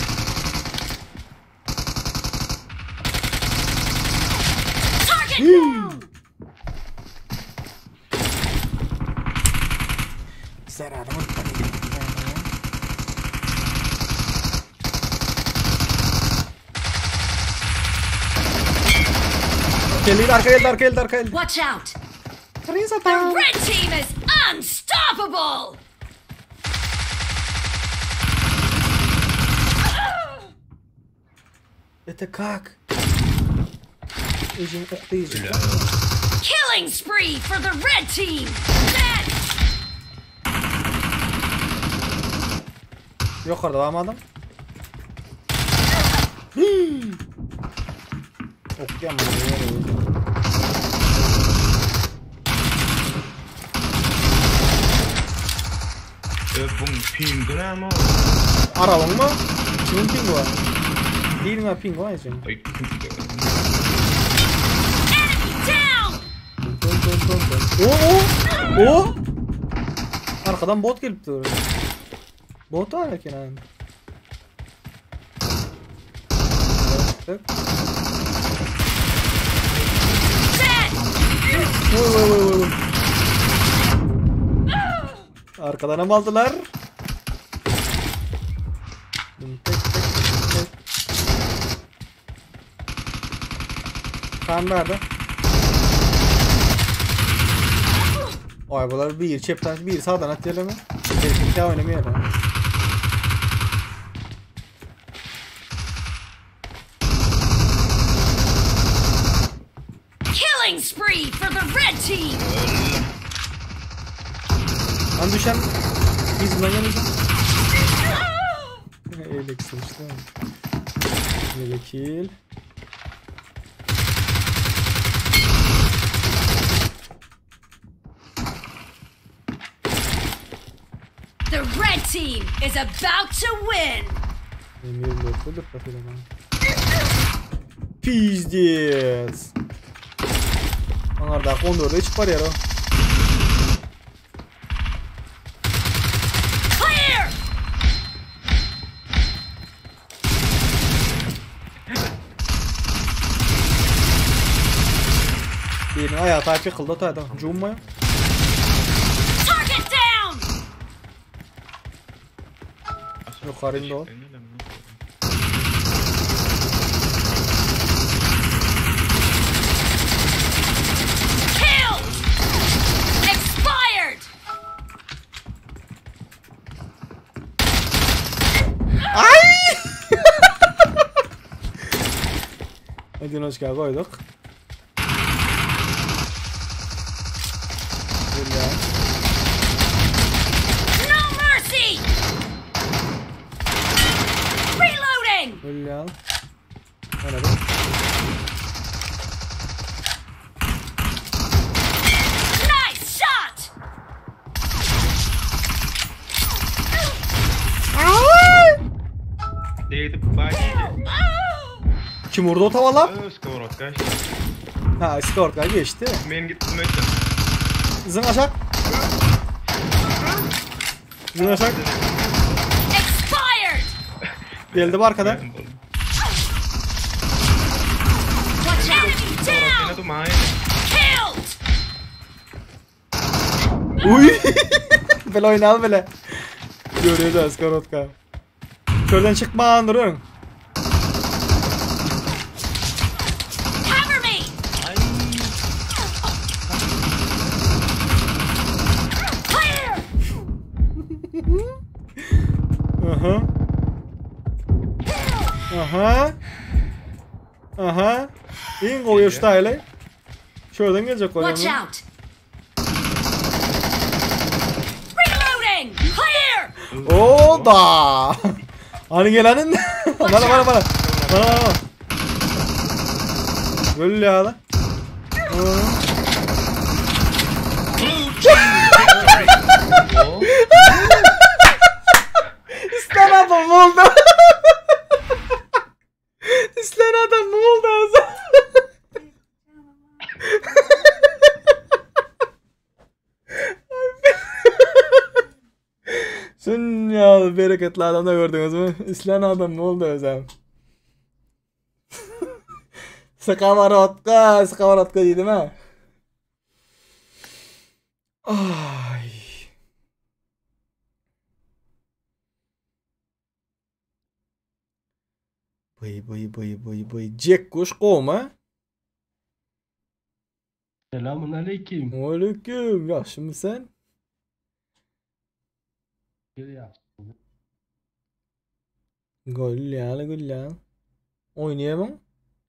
Geldi arka geldi arka geldi arka geldi. Watch out. The red team is unstoppable. Это как? Ejim oklayıcı. Killing spree for the red team. Dead. Yukarıda var mı adam? Okuyamadım. Bun pingi näme o? Arabyň mı? Kimin pingi var? Birine ping var ejim. Ay, Enemy down. Dön dön dön dön. Oo o. O. Arkadan bot gelip dur. Bot var eken abi. Tık. Dead. Oy oy oy oy. Arkadan hem aldılar. Tek tek tek. Tam nerede? Ay bular bir çepten bir sağdan atıyorlar mı? Bir oynamıyor ya. Killing spree for the red team. Lan düşen biz bundan geleceğim. Öyle kısmıştı. Öyle kill. The red team is about to win. M24 budur profil Pizdец. Onlarda 14'e çık var ya o. Clear. Birini ayağı takip kıldı o adam. Cumma. Target down. Yukarı indi o. Killed. Expired. Ay! Hadi hoş koyduk. Güzel. No mercy. Reloading. Güzel. Öyle Nice shot. Değdi bak. Kim vurdu o tavalar? Skorotka. Ha, skorotka geçti. Men gittim öte. Zın aşağı. Zın aşağı. Expired. Geldi bu arkada. Watch out. Enemy down. Killed. Uy. Böyle oynayalım böyle. Görüyoruz skorotka. Şuradan çıkma durun. Cover me. Clear. Aha. Aha. Aha. İn koyuyor şu tane. Şuradan gelecek koyuyor. Watch out. Reloading. Clear. O da. Hani gelenin? Bana bana bana. Bana bana. Öl ya lan. İslen adam oldu. İslen adam oldu. Şun ýaly bereketli adamda gördüňizmi? Islän adam boldy özem. Skoworotka, skoworotka diýdim ha. Ay. Bıy bıy bıy bıy bıy. Jack kuş gowmy? Selamun aleyküm. Aleyküm. Ýagşymy sen? Gül ýaly gül ýaly. Oýnaýamyň?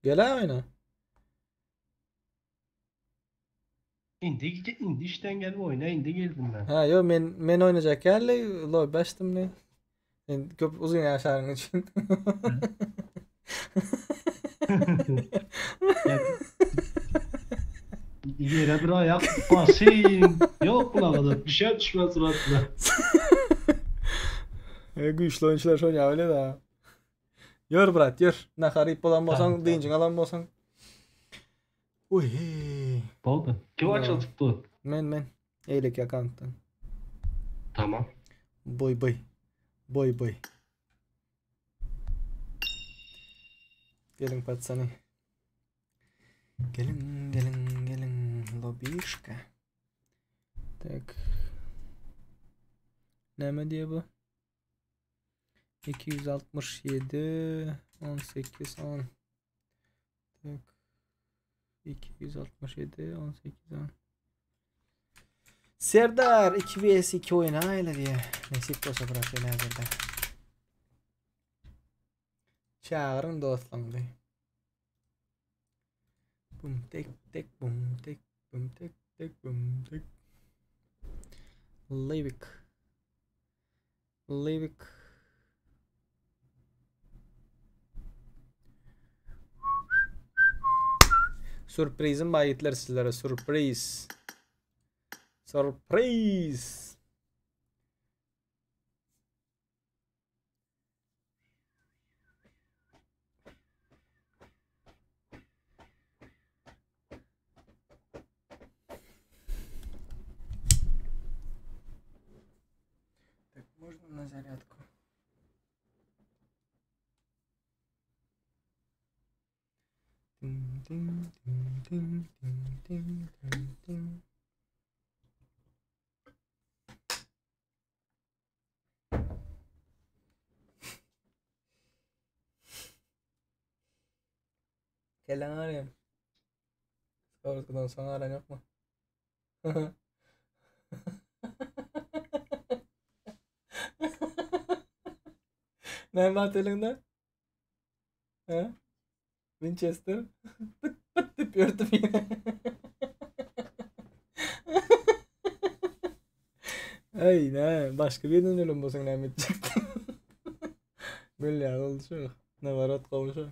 Gel oýna. Indi indi işden gelip oýna indi geldim ben. Ha ýok men men oýnajak ýaly lobby açdym ne. Sen köp uzyn ýaşaryň üçin. Ýere bir aýak basyn. Ýok bulaga düşer düşmez suratyna. E, güýçli oýunçylar şol ýa öyle da. Ýör brat, ýör. Nahar iýip bolan bolsaň, dynjyň alan bolsaň. Uy. Boldy. Kim açylyp bu? Men men. Eýleki akkauntdan. Tamam. Boý boý. Boý boý. Geliň patsany. Geliň, geliň, geliň. Lobişka. Tak. Näme diýe bu? 267 18 10. Tak. 267 18 10. Serdar 2 vs 2 oýnaýly diýe. Nesip bolsa brat ýene häzirde. Çagyryň dostlaryňyzy. Bum tek tek bum tek bum tek tek bum tek. Livik. Livik. Sürprizim bar ýigitler sizlere sürpriz. Sürpriz. Так, можно на зарядку? Ding, ding, ding, ding, ding, ding, ding, ding. Kellen arayayım. Korkudan sonra aran yok mu? Ne var elinde? He? Winchester. Pıt pıt diýip ýördüm ýene. Aý, nä, başga birinden ölen bolsaň näme etjekdiň? Gülýär oldy şu. Nawarot gowy şu.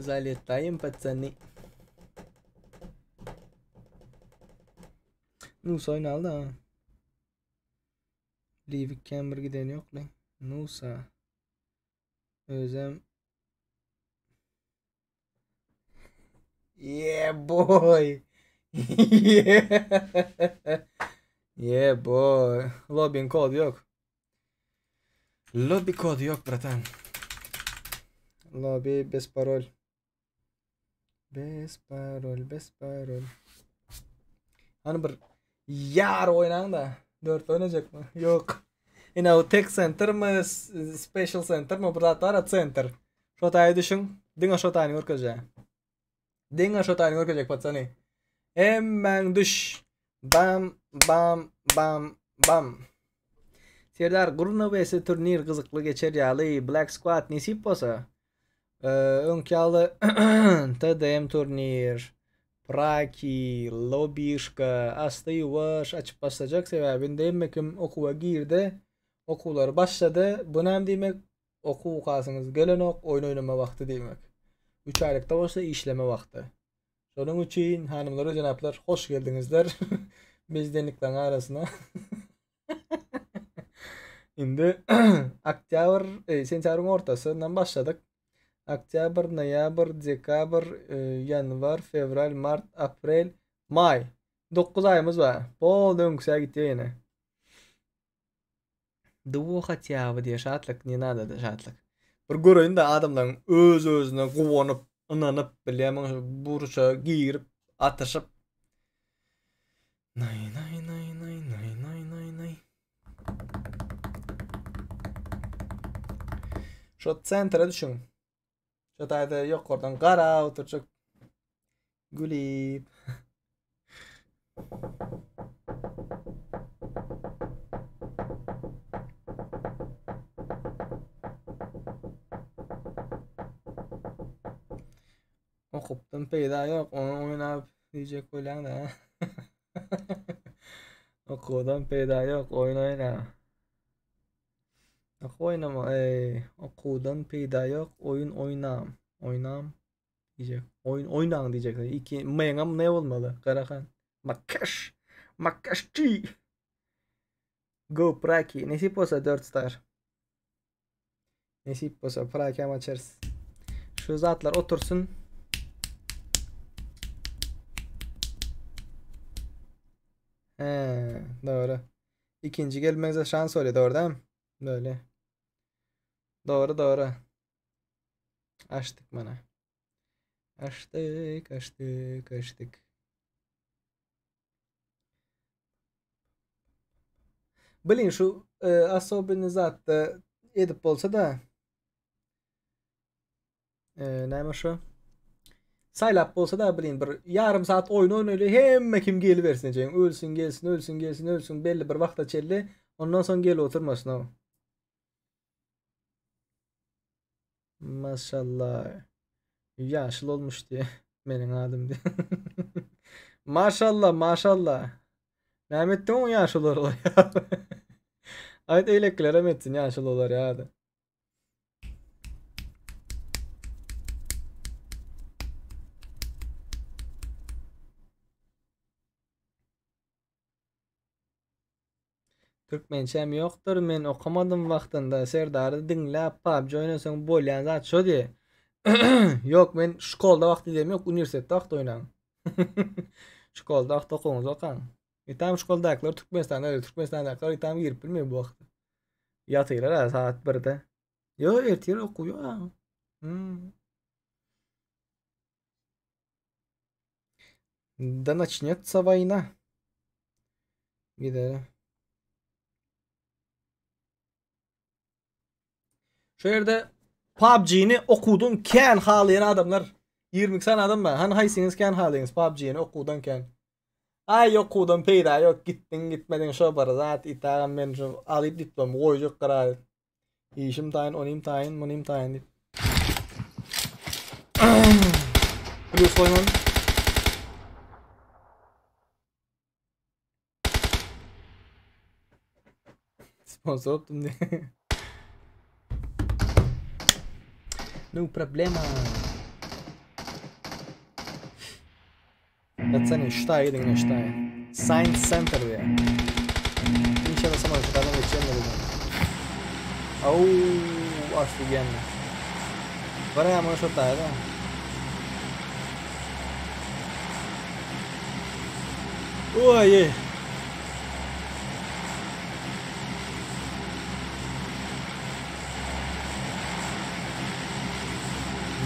Zaletaýym patsany. Nusa oýnaly da. Livik kän bir giden ýok le. Nusa. Özem Yeah boy. Yeah. Yeah boy. Lobbying kody ýok. Lobby kody ýok bratan. Lobby bez parol. Bez parol, bez parol. Hany bir ýar oýnaň da. Dört oýnajakmy? Ýok. Ine o tek center mi, special center mi bir zat bar, center. Şo taýy düşüň. Diňe şo taýyny görkezjek. Diňe şo taýyny görkezjek patsany. Hemmäň düş. Bam, bam, bam, bam. Serdar gurna vs turnir gyzykly geçer ýaly Black Squad nesip bolsa. Öňki ýaly TDM turnir, Praki, Lobişka, asta ýuwaş açyp başlajak sebäbi indi hemme kim okuwa girdi, okuwlary başlady. Bu näme diýmek? Okuw okasyňyz gelenok, oýun oýnama wagty diýmek. 3 aýlykda bolsa işleme wagty. Şonuň üçin hanymlar we jenaplar hoş geldiňizler. Bezdenlikleriň arasyna. Indi oktýabr, e, sentýabryň ortasyndan başladyk. Oktýabr, noýabr, dekabr, e, ýanwar, fewral, mart, aprel, maý. 9 aýymyz bar. Bol öňküsä gitýär ýene. Duo hatýaby diýe şatlyk, ne nada da şatlyk. Bir göreýin de adamlaryň öz-özüne guwanyp, ynanyp, bilýärmiň, burça girip, atyşyp. Nay nay nay nay nay nay nay nay. Şu sentre düşün. Şu taýda ýokardan gara oturjak. Gülüp. Okupdan peýda ýok, ony oýnap diýjek bolýaň-da. Okuwdan peýda ýok, oýun oýna. Okuw oýnama, eý, okuwdan peýda ýok, oýun oýnam. Oýnam diýjek. Oýun oýnaň diýjek. Iki meňem ne bolmaly? Garahan. Makaş. Makaşçy. Go Praki. Nesip bolsa 4 star. Nesip bolsa Praki açarys. Şu zatlar otursun. He, doğru. İkinci gelmenize şans oluyor doğru değil mi? Böyle. Doğru doğru. Açtık bana. Açtık, açtık, açtık. Bilin şu e, asobini zatda edip bolsa da e, näme şu? Saýlap bolsa da bilin bir ýarym saat oýun oýnaýly hemme kim gelibersin diýen. Ölsün gelsin, ölsün gelsin, ölsün belli bir wagta çenli. Ondan soň gelip oturmasyn o. Maşallah. Ýaşyl olmuş diýe. Meniň adym diýe. Maşallah, maşallah. Näme etdiň oň ýaşyl olar ýa? Aýt eýlekilerem etsin ýaşyl olar ýa-da. Türkmençäm ýokdur men okamadym wagtynda Serdary diňläp PUBG oýnasaň bolýan zat şo diýe. Ýok men şkolda wagty diýem ýok uniwersitetde wagty oýnaň. Şkolda wagty okuwyňyzy okaň. Itam şkoldakylar Türkmenistanda Türkmenistandakylar itam girip bilmeýär bu wagty. Ýatyrlar ha saat 1-de. Ýok ertir okuw ýok. Hmm. Да начнется война. Gidelim. Şu ýerde PUBG-ni okuwdan kän halaýan adamlar 22 sany adam bar. Hany haýsyňyz kän halaýyňyz PUBG-ni okuwdan kän? Aý okuwdan peýda ýok, gitdiň gitmediň şo bir zat, itagam men şu alyp diplomy goýjak gyra. Işim taýyn, onim taýyn, munim taýyn diýip. Plus goýman. Sponsor optum diye. No problema. Patsany ştaý gidin ştaý. Science Center diýär. Inşallah sama ştaýdan geçýän dedim. Au, офигенно. Barýamy şo taýda. Oý.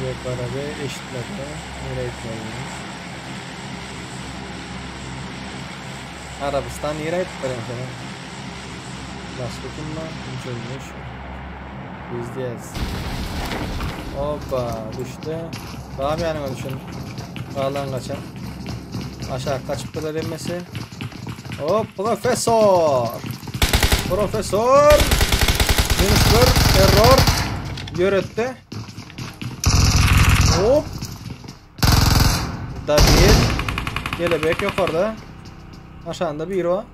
Ýokary eşitmedi. Nereye gitmeli? Arabistan nereye gitip barýan sen? Başga kim bar? Jülmüş. Pizdец. Hoppa, düşdi. Dam ýanyňa düşün. Galan gaçan. Aşağı kaçypdylar hemmesi. Hop, professor. Professor. Minus bir, error. Ýöretdi. Hop. Da bir. Kelebek ýokarda. Aşağında bir o.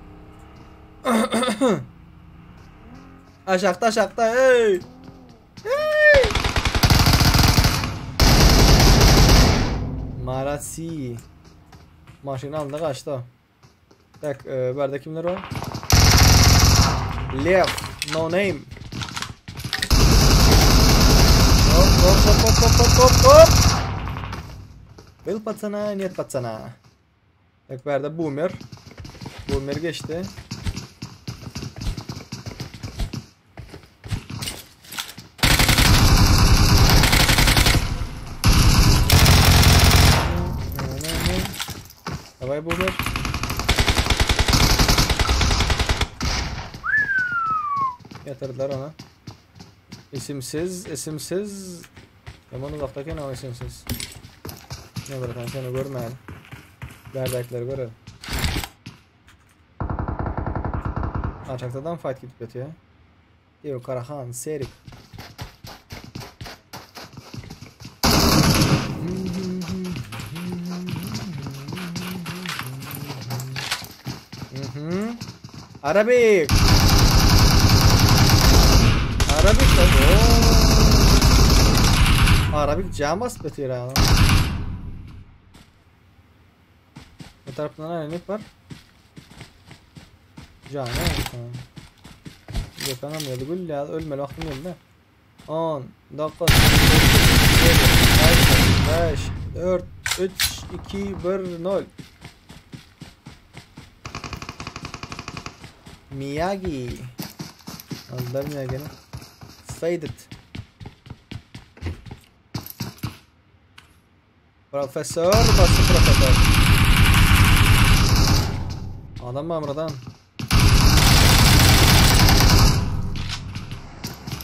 Aşakda aşakda ey. Ey. Marasi. Maşyn aldy gaçdy. Tak, e, bärde kimler bar? Lev. No name. Hop hop hop hop hop hop hop hop. Был пацана, нет пацана. Tak bärde boomer. Boomer geçdi. Dawaj boomer. Yatırdılar ona. İsimsiz, isimsiz. Yaman uzakdaki o isimsiz. Ne bırakan seni görmeyelim. Bärdäkileri görelim. Aşaktadan fight gidip yatıyor. Diyor Karahan, Serik. Arabik. Arabik lan. Arabik cam basıp yatıyor ha. Bu taraftan ne var? Can tamam. Gökhan geldi. Gül ya ölmeli vaktim geldi. 10 9 8 7 6 5 4 3 2 1 0. Miyagi. Aldılar Miyagi'ni. Faded. Profesör bastı profesör. Adam mı buradan?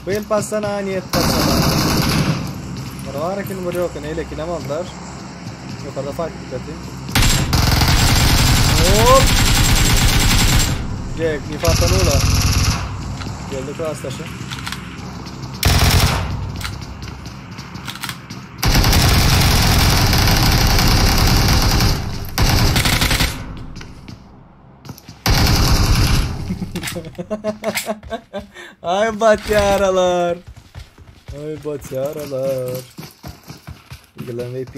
Bil pasana niyet pasana. Var kim vuruyor ki neyle ki ne aldılar. Yukarıda fight dikkati. Hop. Jack nifatanula. Geldi klas taşı. Ay batyaralar. Ay batyaralar. Eagle MVP.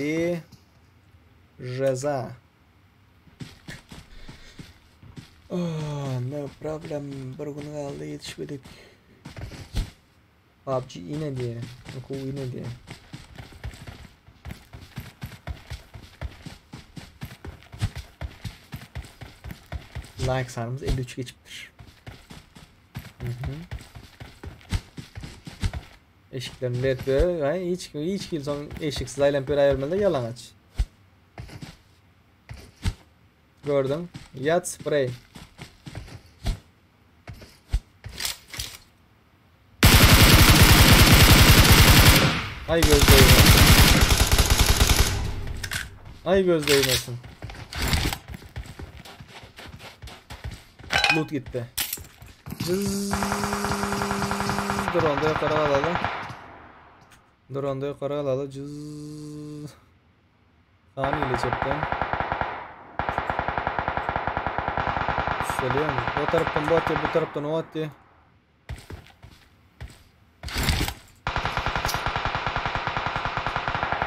Jeza. Oh, no problem. Bir gün kaldı yetişmedik. PUBG yine diye. Okul yine diye. Like sarımız 53 geçiptir. Eşiklerini let be. Hiç hiç son eşiksiz aylan bir ayırmalı yalan aç. Gördüm. Yat spray. Ay göz değmesin. Ay göz değmesin. Loot gitti. Cız. Dur onda yukarı alalım. Dur onda yukarı alalım. Cız. Haniyle cepten. Söyleyeyim. O taraftan bu atıyor, bu taraftan o atıyor.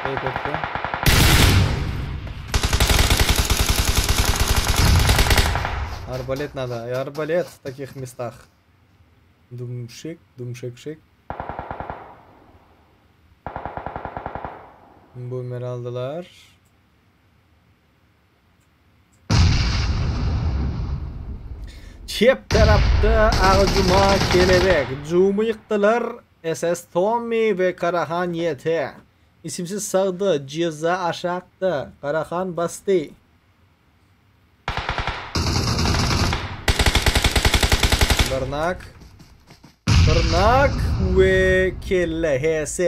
Peki. Арбалет надо. И арбалет в таких местах. Думшик, думшик-шик. Boomer aldılar. Çep tarafta Ağcuma Kelebek. Cum'u yıktılar. SS Tommy ve Karahan YT. İsimsiz sağda, Ceza aşağıda. Karahan bastı. Barnak. Barnak ve kelle HS.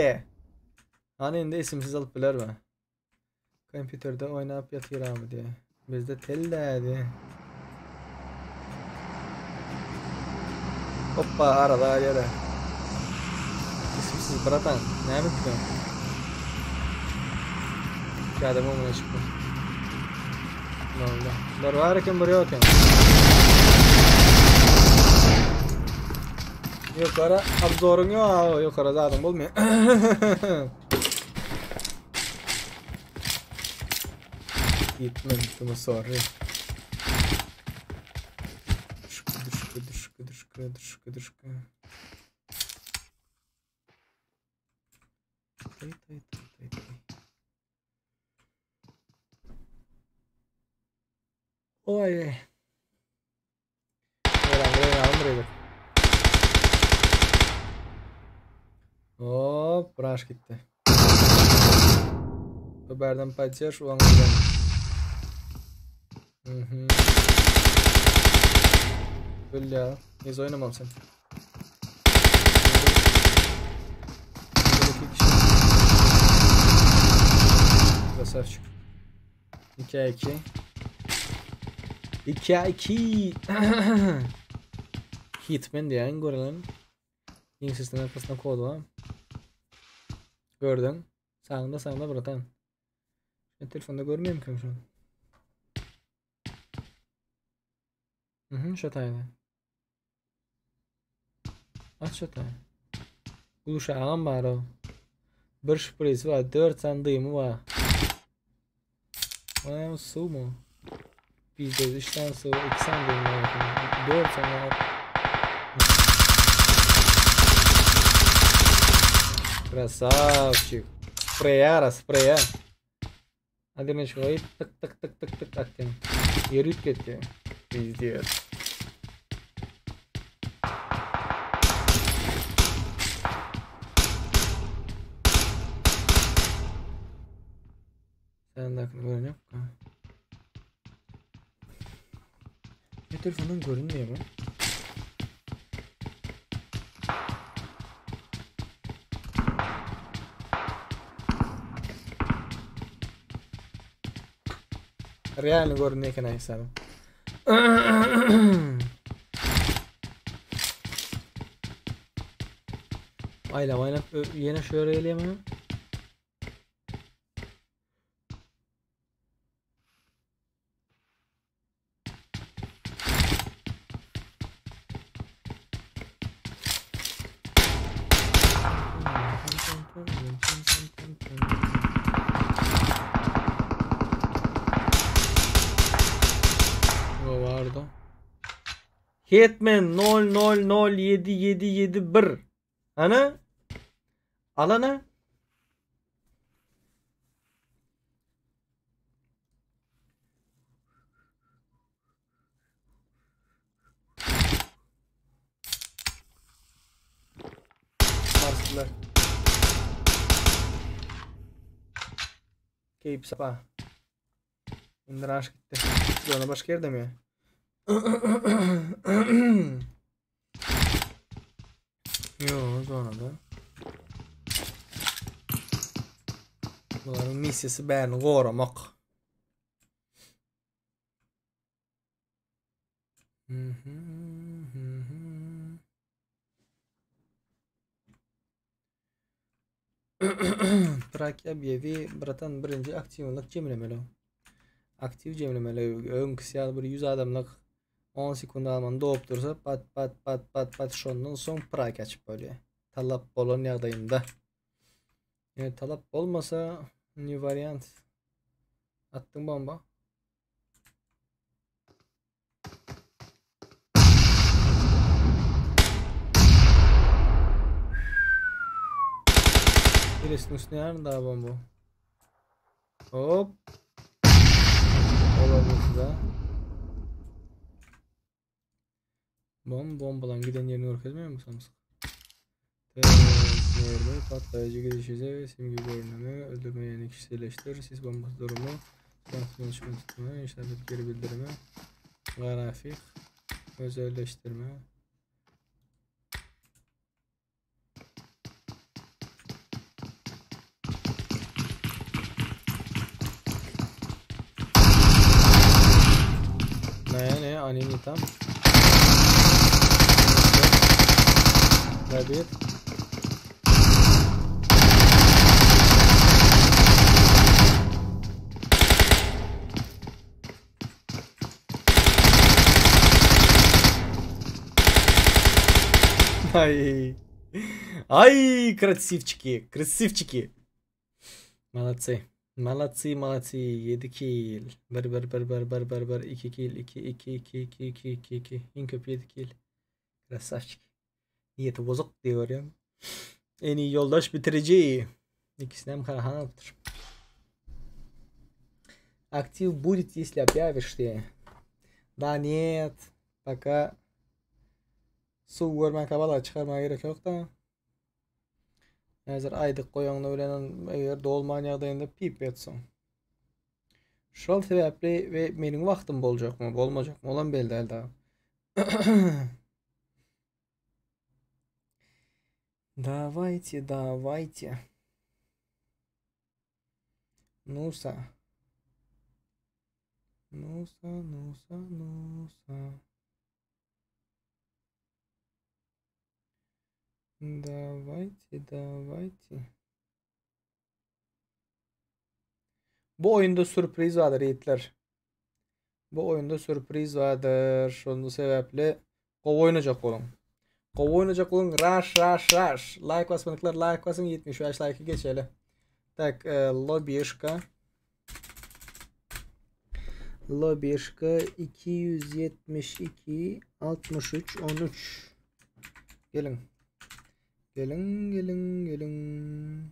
Hani indi isimsiz alıp biler mi? Kompüterde oynayıp yatıyor abi diye. Bizde telle diye. Hoppa arada yere. İsimsiz bratan. Ne yapıyorsun? Geldim omuna çıktı. Ne oldu? Dur varken buraya okey. Yukarı abzorun yok. Yukarı zaten bulmuyor. Gitmedim sorry. Düşkü düşkü düşkü düşkü düşkü düşkü. Tay tay tay tay tay. Oy. Hop, rush gitti. Öberden поддержь, ulan. Mhm. Öl ya. Neyse oynamam sen. İki kişi. Красавчик. 2 2. 2 2. Hitman diýen görelim. Yeni sistemin arkasında kod var. Gördün. Sağında sağında bratan. Ben telefonda görmüyorum ki şu an. Mhm, şu tane. Aç şu tane. Guluşağım var o. Bir şpresi var, 4 sandığımı var. Bana su mu? Bizde 3 tane su, 2 sandığım var. 4 tane var. Красавчик. Spreýara, spreýa. Hadi şoý tık tık tık tık tık atdym. Ýeri ketdi. Пиздец. Sen de görünüyor. Ne telefondan görünmüyor mu? Реально görünüyor eken hesabım. Ayla ayla yine şöyle eleyemem. O vardı. Hitman 0007771. Ana? Alana? Marslılar. Keyif sapa. İndir gitti. Ona başka yerde mi ya? Yo, sonra da. Bunların missiyası bärini goramak. Trakya Bievi bratan birinci aktivlik jemlemeli. Aktiv jemlemeli. Öňküsi ýaly bir 100 adamlyk 10 sekund alman doğup dursa pat pat pat pat pat şondan soň prak açyp bolýar. Talap bolan ýagdaýynda. Yani talap olmasa ne variant? Attım bomba. Birisinin üstüne yarın daha bomba. Hop. Olabilir da. Bom bombalan giden yerini görkezmiyor musunuz? Nerede patlayıcı gidişize ve simge görünümü öldürme yani kişiselleştir sis bombası durumu silah tutma işaret geri bildirimi grafik özelleştirme ne ne anini tam Rabbit. Ай. Ай, красивчики, красивчики. Молодцы. Молодцы, молодцы. 7 kill. 1 1 1 1 1 1 1 2 kill 2 2 2 2 2 2 2. Iň köp 7 kill. Красавчики. Niyeti bozuk diyor ya. En iyi yoldaş bitirici. İkisini hem Karahan alypdyr. Aktiv будет, если объявишь diye. Da нет. Пока suw görmänkä balygy çykarmaga gerek ýok-da. Häzir aýdyk goýaňda bilen eger dolman ýagdaýynda pip etsin. Şol sebäpli we meniň wagtym boljakmy, bolmajakmy, olam belli däl daha. Давайте, давайте. Nusa. Nusa, Nusa, Nusa. Давайте, давайте. Bu oyunda sürpriz vardır yiğitler. Bu oyunda sürpriz vardır. Şonun sebäpli gowy oýnajak boluň. Gowy oýnajak boluň. Rush, rush, rush. Like basmadyklar like basyň 75 like geçeli. Tak, e, lobişka. Lobişka 272 63 13. Geliň. Geliň, geliň, geliň.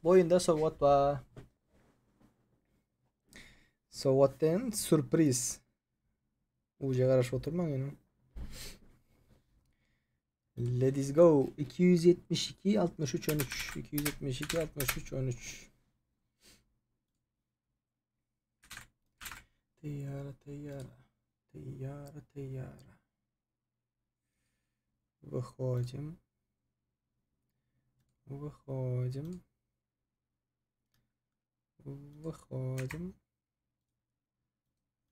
Bu oyunda sowgat bar. Sowgat diýen sürpriz. Uja garaşyp oturmaň ýöne. Let's go. 272 63 13 272 63 13 Teýýara teýýara teýýara teýýara Wychodzim Wychodzim Wychodzim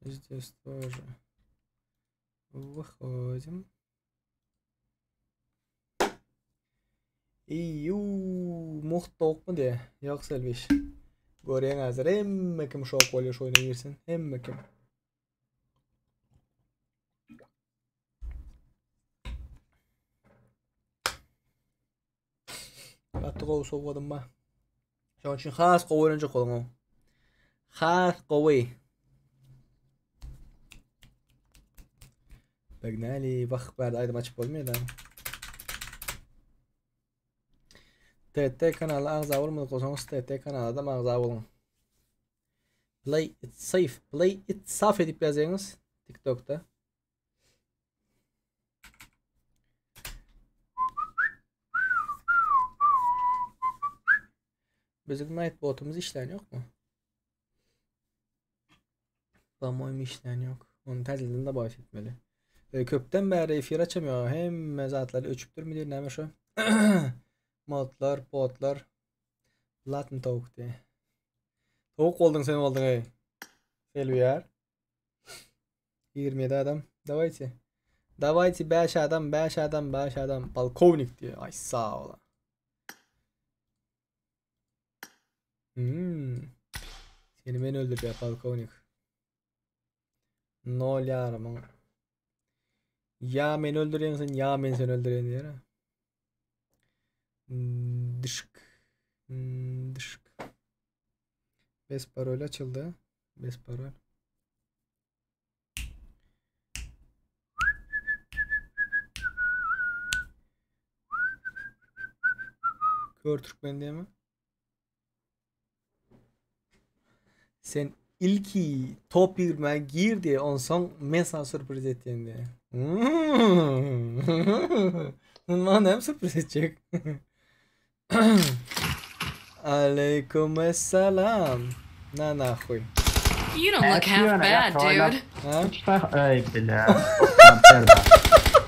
Здесь тоже Выходим. Iýuu, mugt towukmy diýe. Ýok Selbiş. Görýäň häzir hemme kim şok bolýar şu oýna girsin. Hemme kim. Gaty gowy sowgadym bar. Şonuň üçin has gowy öwrenjek boluň. Has gowy. Погнали, wah bärde aýdym açyp bolmaýar da. TT kanaly agza bolmadyk bolsaňyz TT kanala da agza boluň. Play it safe, play it safe edip ýazýaňyz TikTokda. Biziň Nightbot'umyz işlän ýokmy? По-моему işlän ýok. Ony täzeden добавить etmeli. E, köpden bäri efir açamıyor. Hemme zatlar öçüpdirmi diýip näme şu? Modlar, botlar. Latin towuk diýe. Towuk bolduň sen bolduň ey. Selbiýar. 27 adam. Давайте. Давайте 5 adam, 5 adam, 5 adam. Polkovnik diýe. Ay sag ol. Hmm. Seni men öldürýär polkovnik. Nol ýarymyň. Ýa meni öldürýäň sen, ýa men seni öldürýän diýer. Dyşk. Dyşk. Bes parol açyldy. Bes parol. Kör Türkmen diýemi? Sen ilki top 20 gir diye onsoň men sana sürpriz etýän diye. Maňa näme sürpriz etjek? Aleyküm esselam. Na nahuý. You don't look half bad, dude. Ey bile.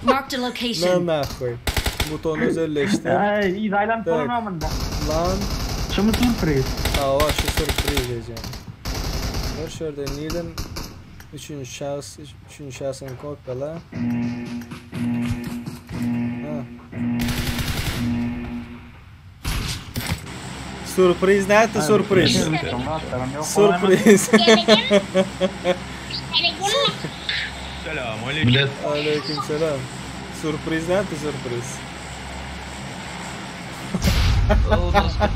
Marked a location. Na nahuý. Butonu özelleştir. Ey, İzaylan programında. Lan. Şumu sürpriz. Ava şu sürpriz diyeceğim. Dur şurada nirden üçüncü şahıs, üçüncü şahsını kopyala. Ha. Sürpriz nerede sürpriz? Sürpriz. Selam aleyküm. Aleyküm selam. Sürpriz nerede sürpriz? O dostum.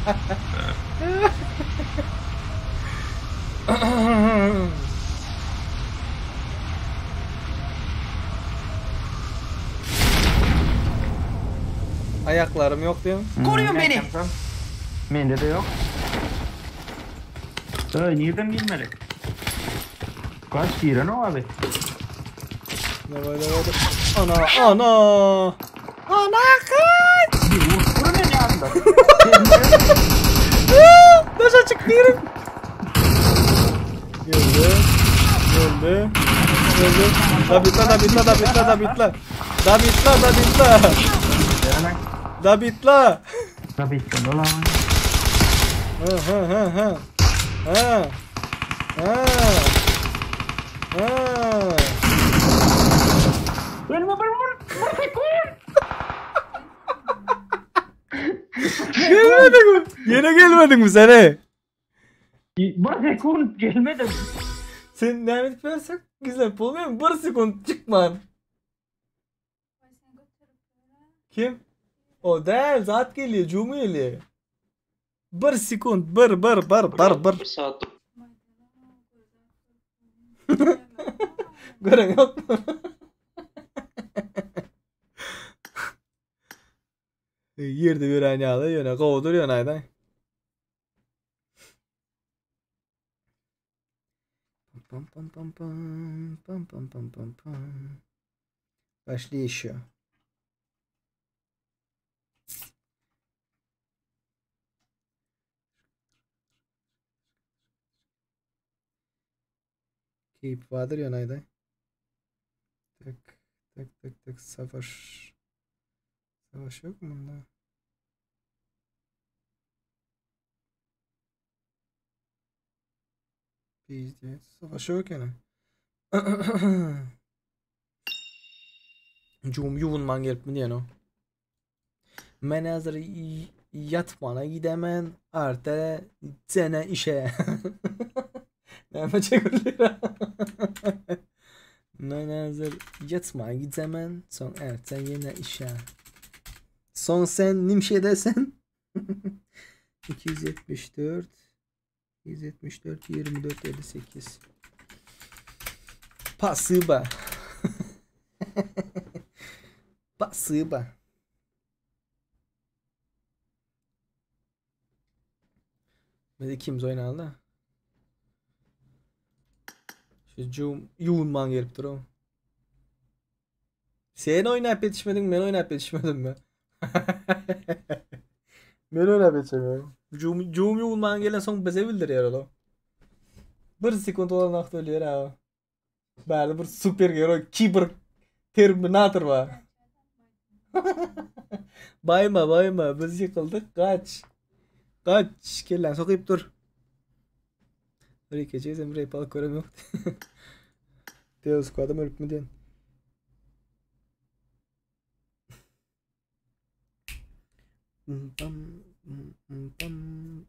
Aýaklarym ýok diýen. Koruyun beni. Mende de yok. Öý, nirden girmeli? Kaç giren o abi? Daway daway. Ana ana. Ana kaç. Vur beni yanında. Daşa çık diyorum. Geldi. Geldi. Geldi. Da bitla da bitla da bitla da bitla. Da bitla da bitla. Da bitla. Da bitla dolan. Ha ha ha ha. Ha. Ha. Ha. Ölme vur vur. Vur sekund. Gelmedin mi? Yine gelmedin mi sen he? Bir sekund gelmedim. Sen ne edip versen güzel olmuyor mu? Bir sekund çıkman. Kim? O değil zat geliyor Cumhuriyeli. geliyor. Bir sekund bir bir bir bir bir. Bir saat Gören yok mu? Yerde gören ýaly ýöne gowudyr ýöne aýdan. Pam pam pam pam pam pam pam pam pam. Пошли еще. Keep vardır ýöne aýdan. Tak tak tak tak savaş. Savaş yok mu bunda? Pizdец. Savaş yok ýene. Cum ýuwunman gelip mi diýen o. Men hazır yatmana gidemen arte sene işe. Näme çekildi? Men hazır yatmaya gidemen son erte yine işe. Son sen nimşe desen. 274 274 24 58 Pasiba. Pasiba. Biz ikimiz oýnaly da. Şu cum ýuwunman gelip dur o. Sen oýnap ýetişmediň, men oýnap ýetişmedim mi? Men oýnap ýetişemiyorum. Cum cum ýuwunman gelen soň bize bildirýär ol. Bir sekund olan wagt ölýär ha. Bärde bir super hero kiber Terminator bar. Bayma bayma biz ýykyldyk gaç. Gaç kellen sokyp dur. Bir iki sen bir alıp görem yok. Deus adam ölüp mü diyen. Pam pam.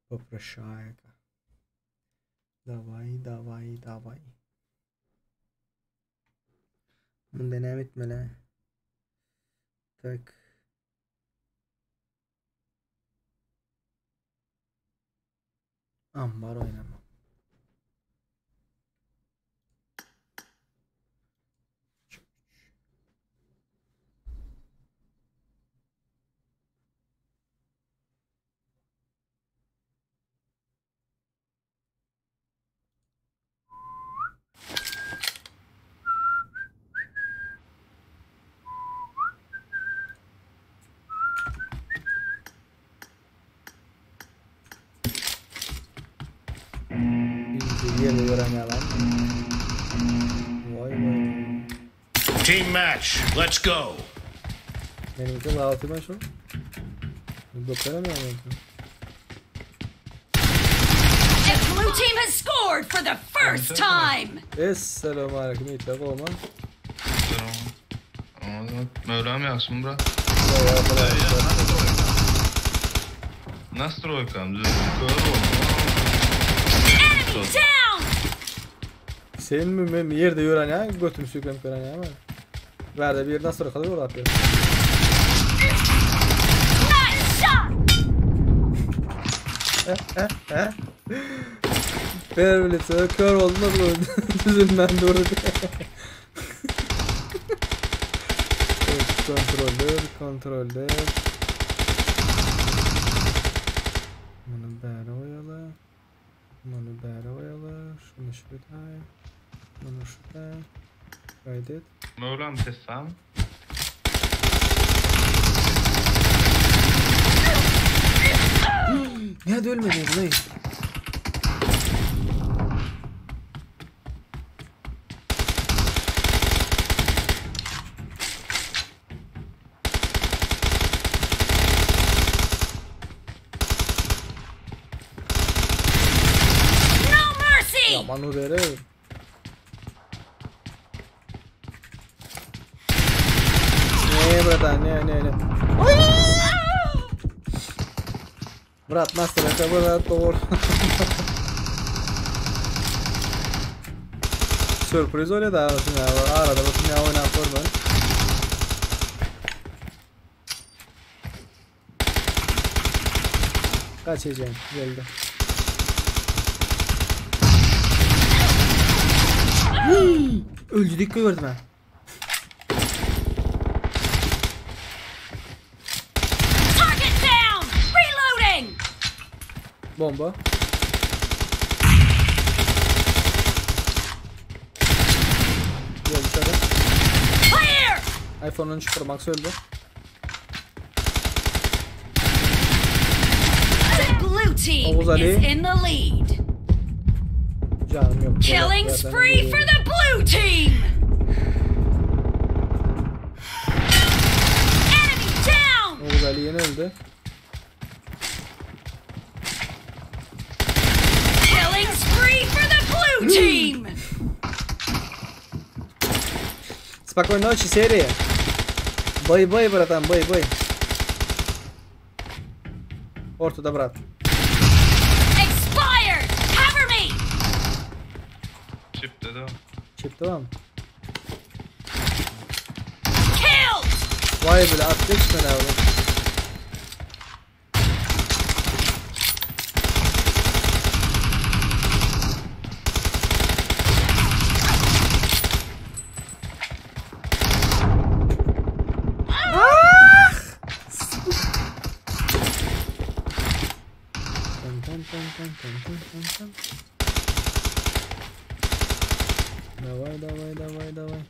Попрошайка. Давай, давай, давай. Bunda näme etmeli? Tak. Ambar oynama. Ýerine gören ýalan. Vay vay. Team match. Let's go. Benimki lautyma şu. Dokaramıyorum. The blue team has scored for the first time. Esselamu aleyküm itle gowma. Mevlam ýagşymy brat? Nastroykam düzgün kör oldu. Sen mi men mi ýerde ýören ýa götüm süýkenip ýören ýa men. Bärde bir nasyrka dur atýar. Nice shot! Pervlitse kör oldu da düzülmän durdy. Evet, kontroller, kontroller. Bunu bäri goýaly. Muny bäri goýaly. Şuny şuday. Muny şuday. Kaydet. Möwlam ses samy? Näde ölmedi bu? No mercy! Yaman urere. Ne brata ne ne ne. Brat nasıl это brat doğru. Sürpriz öyle da arasın ya. Arada bakın ya oynap ben. Kaçacağım geldi. Öldü gördüm ha. Target down! Reloading! Bomba. Gel dışarı. Clear! iPhone 13 Pro Max öldü. The blue team Oğuz Ali. is in the lead. Canım yok. Killing Zaten spree for the blue team! Enemy down! Oğuz Ali yeni öldü. Killing spree for the blue team! Спокойной ночи, серия. Бай-бай, братан, бай-бай. Ortada brat. Expired! Cover me! Çipde de. Çipdi tamam. Killed! Vay bile attı içmedi abi. Dun dun dun dun dun dun dun dun. Давай, давай, давай, давай.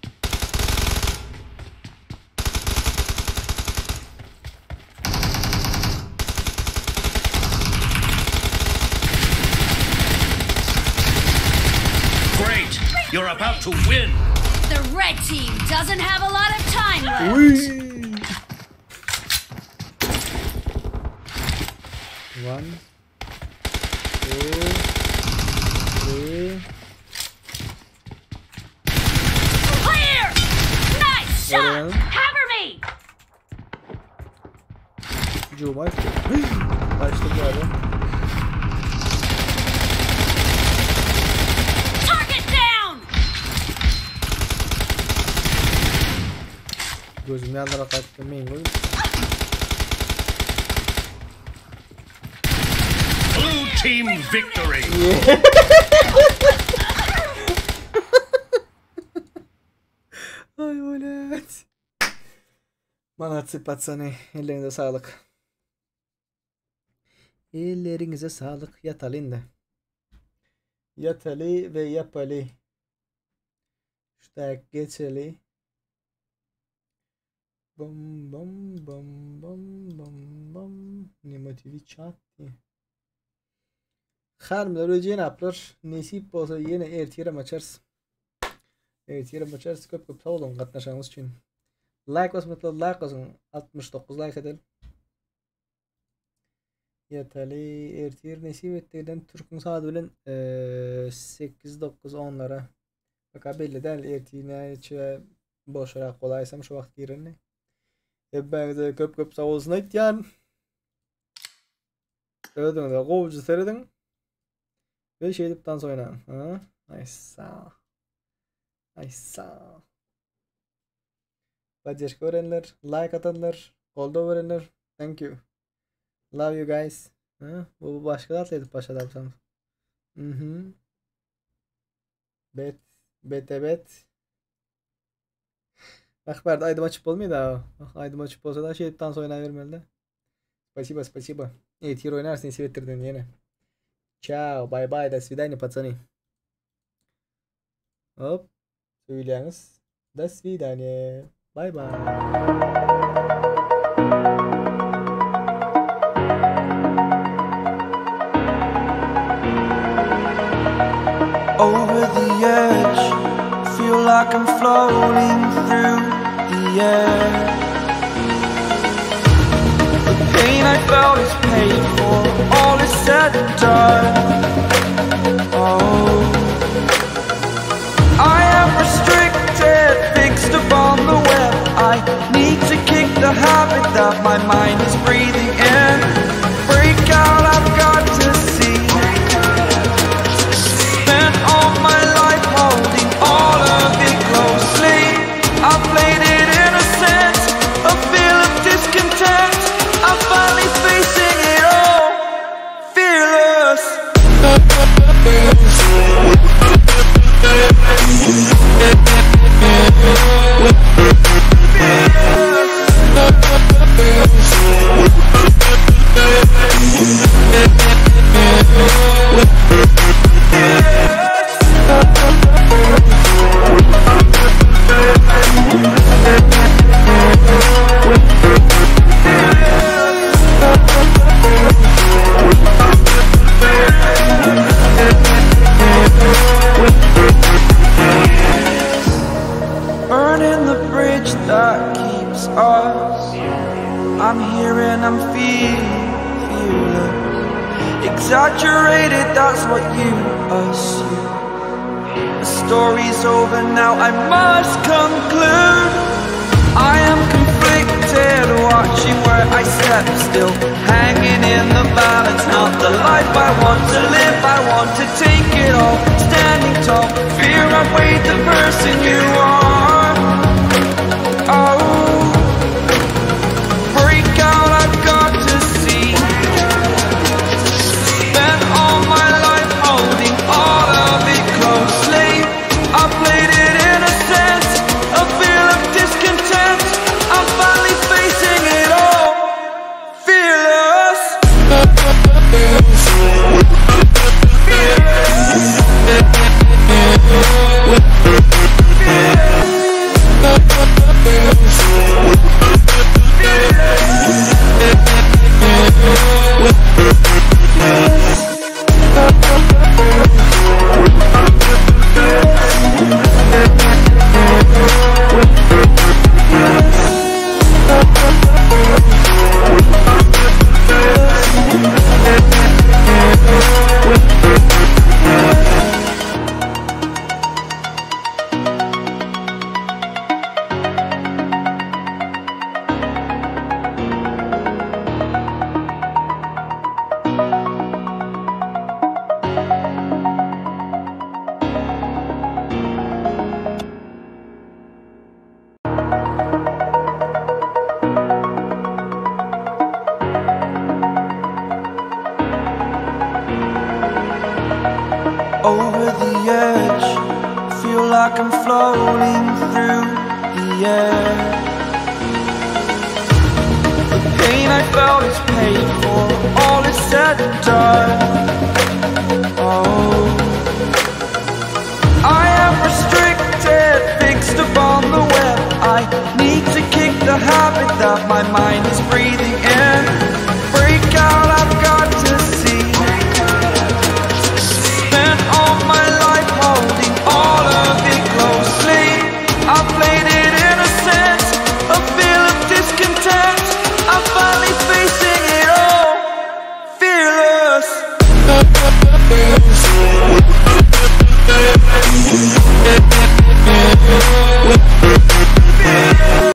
Great! You're about to win! The red team doesn't have a lot of time left. Uy. One, two, three. Clear! Nice shot! Well. Cover me! Cuma. Kaçtı bu arada. Target down! Gözüm yanlara kaçtı. Main goal. Blue team victory! Ay блядь. Молодцы, пацаны. Ellerinize sağlık. Ellerinize sağlık. Yatalı indi. Yatalı ve yapalı. Şu geçeli. Bum bum bum bum bum bum. Ne motivi çattı. Harmlar öleceğini aplar. Nesip bolsa ýene ertirem açarys. Ertirem açarys. Köp köp sag boluň gatnaşanyňyz üçin. Like basmakla like basyň. 69 like edelim. Ýeteli ertir nesip etdigiden Türküň saady bilen 8 9 10-lara. Baka belli däl ertir näçe boşarak bolaýsam şu wagt girenni. Hepmäňize köp köp sag bolsun aýtýan. Özüňize gowja serediň. Ve şeýdip dans oýnaň. Ha? Nice. Ay sağ. Поддержка berenler, like atanlar, goldaw berenler. Thank you. Love you guys. Hı? Bu başka zatla edip başladı Mhm. Bet, bet, bet. Bak berdi aýdym açyp bolmaýdy da. Aýdym açyp bolsa da şey dans oýnabermeli de. Спасибо, спасибо. Ey, tir oýnarsyn nesip etdirden ýene. Ciao, bye bye, до свидания, пацаны. Hop. Söýleňiz. До свидания. Bye bye. Over the edge, feel like I'm floating through the air. The pain I felt is paid for, all is said and done. Oh, I am restricted, fixed upon the web. I need to kick the habit that my mind is breathing in. Break out, I've got to see. Spent all my life holding all of it closely. I played it innocent, a feel of discontent. I'm finally facing it all, fearless. Burning the bridge that keeps us. I'm here and I'm feeling fearless. Exaggerated, that's what you assume. The story's over now, I must conclude. I am conflicted, watching where I step still, hanging in the balance. Not the life I want to live, I want to take it all. Standing tall, fear outweighed the person you are. Oh, break out, I've got to see. Spent all my life holding all of it closely. I played it innocent, a feel of discontent. I'm finally facing it all, fearless. Over the edge, feel like I'm floating through the air. The pain I felt is paid for, all is said and done. Oh, I am restricted, fixed upon the web. I need to kick the habit that my mind is breathing.